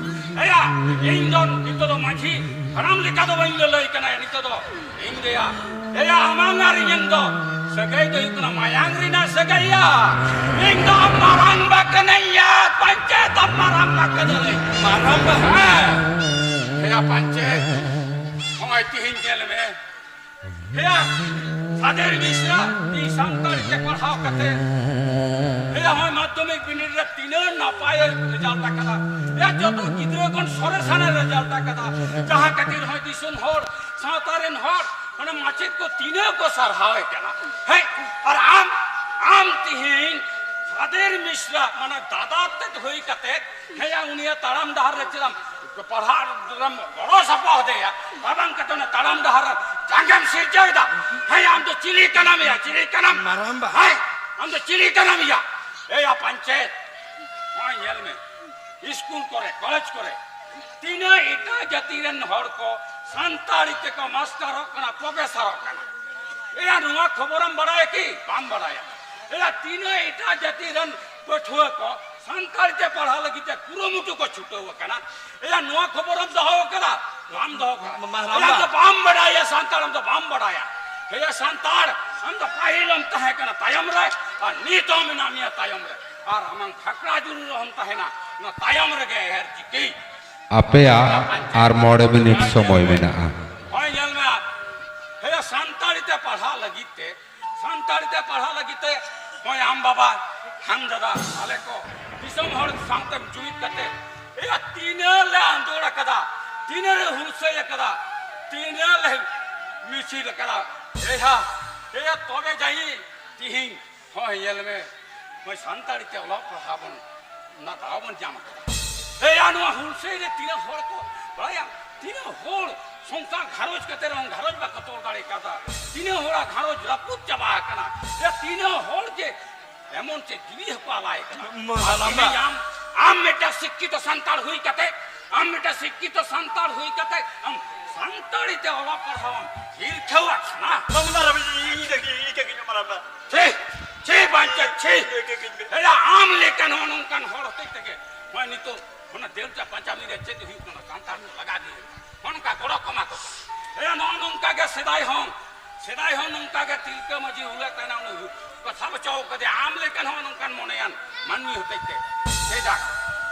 ᱮᱭᱟ, ᱤᱧ ᱫᱚ ᱱᱤᱛᱚᱜ ᱫᱚ ᱢᱟᱹᱡᱷᱤ ᱦᱟᱲᱟᱢ ᱞᱮᱠᱟ ᱫᱚ ᱵᱟᱹᱧ ᱞᱟᱹᱞᱟᱹᱭ ᱠᱟᱱᱟ ᱱᱤᱛᱚᱜ ᱫᱚ᱾ ᱤᱧ ᱞᱟᱹᱭᱟ, ᱮᱭᱟ, ᱟᱢᱟᱝ ᱟᱨ ᱤᱧᱟᱝ ᱫᱚ ᱥᱟᱹᱜᱟᱹᱭ ᱫᱚ ᱦᱩᱭᱩᱜ ᱠᱟᱱᱟ ᱢᱟᱭᱟᱝ ᱨᱮᱱᱟᱜ ᱥᱟᱹᱜᱟᱹᱭ ᱭᱟ᱾ ᱤᱧ ᱫᱚ ᱟᱢ ᱢᱟᱨᱟᱝ ᱵᱟ ᱠᱟᱹᱱᱟᱹᱧ ᱭᱟ, ᱯᱟᱧᱪᱮᱛ ᱟᱢ ᱢᱟᱨᱟᱝ ᱵᱟ ᱠᱟᱹᱱᱟᱹᱧ᱾ ᱢᱟᱨᱟᱝ ᱵᱟ? ᱦᱮᱸ᱾ ᱮᱭᱟ, ᱯᱟᱧᱪᱮᱛ, ᱱᱚᱜᱼᱚᱭ ᱛᱤᱦᱤᱧ ᱧᱮᱞ ᱢᱮ, ᱦᱮᱭᱟ, ᱥᱟᱫᱮᱨ ᱢᱤᱥᱨᱟ, ᱤᱧ ᱥᱟᱱᱛᱟᱲᱤ ᱛᱮ ᱯᱟᱲᱦᱟᱣ ᱠᱟᱛᱮ, ᱦᱮᱭᱟ, ᱦᱚᱸᱜᱼᱚᱭ ᱢᱟᱫᱽᱫᱷᱚᱢᱤᱠ ᱵᱤᱱᱤᱰ ᱨᱮ ᱛᱤᱱᱟᱹᱜ ᱱᱟᱯᱟᱭᱮ ᱨᱮᱡᱟᱞᱴ ᱟᱠᱟᱫᱟ᱾ ᱦᱮᱭᱟ, ᱡᱚᱛᱚ ᱜᱤᱫᱽᱨᱟᱹ ᱠᱷᱚᱱ ᱥᱚᱨᱮᱥᱟᱱᱮ ᱨᱮᱡᱟᱞᱴ ᱟᱠᱟᱫᱟ᱾ ᱡᱟᱦᱟᱸ ᱠᱷᱟᱹᱛᱤᱨ ᱦᱚᱸᱜᱼᱚᱭ ᱫᱤᱥᱚᱢ ᱦᱚᱲ, ᱥᱟᱶᱛᱟ ᱨᱮᱱ ᱦᱚᱲ, ᱢᱟᱱᱮ ᱢᱟᱪᱮᱫ ᱠᱚ ᱛᱤᱱᱟᱹᱜ ᱠᱚ ᱥᱟᱨᱦᱟᱣᱮ ᱠᱟᱱᱟ᱾ ᱦᱮᱸ, ᱟᱨ ᱟᱢ, ᱟᱢ ᱛᱤᱦᱤᱧ ᱥᱟᱫᱮᱨ ᱢᱤᱥᱨᱟ, ᱢᱟᱱᱮ ᱫᱟᱫᱟ ᱛᱮᱫ ᱦᱩᱭ ᱠᱟᱛᱮ, ᱦᱮᱸᱭᱟ, ᱩᱱᱤᱭᱟᱜ ᱛᱟᱲᱟᱢ ᱰᱟᱦᱟᱨ ᱨᱮ ᱪᱮᱫᱟᱜ ᱯᱟᱲᱦᱟᱜ ᱨᱮᱢ ᱜᱚᱲᱚ ᱥᱟᱯᱚᱦᱚᱫᱮᱭᱟ? ᱟᱨ ᱵᱟᱝ ᱠᱟᱛᱮ ᱚᱱᱟ ᱛᱟᱲᱟᱢ ᱰᱟᱦᱟᱨ ᱨᱮ ᱡᱟᱸᱜᱮᱢ ᱥᱤᱨᱡᱟᱹᱣ ᱮᱫᱟ᱾ ᱦᱮᱸᱭᱟ, ᱟᱢ ᱫᱚ ᱪᱤᱞᱤ ᱠᱟᱱᱟᱢ ᱭᱟ? ᱪᱤᱞᱤ ᱠᱟᱱᱟᱢ? ᱢᱟᱨᱟᱝᱵᱟ᱾ ᱦᱮᱸ, ᱟᱢ ᱫᱚ ᱪᱤᱞᱤ ᱠᱟᱱᱟᱢ ᱭᱟ? ᱮᱭᱟ ᱯᱟᱧᱪᱮᱛ, ᱱᱚᱜᱼᱚᱭ ᱧᱮᱞ ᱢᱮ, ᱤᱥᱠᱩᱞ ᱠᱚᱨᱮ, ᱠᱚᱞᱮᱡᱽ ᱠᱚᱨᱮ ᱛᱤᱱᱟᱹᱜ ᱮᱴᱟᱜ ᱡᱟᱹᱛᱤ ᱨᱮᱱ ᱦᱚᱲ ᱠᱚ ᱥᱟᱱᱛᱟᱲᱤ ᱛᱮᱠᱚ ᱢᱟᱥᱴᱟᱨᱚᱜ ᱠᱟᱱᱟ, ᱯᱨᱚᱯᱷᱮᱥᱚᱨᱚᱜ ᱠᱟᱱᱟ᱾ ᱮᱭᱟ, ᱱᱚᱣᱟ ᱠᱷᱚᱵᱚᱨᱮᱢ ᱵᱟᱲᱟᱭᱟ ᱠᱤ? ᱵᱟᱢ ᱵᱟᱲᱟᱭᱟ᱾ ᱮᱭᱟ, ᱛᱤᱱᱟᱹᱜ ᱮᱴᱟᱜ ᱡᱟᱹᱛᱤ ᱨᱮᱱ ᱯᱟᱹᱴᱷᱩᱣᱟᱹ ᱠᱚ ᱥᱟᱱᱛᱟᱲᱤ ᱛᱮ ᱯᱟᱲᱦᱟᱣ ᱞᱟᱹᱜᱤᱫ ᱛᱮ ᱠᱩᱨᱩᱢᱩᱴᱩ ᱠᱚ ᱪᱷᱩᱴᱟᱹᱣ ᱟᱠᱟᱱᱟ᱾ ᱮᱭᱟ, ᱱᱚᱣᱟ ᱠᱷᱚᱵᱚᱨᱮᱢ ᱫᱚᱦᱚ ᱟᱠᱟᱫᱟ? ᱵᱟᱢ ᱫᱚᱦᱚ ᱠᱟᱜᱼᱟ᱾ ᱢᱟ-, ᱢᱟ-, ᱟᱢ ᱫᱚ ᱵᱟᱢ ᱵᱟᱰᱟᱭᱟ ᱥᱟᱱᱛᱟᱲ, ᱟᱢ ᱫᱚ ᱵᱟᱢ ᱵᱟᱰᱟᱭᱟ᱾ ᱦᱮᱭᱟ ᱥᱟᱱᱛᱟᱲ, ᱟᱢ ᱫᱚ ᱯᱟᱹᱦᱤᱞ ᱮᱢ ᱛᱟᱦᱮᱸ ᱠᱟᱱᱟ ᱛᱟᱭᱚᱢ ᱨᱮ, ᱟᱨ ᱱᱤᱛ ᱦᱚᱸ ᱢᱮᱱᱟᱜ ᱢᱮᱭᱟ ᱛᱟᱭᱚᱢ ᱨᱮ᱾ ᱟᱨ ᱟᱢᱟᱝ ᱯᱷᱟᱠᱲᱟ ᱡᱩᱨᱩ ᱨᱮᱦᱚᱸᱢ ᱛᱟᱦᱮᱱᱟ, ᱚᱱᱟ ᱛᱟᱭᱚᱢ ᱨᱮᱜᱮ ᱮᱨ ᱪᱤᱠᱤ᱾ ᱟᱯᱮᱭᱟᱜ ᱟᱨ ᱢᱚᱬᱮ ᱢᱤᱱᱤᱴ ᱥᱚᱢᱚᱭ ᱢᱮᱱᱟᱜᱼᱟ᱾ ᱦᱳᱭ, ᱧᱮᱞ ᱢᱮ, ᱦᱮᱭᱟ ᱥᱟᱱᱛᱟᱲᱤ ᱛᱮ ᱯᱟᱲᱦᱟᱜ ᱞᱟᱹᱜᱤᱫ ᱛᱮ, ᱥᱟᱱᱛᱟᱲᱤ ᱛᱮ ᱯᱟᱲᱦᱟᱜ ᱞᱟᱹᱜᱤᱫ ᱛᱮ, ᱦᱳᱭ, ᱟᱢ ᱵᱟᱵᱟ, ᱟᱢ ᱫᱟᱫᱟ, ᱟᱞᱮ ᱠᱚ ᱫᱤᱥᱚᱢ ᱦᱚᱲ ᱥᱟᱶᱛᱮᱢ ᱡᱩᱢᱤᱫ ᱠᱟᱛᱮ, ᱮᱭᱟ, ᱛᱤᱱᱟᱹᱜ ᱞᱮ ᱟᱸᱫᱳᱲ ᱟᱠᱟᱫᱟ, ᱛᱤᱱᱟᱹᱜ ᱞᱮ ᱦᱩᱞᱥᱟᱹᱭ ᱟᱠᱟᱫᱟ, ᱛᱤᱱᱟᱹᱜ ᱞᱮ ᱢᱤᱪᱷᱤᱞ ᱟᱠᱟᱫᱟ, ᱮᱭᱟ, ᱮᱭᱟ, ᱛᱚᱵᱮ ᱡᱟᱹᱱᱤᱡ ᱛᱤᱦᱤᱧ, ᱦᱳᱭ, ᱧᱮᱞ ᱢᱮ, ᱦᱳᱭ, ᱥᱟᱱᱛᱟᱲᱤ ᱛᱮ ᱚᱞᱚᱜ ᱯᱟᱲᱦᱟᱣ ᱵᱚᱱ, ᱚᱱᱟ ᱫᱟᱣ ᱵᱚᱱ ᱧᱟᱢ ᱟᱠᱟᱫᱟ᱾ ᱮᱭᱟ, ᱱᱚᱣᱟ ᱦᱩᱞᱥᱟᱹᱭ ᱨᱮ ᱛᱤᱱᱟᱹᱜ ᱦᱚᱲ ᱠᱚ, ᱵᱟᱲᱟᱭᱟᱢ, ᱛᱤᱱᱟᱹᱜ ᱦᱚᱲ ᱥᱚᱝᱥᱟᱨ ᱜᱷᱟᱨᱚᱸᱡᱽ ᱠᱟᱛᱮ ᱨᱮᱦᱚᱸ ᱜᱷᱟᱨᱚᱸᱡᱽ ᱵᱟᱠᱚ ᱛᱚᱞ ᱫᱟᱲᱮ ᱠᱟᱣᱫᱟ, ᱛᱤᱱᱟᱹᱜ ᱦᱚᱲᱟᱜ ᱜᱷᱟᱨᱚᱸᱡᱽ ᱨᱟᱹᱯᱩᱫ ᱪᱟᱵᱟ ᱟᱠᱟᱱᱟ, ᱮᱭᱟ, ᱛᱤᱱᱟᱹᱜ ᱦᱚᱲ ᱡᱮ ᱮᱢᱚᱱ ᱪᱮᱫ ᱡᱤᱣᱤ ᱦᱚᱸᱠᱚ ᱟᱞᱟᱭ ᱠᱟᱱᱟ᱾ ᱢᱟ-, ᱟᱨ ᱢᱟ-, ᱛᱮᱦᱮᱧ ᱟᱢ, ᱟᱢ ᱢᱤᱫᱴᱟᱝ ᱥᱤᱠᱠᱷᱤᱛᱚ ᱥᱟᱱᱛᱟᱲ ᱦᱩᱭ ᱠᱟᱛᱮ, ᱟᱢ ᱢᱤᱫᱴᱟᱝ ᱥᱤᱠᱠᱷᱤᱛᱚ ᱥᱟᱱᱛᱟᱲ ᱦᱩᱭ ᱠᱟᱛᱮ, ᱟᱢ ᱥᱟᱱᱛᱟᱲᱤ ᱛᱮ ᱚᱞᱚᱜ ᱯᱟᱲᱦᱟᱣ ᱟᱢ ᱦᱤᱨᱠᱷᱟᱹᱣᱟᱜ ᱠᱟᱱᱟ᱾ ᱢᱟ-, ᱢᱟ-, ᱢᱟ-, ᱤᱧ ᱫᱚ, ᱤᱧ ᱫᱚ, ᱤᱧ ᱫᱚ, ᱢᱟ-, ᱢᱟ-, ᱪᱷᱤ, ᱪᱷᱤ, ᱵᱟᱧᱪᱟᱣ, ᱪᱷᱤ᱾ ᱤᱧ ᱫᱚ, ᱤᱧ ᱫᱚ, ᱤᱧ ᱫᱚ᱾ ᱮᱭᱟ, ᱟᱢ ᱞᱮᱠᱟᱱ ᱦᱚᱸ ᱱᱚᱝᱠᱟᱱ ᱦᱚᱲ ᱦᱚᱛᱮᱡ ᱛᱮᱜᱮ ᱱᱚᱜᱼᱚᱭ ᱱᱤᱛᱚᱜ ᱚᱱᱟ ᱫᱮᱞᱪᱟ ᱯᱟᱧᱪᱟᱢᱤ ᱨᱮ ᱪᱮᱫ ᱦᱩᱭᱩᱜ ᱠᱟᱱᱟ, ᱥᱟᱱᱛᱟᱲ ᱠᱚ ᱞᱟᱜᱟ ᱫᱤᱭᱮ ᱱᱚᱜᱼᱚ ᱱᱚᱝᱠᱟ ᱜᱚᱲᱚ ᱠᱚ ᱮᱢᱟ ᱠᱚ ᱠᱟᱱᱟ᱾ ᱮᱭᱟ, ᱱᱚᱜᱼᱚ ᱱᱚᱝᱠᱟ ᱜᱮ ᱥᱮᱫᱟᱭ ᱦᱚᱸ, ᱥᱮᱫᱟᱭ ᱦᱚᱸ ᱱᱚᱝᱠᱟ ᱜᱮ ᱛᱤᱞᱠᱟᱹ ᱢᱟᱹᱡᱷᱤ ᱦᱩᱞᱟᱹᱜ ᱛᱟᱦᱮᱱᱟ, ᱩᱱᱤ ᱠᱚ ᱥᱟᱵ ᱦᱚᱪᱚ ᱠᱟᱫᱮᱭᱟ, ᱟᱢ ᱞᱮᱠᱟᱱ ᱦᱚᱸ ᱱᱚᱝᱠᱟᱱ ᱢᱚᱱᱮᱭᱟᱱ ᱢᱟᱹᱱᱢᱤ ᱦᱚᱛᱮᱡ ᱛᱮ᱾ ᱪᱮᱫᱟᱜ?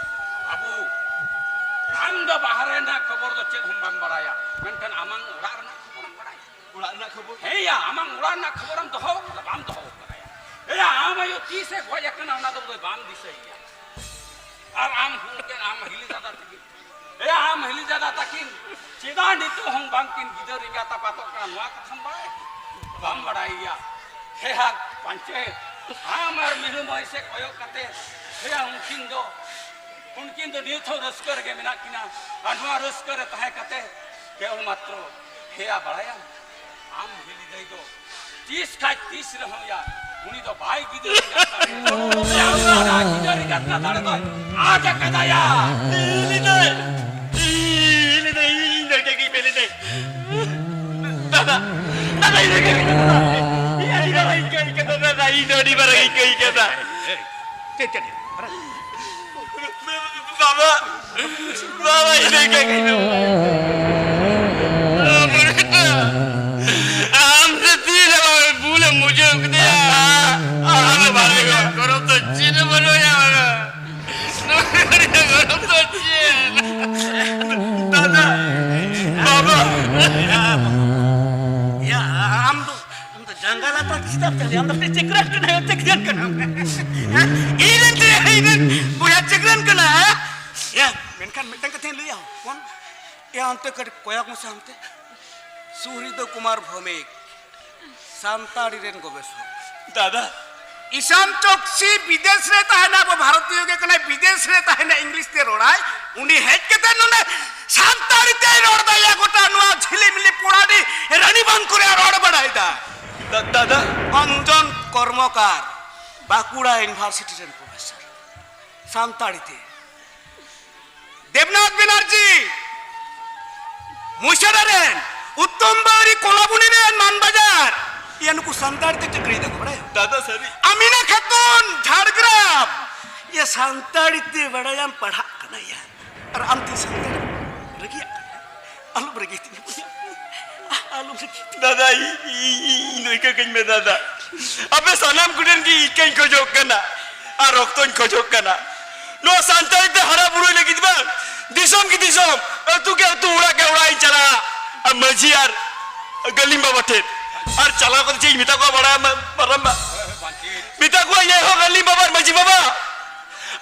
ᱟᱵᱚ, ᱟᱢ ᱫᱚ ᱵᱟᱦᱨᱮ ᱨᱮᱱᱟᱜ ᱠᱷᱚᱵᱚᱨ ᱫᱚ ᱪᱮᱫ ᱦᱚᱸ ᱵᱟᱢ ᱵᱟᱲᱟᱭᱟ, ᱢᱮᱱᱠᱷᱟᱱ ᱟᱢᱟᱝ ᱚᱲᱟᱜ ᱨᱮᱱᱟᱜ ᱠᱷᱚᱵᱚᱨᱮᱢ ᱵᱟᱲᱟᱭᱟ᱾ ᱚᱲᱟᱜ ᱨᱮᱱᱟᱜ ᱠᱷᱚᱵᱚᱨ? ᱦᱮᱸᱭᱟ, ᱟᱢᱟᱝ ᱚᱲᱟᱜ ᱨᱮᱱᱟᱜ ᱠᱷᱚᱵᱚᱨᱮᱢ ᱫᱚᱦᱚ ᱠᱟᱫᱟ, ᱵᱟᱢ ᱫᱚᱦᱚ ᱠᱟᱫᱟ᱾ ᱮᱭᱟ, ᱟᱢ ᱟᱭᱳ ᱛᱤᱥᱮ ᱜᱚᱡ ᱟᱠᱟᱱᱟ, ᱚᱱᱟ ᱫᱚ ᱵᱟᱢ ᱫᱤᱥᱟᱹᱭᱮᱭᱟ᱾ ᱟᱨ ᱟᱢ ᱦᱚᱸ ᱟᱢ ᱦᱤᱞᱤ ᱫᱟᱫᱟ ᱛᱟᱹᱠᱤᱱ, ᱮᱭᱟ, ᱟᱢ ᱦᱤᱞᱤ ᱫᱟᱫᱟ ᱛᱟᱹᱠᱤᱱ ᱪᱮᱫᱟᱜ ᱱᱤᱛᱚᱜ ᱦᱚᱸ ᱵᱟᱝᱠᱤᱱ ᱜᱤᱫᱟᱹᱨ ᱮᱸᱜᱟᱛ ᱟᱯᱟᱛᱚᱜ ᱠᱟᱱᱟ, ᱱᱚᱣᱟ ᱠᱟᱛᱷᱟᱢ ᱵᱟᱲᱟᱭᱟ? ᱵᱟᱢ ᱵᱟᱲᱟᱭᱮᱭᱟ᱾ ᱮᱭᱟ, ᱯᱟᱧᱪᱮᱛ, ᱟᱢ ᱟᱨ ᱢᱤᱨᱩ ᱢᱟᱹᱭ ᱥᱮᱫ ᱠᱚᱭᱚᱜ ᱠᱟᱛᱮ, ᱮᱭᱟ, ᱩᱱᱠᱤᱱ ᱫᱚ, ᱩᱱᱠᱤᱱ ᱫᱚ ᱱᱤᱛ ᱦᱚᱸ ᱨᱟᱹᱥᱠᱟᱹ ᱨᱮᱜᱮ ᱢᱮᱱᱟᱜ ᱠᱤᱱᱟ᱾ ᱟᱨ ᱱᱚᱣᱟ ᱨᱟᱹᱥᱠᱟᱹ ᱨᱮ ᱛᱟᱦᱮᱸ ᱠᱟᱛᱮ ᱠᱮᱵᱚᱞ ᱢᱟᱛᱨᱚ, ᱮᱭᱟ, ᱵᱟᱲᱟᱭᱟᱢ, ᱟᱢ ᱦᱤᱞᱤ ᱫᱟᱹᱭ ᱫᱚ ᱛᱤᱥ ᱠᱷᱟᱡ ᱛᱤᱥ ᱨᱮᱦᱚᱸ ᱭᱟ, ᱩᱱᱤ ᱫᱚ ᱵᱟᱭ ᱜᱤᱫᱟᱹᱨ ᱮᱸᱜᱟᱛ ᱫᱟᱲᱮᱭᱟᱜᱼᱟ᱾ ᱩᱱᱤ ᱫᱚ ᱜᱤᱫᱟᱹᱨ ᱮᱸᱜᱟᱛ ᱫᱟᱲᱮ ᱫᱚᱭ ᱟᱫ ᱟᱠᱟᱫᱟᱭᱟ᱾ ᱤᱧ ᱫᱚ, ᱤᱧ ᱫᱚ, ᱤᱧ ᱫᱚ ᱪᱮᱫ ᱤᱧ ᱢᱮᱱ ᱞᱮᱫᱟᱹᱧ? ᱫᱟᱫᱟ, ᱫᱟᱫᱟ, ᱤᱧ ᱫᱚ ᱪᱮᱫ ᱤᱧ ᱢᱮᱱ ᱞᱮᱫᱟ? ᱤᱧ ᱟᱹᱰᱤ ᱢᱟᱨᱟᱝ ᱤᱧ ᱟᱹᱭᱠᱟᱹᱣ ᱠᱮᱫᱟ, ᱫᱟᱫᱟ, ᱤᱧ ᱫᱚ ᱟᱹᱰᱤ ᱢᱟᱨᱟᱝ ᱤᱧ ᱟᱹᱭᱠᱟᱹᱣ ᱠᱮᱫᱟ᱾ ᱪᱮᱫ, ᱪᱮᱫ? ᱵᱟᱵᱟ, ᱵᱟᱵᱟ, ᱤᱧ ᱫᱚ ᱪᱮᱫ ᱤᱧ ᱢᱮᱱ ᱞᱮᱫᱟ? ᱭᱟ, ᱟᱢ ᱫᱚ, ᱟᱢ ᱫᱚ ᱡᱟᱸᱜᱟ ᱞᱟᱛᱟᱨ ᱪᱮᱛᱟᱱ ᱛᱮ, ᱟᱢ ᱫᱚ ᱪᱟᱹᱠᱨᱟᱱ ᱠᱟᱱᱟᱭ, ᱪᱟᱹᱠᱨᱟᱱ ᱠᱟᱱᱟᱢ᱾ ᱤᱧ ᱨᱮᱱ ᱛᱮ, ᱤᱧ ᱨᱮᱱ ᱵᱚᱭᱦᱟ ᱪᱟᱹᱠᱨᱟᱱ ᱠᱟᱱᱟ, ᱦᱮᱸ? ᱭᱟ, ᱢᱮᱱᱠᱷᱟᱱ ᱢᱤᱫᱴᱟᱝ ᱠᱟᱛᱷᱟᱧ ᱞᱟᱹᱭᱟ, ᱦᱚᱯᱚᱱ᱾ ᱭᱟ, ᱚᱱᱛᱮ ᱠᱟᱹᱴᱤᱡ ᱠᱚᱭᱚᱜ ᱢᱮᱥᱮ ᱦᱟᱱᱛᱮ᱾ ᱥᱩᱦᱨᱤᱫ ᱠᱩᱢᱟᱨ ᱵᱷᱳᱣᱢᱤᱠ, ᱥᱟᱱᱛᱟᱲᱤ ᱨᱮᱱ ᱜᱚᱵᱮᱥᱚᱠ᱾ ᱫᱟᱫᱟ᱾ ᱤᱥᱟᱱ ᱪᱚᱠᱥᱤ ᱵᱤᱫᱮᱥ ᱨᱮ ᱛᱟᱦᱮᱱᱟ, ᱟᱵᱚ ᱵᱷᱟᱨᱚᱛᱤᱭᱚ ᱜᱮ ᱠᱟᱱᱟᱭ, ᱵᱤᱫᱮᱥ ᱨᱮ ᱛᱟᱦᱮᱱᱟ, ᱤᱝᱞᱤᱥ ᱛᱮ ᱨᱚᱲᱟᱭ᱾ ᱩᱱᱤ ᱦᱮᱡ ᱠᱟᱛᱮ ᱱᱚᱰᱮ ᱥᱟᱱᱛᱟᱲᱤ ᱛᱮᱭ ᱨᱚᱲ ᱫᱟᱭᱟ, ᱜᱚᱴᱟ ᱱᱚᱣᱟ ᱡᱷᱤᱞᱤᱢᱤᱞᱤ ᱯᱚᱲᱟᱰᱤ ᱨᱟᱱᱤᱵᱟᱸᱫᱷ ᱠᱚᱨᱮ ᱨᱚᱲ ᱵᱟᱲᱟᱭᱮᱫᱟ᱾ ᱫᱟ-, ᱫᱟᱫᱟ᱾ ᱚᱧᱡᱚᱱ ᱠᱚᱨᱢᱚᱠᱟᱨ, ᱵᱟᱸᱠᱩᱲᱟ ᱤᱭᱩᱱᱤᱵᱷᱟᱨᱥᱤᱴᱤ ᱨᱮᱱ ᱯᱨᱚᱯᱷᱮᱥᱚᱨ, ᱥᱟᱱᱛᱟᱲᱤ ᱛᱮ᱾ ᱫᱮᱵᱽᱱᱟᱛᱷ ᱵᱮᱱᱟᱨᱡᱤ, ᱢᱩᱭᱥᱟᱰᱟ ᱨᱮᱱ, ᱩᱛᱛᱚᱢ ᱵᱟᱣᱨᱤ, ᱠᱚᱞᱟᱵᱩᱱᱤ ᱨᱮᱱ, ᱢᱟᱱᱵᱟᱡᱟᱨ᱾ ᱤᱭᱟᱹ, ᱱᱩᱠᱩ ᱥᱟᱱᱛᱟᱲᱤ ᱛᱮ ᱪᱟᱹᱠᱨᱤᱭ ᱫᱟᱠᱚ, ᱵᱟᱲᱟᱭᱟᱢ? ᱫᱟᱫᱟ, ᱥᱟᱹᱨᱤ᱾ ᱟᱢᱤᱱᱟ ᱠᱷᱟᱛᱩᱱ, ᱡᱷᱟᱲᱜᱨᱟᱢ᱾ ᱤᱭᱟᱹ, ᱥᱟᱱᱛᱟᱲᱤ ᱛᱮ ᱵᱟᱲᱟᱭᱟᱢ, ᱯᱟᱲᱦᱟᱜ ᱠᱟᱱᱟ ᱭᱟ᱾ ᱟᱨ ᱟᱢ ᱛᱤᱧ ᱥᱟᱱᱛᱟᱲ ᱨᱟᱹᱜᱤᱭᱟᱜ ᱠᱟᱱᱟ᱾ ᱟᱞᱚᱢ ᱨᱟᱹᱜᱤ ᱛᱤᱧᱟ ᱵᱚᱭᱦᱟ᱾ ᱟᱞᱚᱢ ᱨᱟᱹᱜᱤ᱾ ᱫᱟᱫᱟ, ᱤ-, ᱤ-, ᱤ-, ᱤᱧ ᱫᱚ ᱤᱠᱟᱹ ᱠᱟᱹᱧ ᱢᱮ ᱫᱟᱫᱟ᱾ ᱟᱯᱮ ᱥᱟᱱᱟᱢ ᱠᱚᱴᱷᱮᱱ ᱜᱮ ᱤᱠᱟᱹᱧ ᱠᱷᱚᱡᱚᱜ ᱠᱟᱱᱟ ᱟᱨ ᱨᱚᱠᱛᱚᱧ ᱠᱷᱚᱡᱚᱜ ᱠᱟᱱᱟ᱾ ᱱᱚᱣᱟ ᱥᱟᱱᱛᱟᱲᱤ ᱛᱮ ᱦᱟᱨᱟ ᱵᱩᱨᱩᱭ ᱞᱟᱹᱜᱤᱫ ᱵᱟᱝ, ᱫᱤᱥᱚᱢ ᱜᱮ ᱫᱤᱥᱚᱢ, ᱟᱹᱛᱩ ᱜᱮ ᱟᱹᱛᱩ, ᱚᱲᱟᱜ ᱜᱮ ᱚᱲᱟᱜ ᱤᱧ ᱪᱟᱞᱟᱜᱼᱟ᱾ ᱟᱨ ᱢᱟᱹᱡᱷᱤ ᱟᱨ ᱜᱟᱹᱞᱤᱢ ᱵᱟᱵᱟ ᱴᱷᱮᱱ᱾ ᱟᱨ ᱪᱟᱞᱟᱣ ᱠᱟᱛᱮ ᱪᱮᱫ ᱤᱧ ᱢᱮᱛᱟ ᱠᱚᱣᱟ ᱵᱟᱲᱟᱭᱟᱢ, ᱢᱟᱨᱟᱝᱵᱟ? ᱢᱮᱛᱟ ᱠᱚᱣᱟ, ᱤᱭᱟᱹ ᱦᱚᱸ ᱜᱟᱹᱞᱤᱢ ᱵᱟᱵᱟ ᱟᱨ ᱢᱟᱹᱡᱷᱤ ᱵᱟᱵᱟ,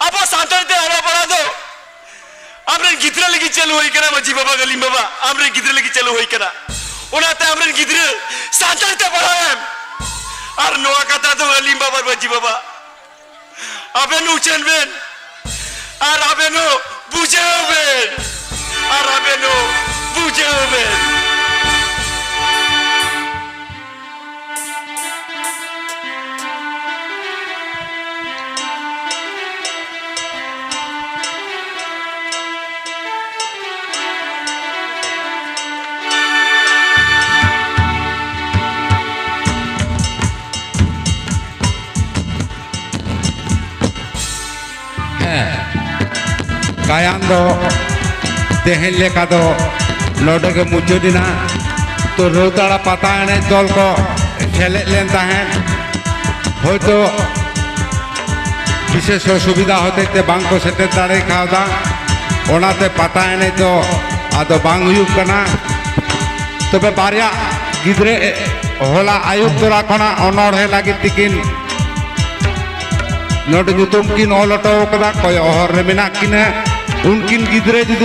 ᱟᱵᱚ ᱥᱟᱱᱛᱟᱲᱤ ᱛᱮ ᱚᱞᱚᱜ ᱯᱟᱲᱦᱟᱣ ᱫᱚ ᱟᱢᱨᱮᱱ ᱜᱤᱫᱽᱨᱟᱹ ᱞᱟᱹᱜᱤᱫ ᱪᱟᱹᱞᱩ ᱦᱩᱭ ᱠᱟᱱᱟ, ᱢᱟᱹᱡᱷᱤ ᱵᱟᱵᱟ, ᱜᱟᱹᱞᱤᱢ ᱵᱟᱵᱟ, ᱟᱢᱨᱮᱱ ᱜᱤᱫᱽᱨᱟᱹ ᱞᱟᱹᱜᱤᱫ ᱪᱟᱹᱞᱩ ᱦᱩᱭ ᱠᱟᱱᱟ᱾ ᱚᱱᱟᱛᱮ ᱟᱢᱨᱮᱱ ᱜᱤᱫᱽᱨᱟᱹ ᱥᱟᱱᱛᱟᱲᱤ ᱛᱮ ᱯᱟᱲᱦᱟᱣ ᱮᱢ᱾ ᱟᱨ ᱱᱚᱣᱟ ᱠᱟᱛᱷᱟ ᱫᱚ ᱜᱟᱹᱞᱤᱢ ᱵᱟᱵᱟ ᱟᱨ ᱢᱟᱹᱡᱷᱤ ᱵᱟᱵᱟ, ᱟᱵᱮᱱ ᱩᱪᱷᱟᱹᱱ ᱵᱮᱱ ᱟᱨ ᱟᱵᱮᱱ ᱦᱚᱸ ᱵᱩᱡᱷᱟᱹᱣ ᱵᱮᱱ, ᱟᱨ ᱟᱵᱮᱱ ᱦᱚᱸ ᱵᱩᱡᱷᱟᱹᱣ ᱵᱮᱱ᱾ ᱦᱮᱸ, ᱜᱟᱭᱟᱱ ᱫᱚ ᱛᱮᱦᱮᱧ ᱞᱮᱠᱟ ᱫᱚ ᱱᱚᱰᱮ ᱜᱮ ᱢᱩᱪᱟᱹᱫ ᱮᱱᱟ᱾ ᱛᱚ, ᱨᱟᱹᱣᱛᱟᱲᱟ ᱯᱟᱛᱟ ᱮᱱᱮᱡ ᱫᱚᱞ ᱠᱚ ᱥᱮᱞᱮᱫ ᱞᱮᱱ ᱛᱟᱦᱮᱸᱫ, ᱦᱚᱭᱛᱚ ᱵᱤᱥᱮᱥ ᱚᱥᱩᱵᱤᱫᱷᱟ ᱦᱚᱛᱮᱡ ᱛᱮ ᱵᱟᱝ ᱠᱚ ᱥᱮᱴᱮᱨ ᱫᱟᱲᱮ ᱠᱟᱣᱫᱟ, ᱚᱱᱟᱛᱮ ᱯᱟᱛᱟ ᱮᱱᱮᱡ ᱫᱚ ᱟᱫᱚ ᱵᱟᱝ ᱦᱩᱭᱩᱜ ᱠᱟᱱᱟ᱾ ᱛᱚᱵᱮ ᱵᱟᱨᱭᱟ ᱜᱤᱫᱽᱨᱟᱹ ᱦᱚᱞᱟ ᱟᱹᱭᱩᱵ ᱛᱚᱨᱟ ᱠᱷᱚᱱᱟᱜ ᱚᱱᱚᱬᱦᱮ ᱞᱟᱹᱜᱤᱫ ᱛᱮᱠᱤᱱ ᱱᱚᱰᱮ ᱧᱩᱛᱩᱢ ᱠᱤᱱ ᱚᱞ ᱦᱚᱴᱚ ᱠᱟᱫᱟ, ᱠᱚᱭᱚᱜ ᱦᱚᱨ ᱨᱮ ᱢᱮᱱᱟᱜ ᱠᱤᱱᱟ᱾ ᱩᱱᱠᱤᱱ ᱜᱤᱫᱽᱨᱟᱹ ᱡᱩᱫᱤ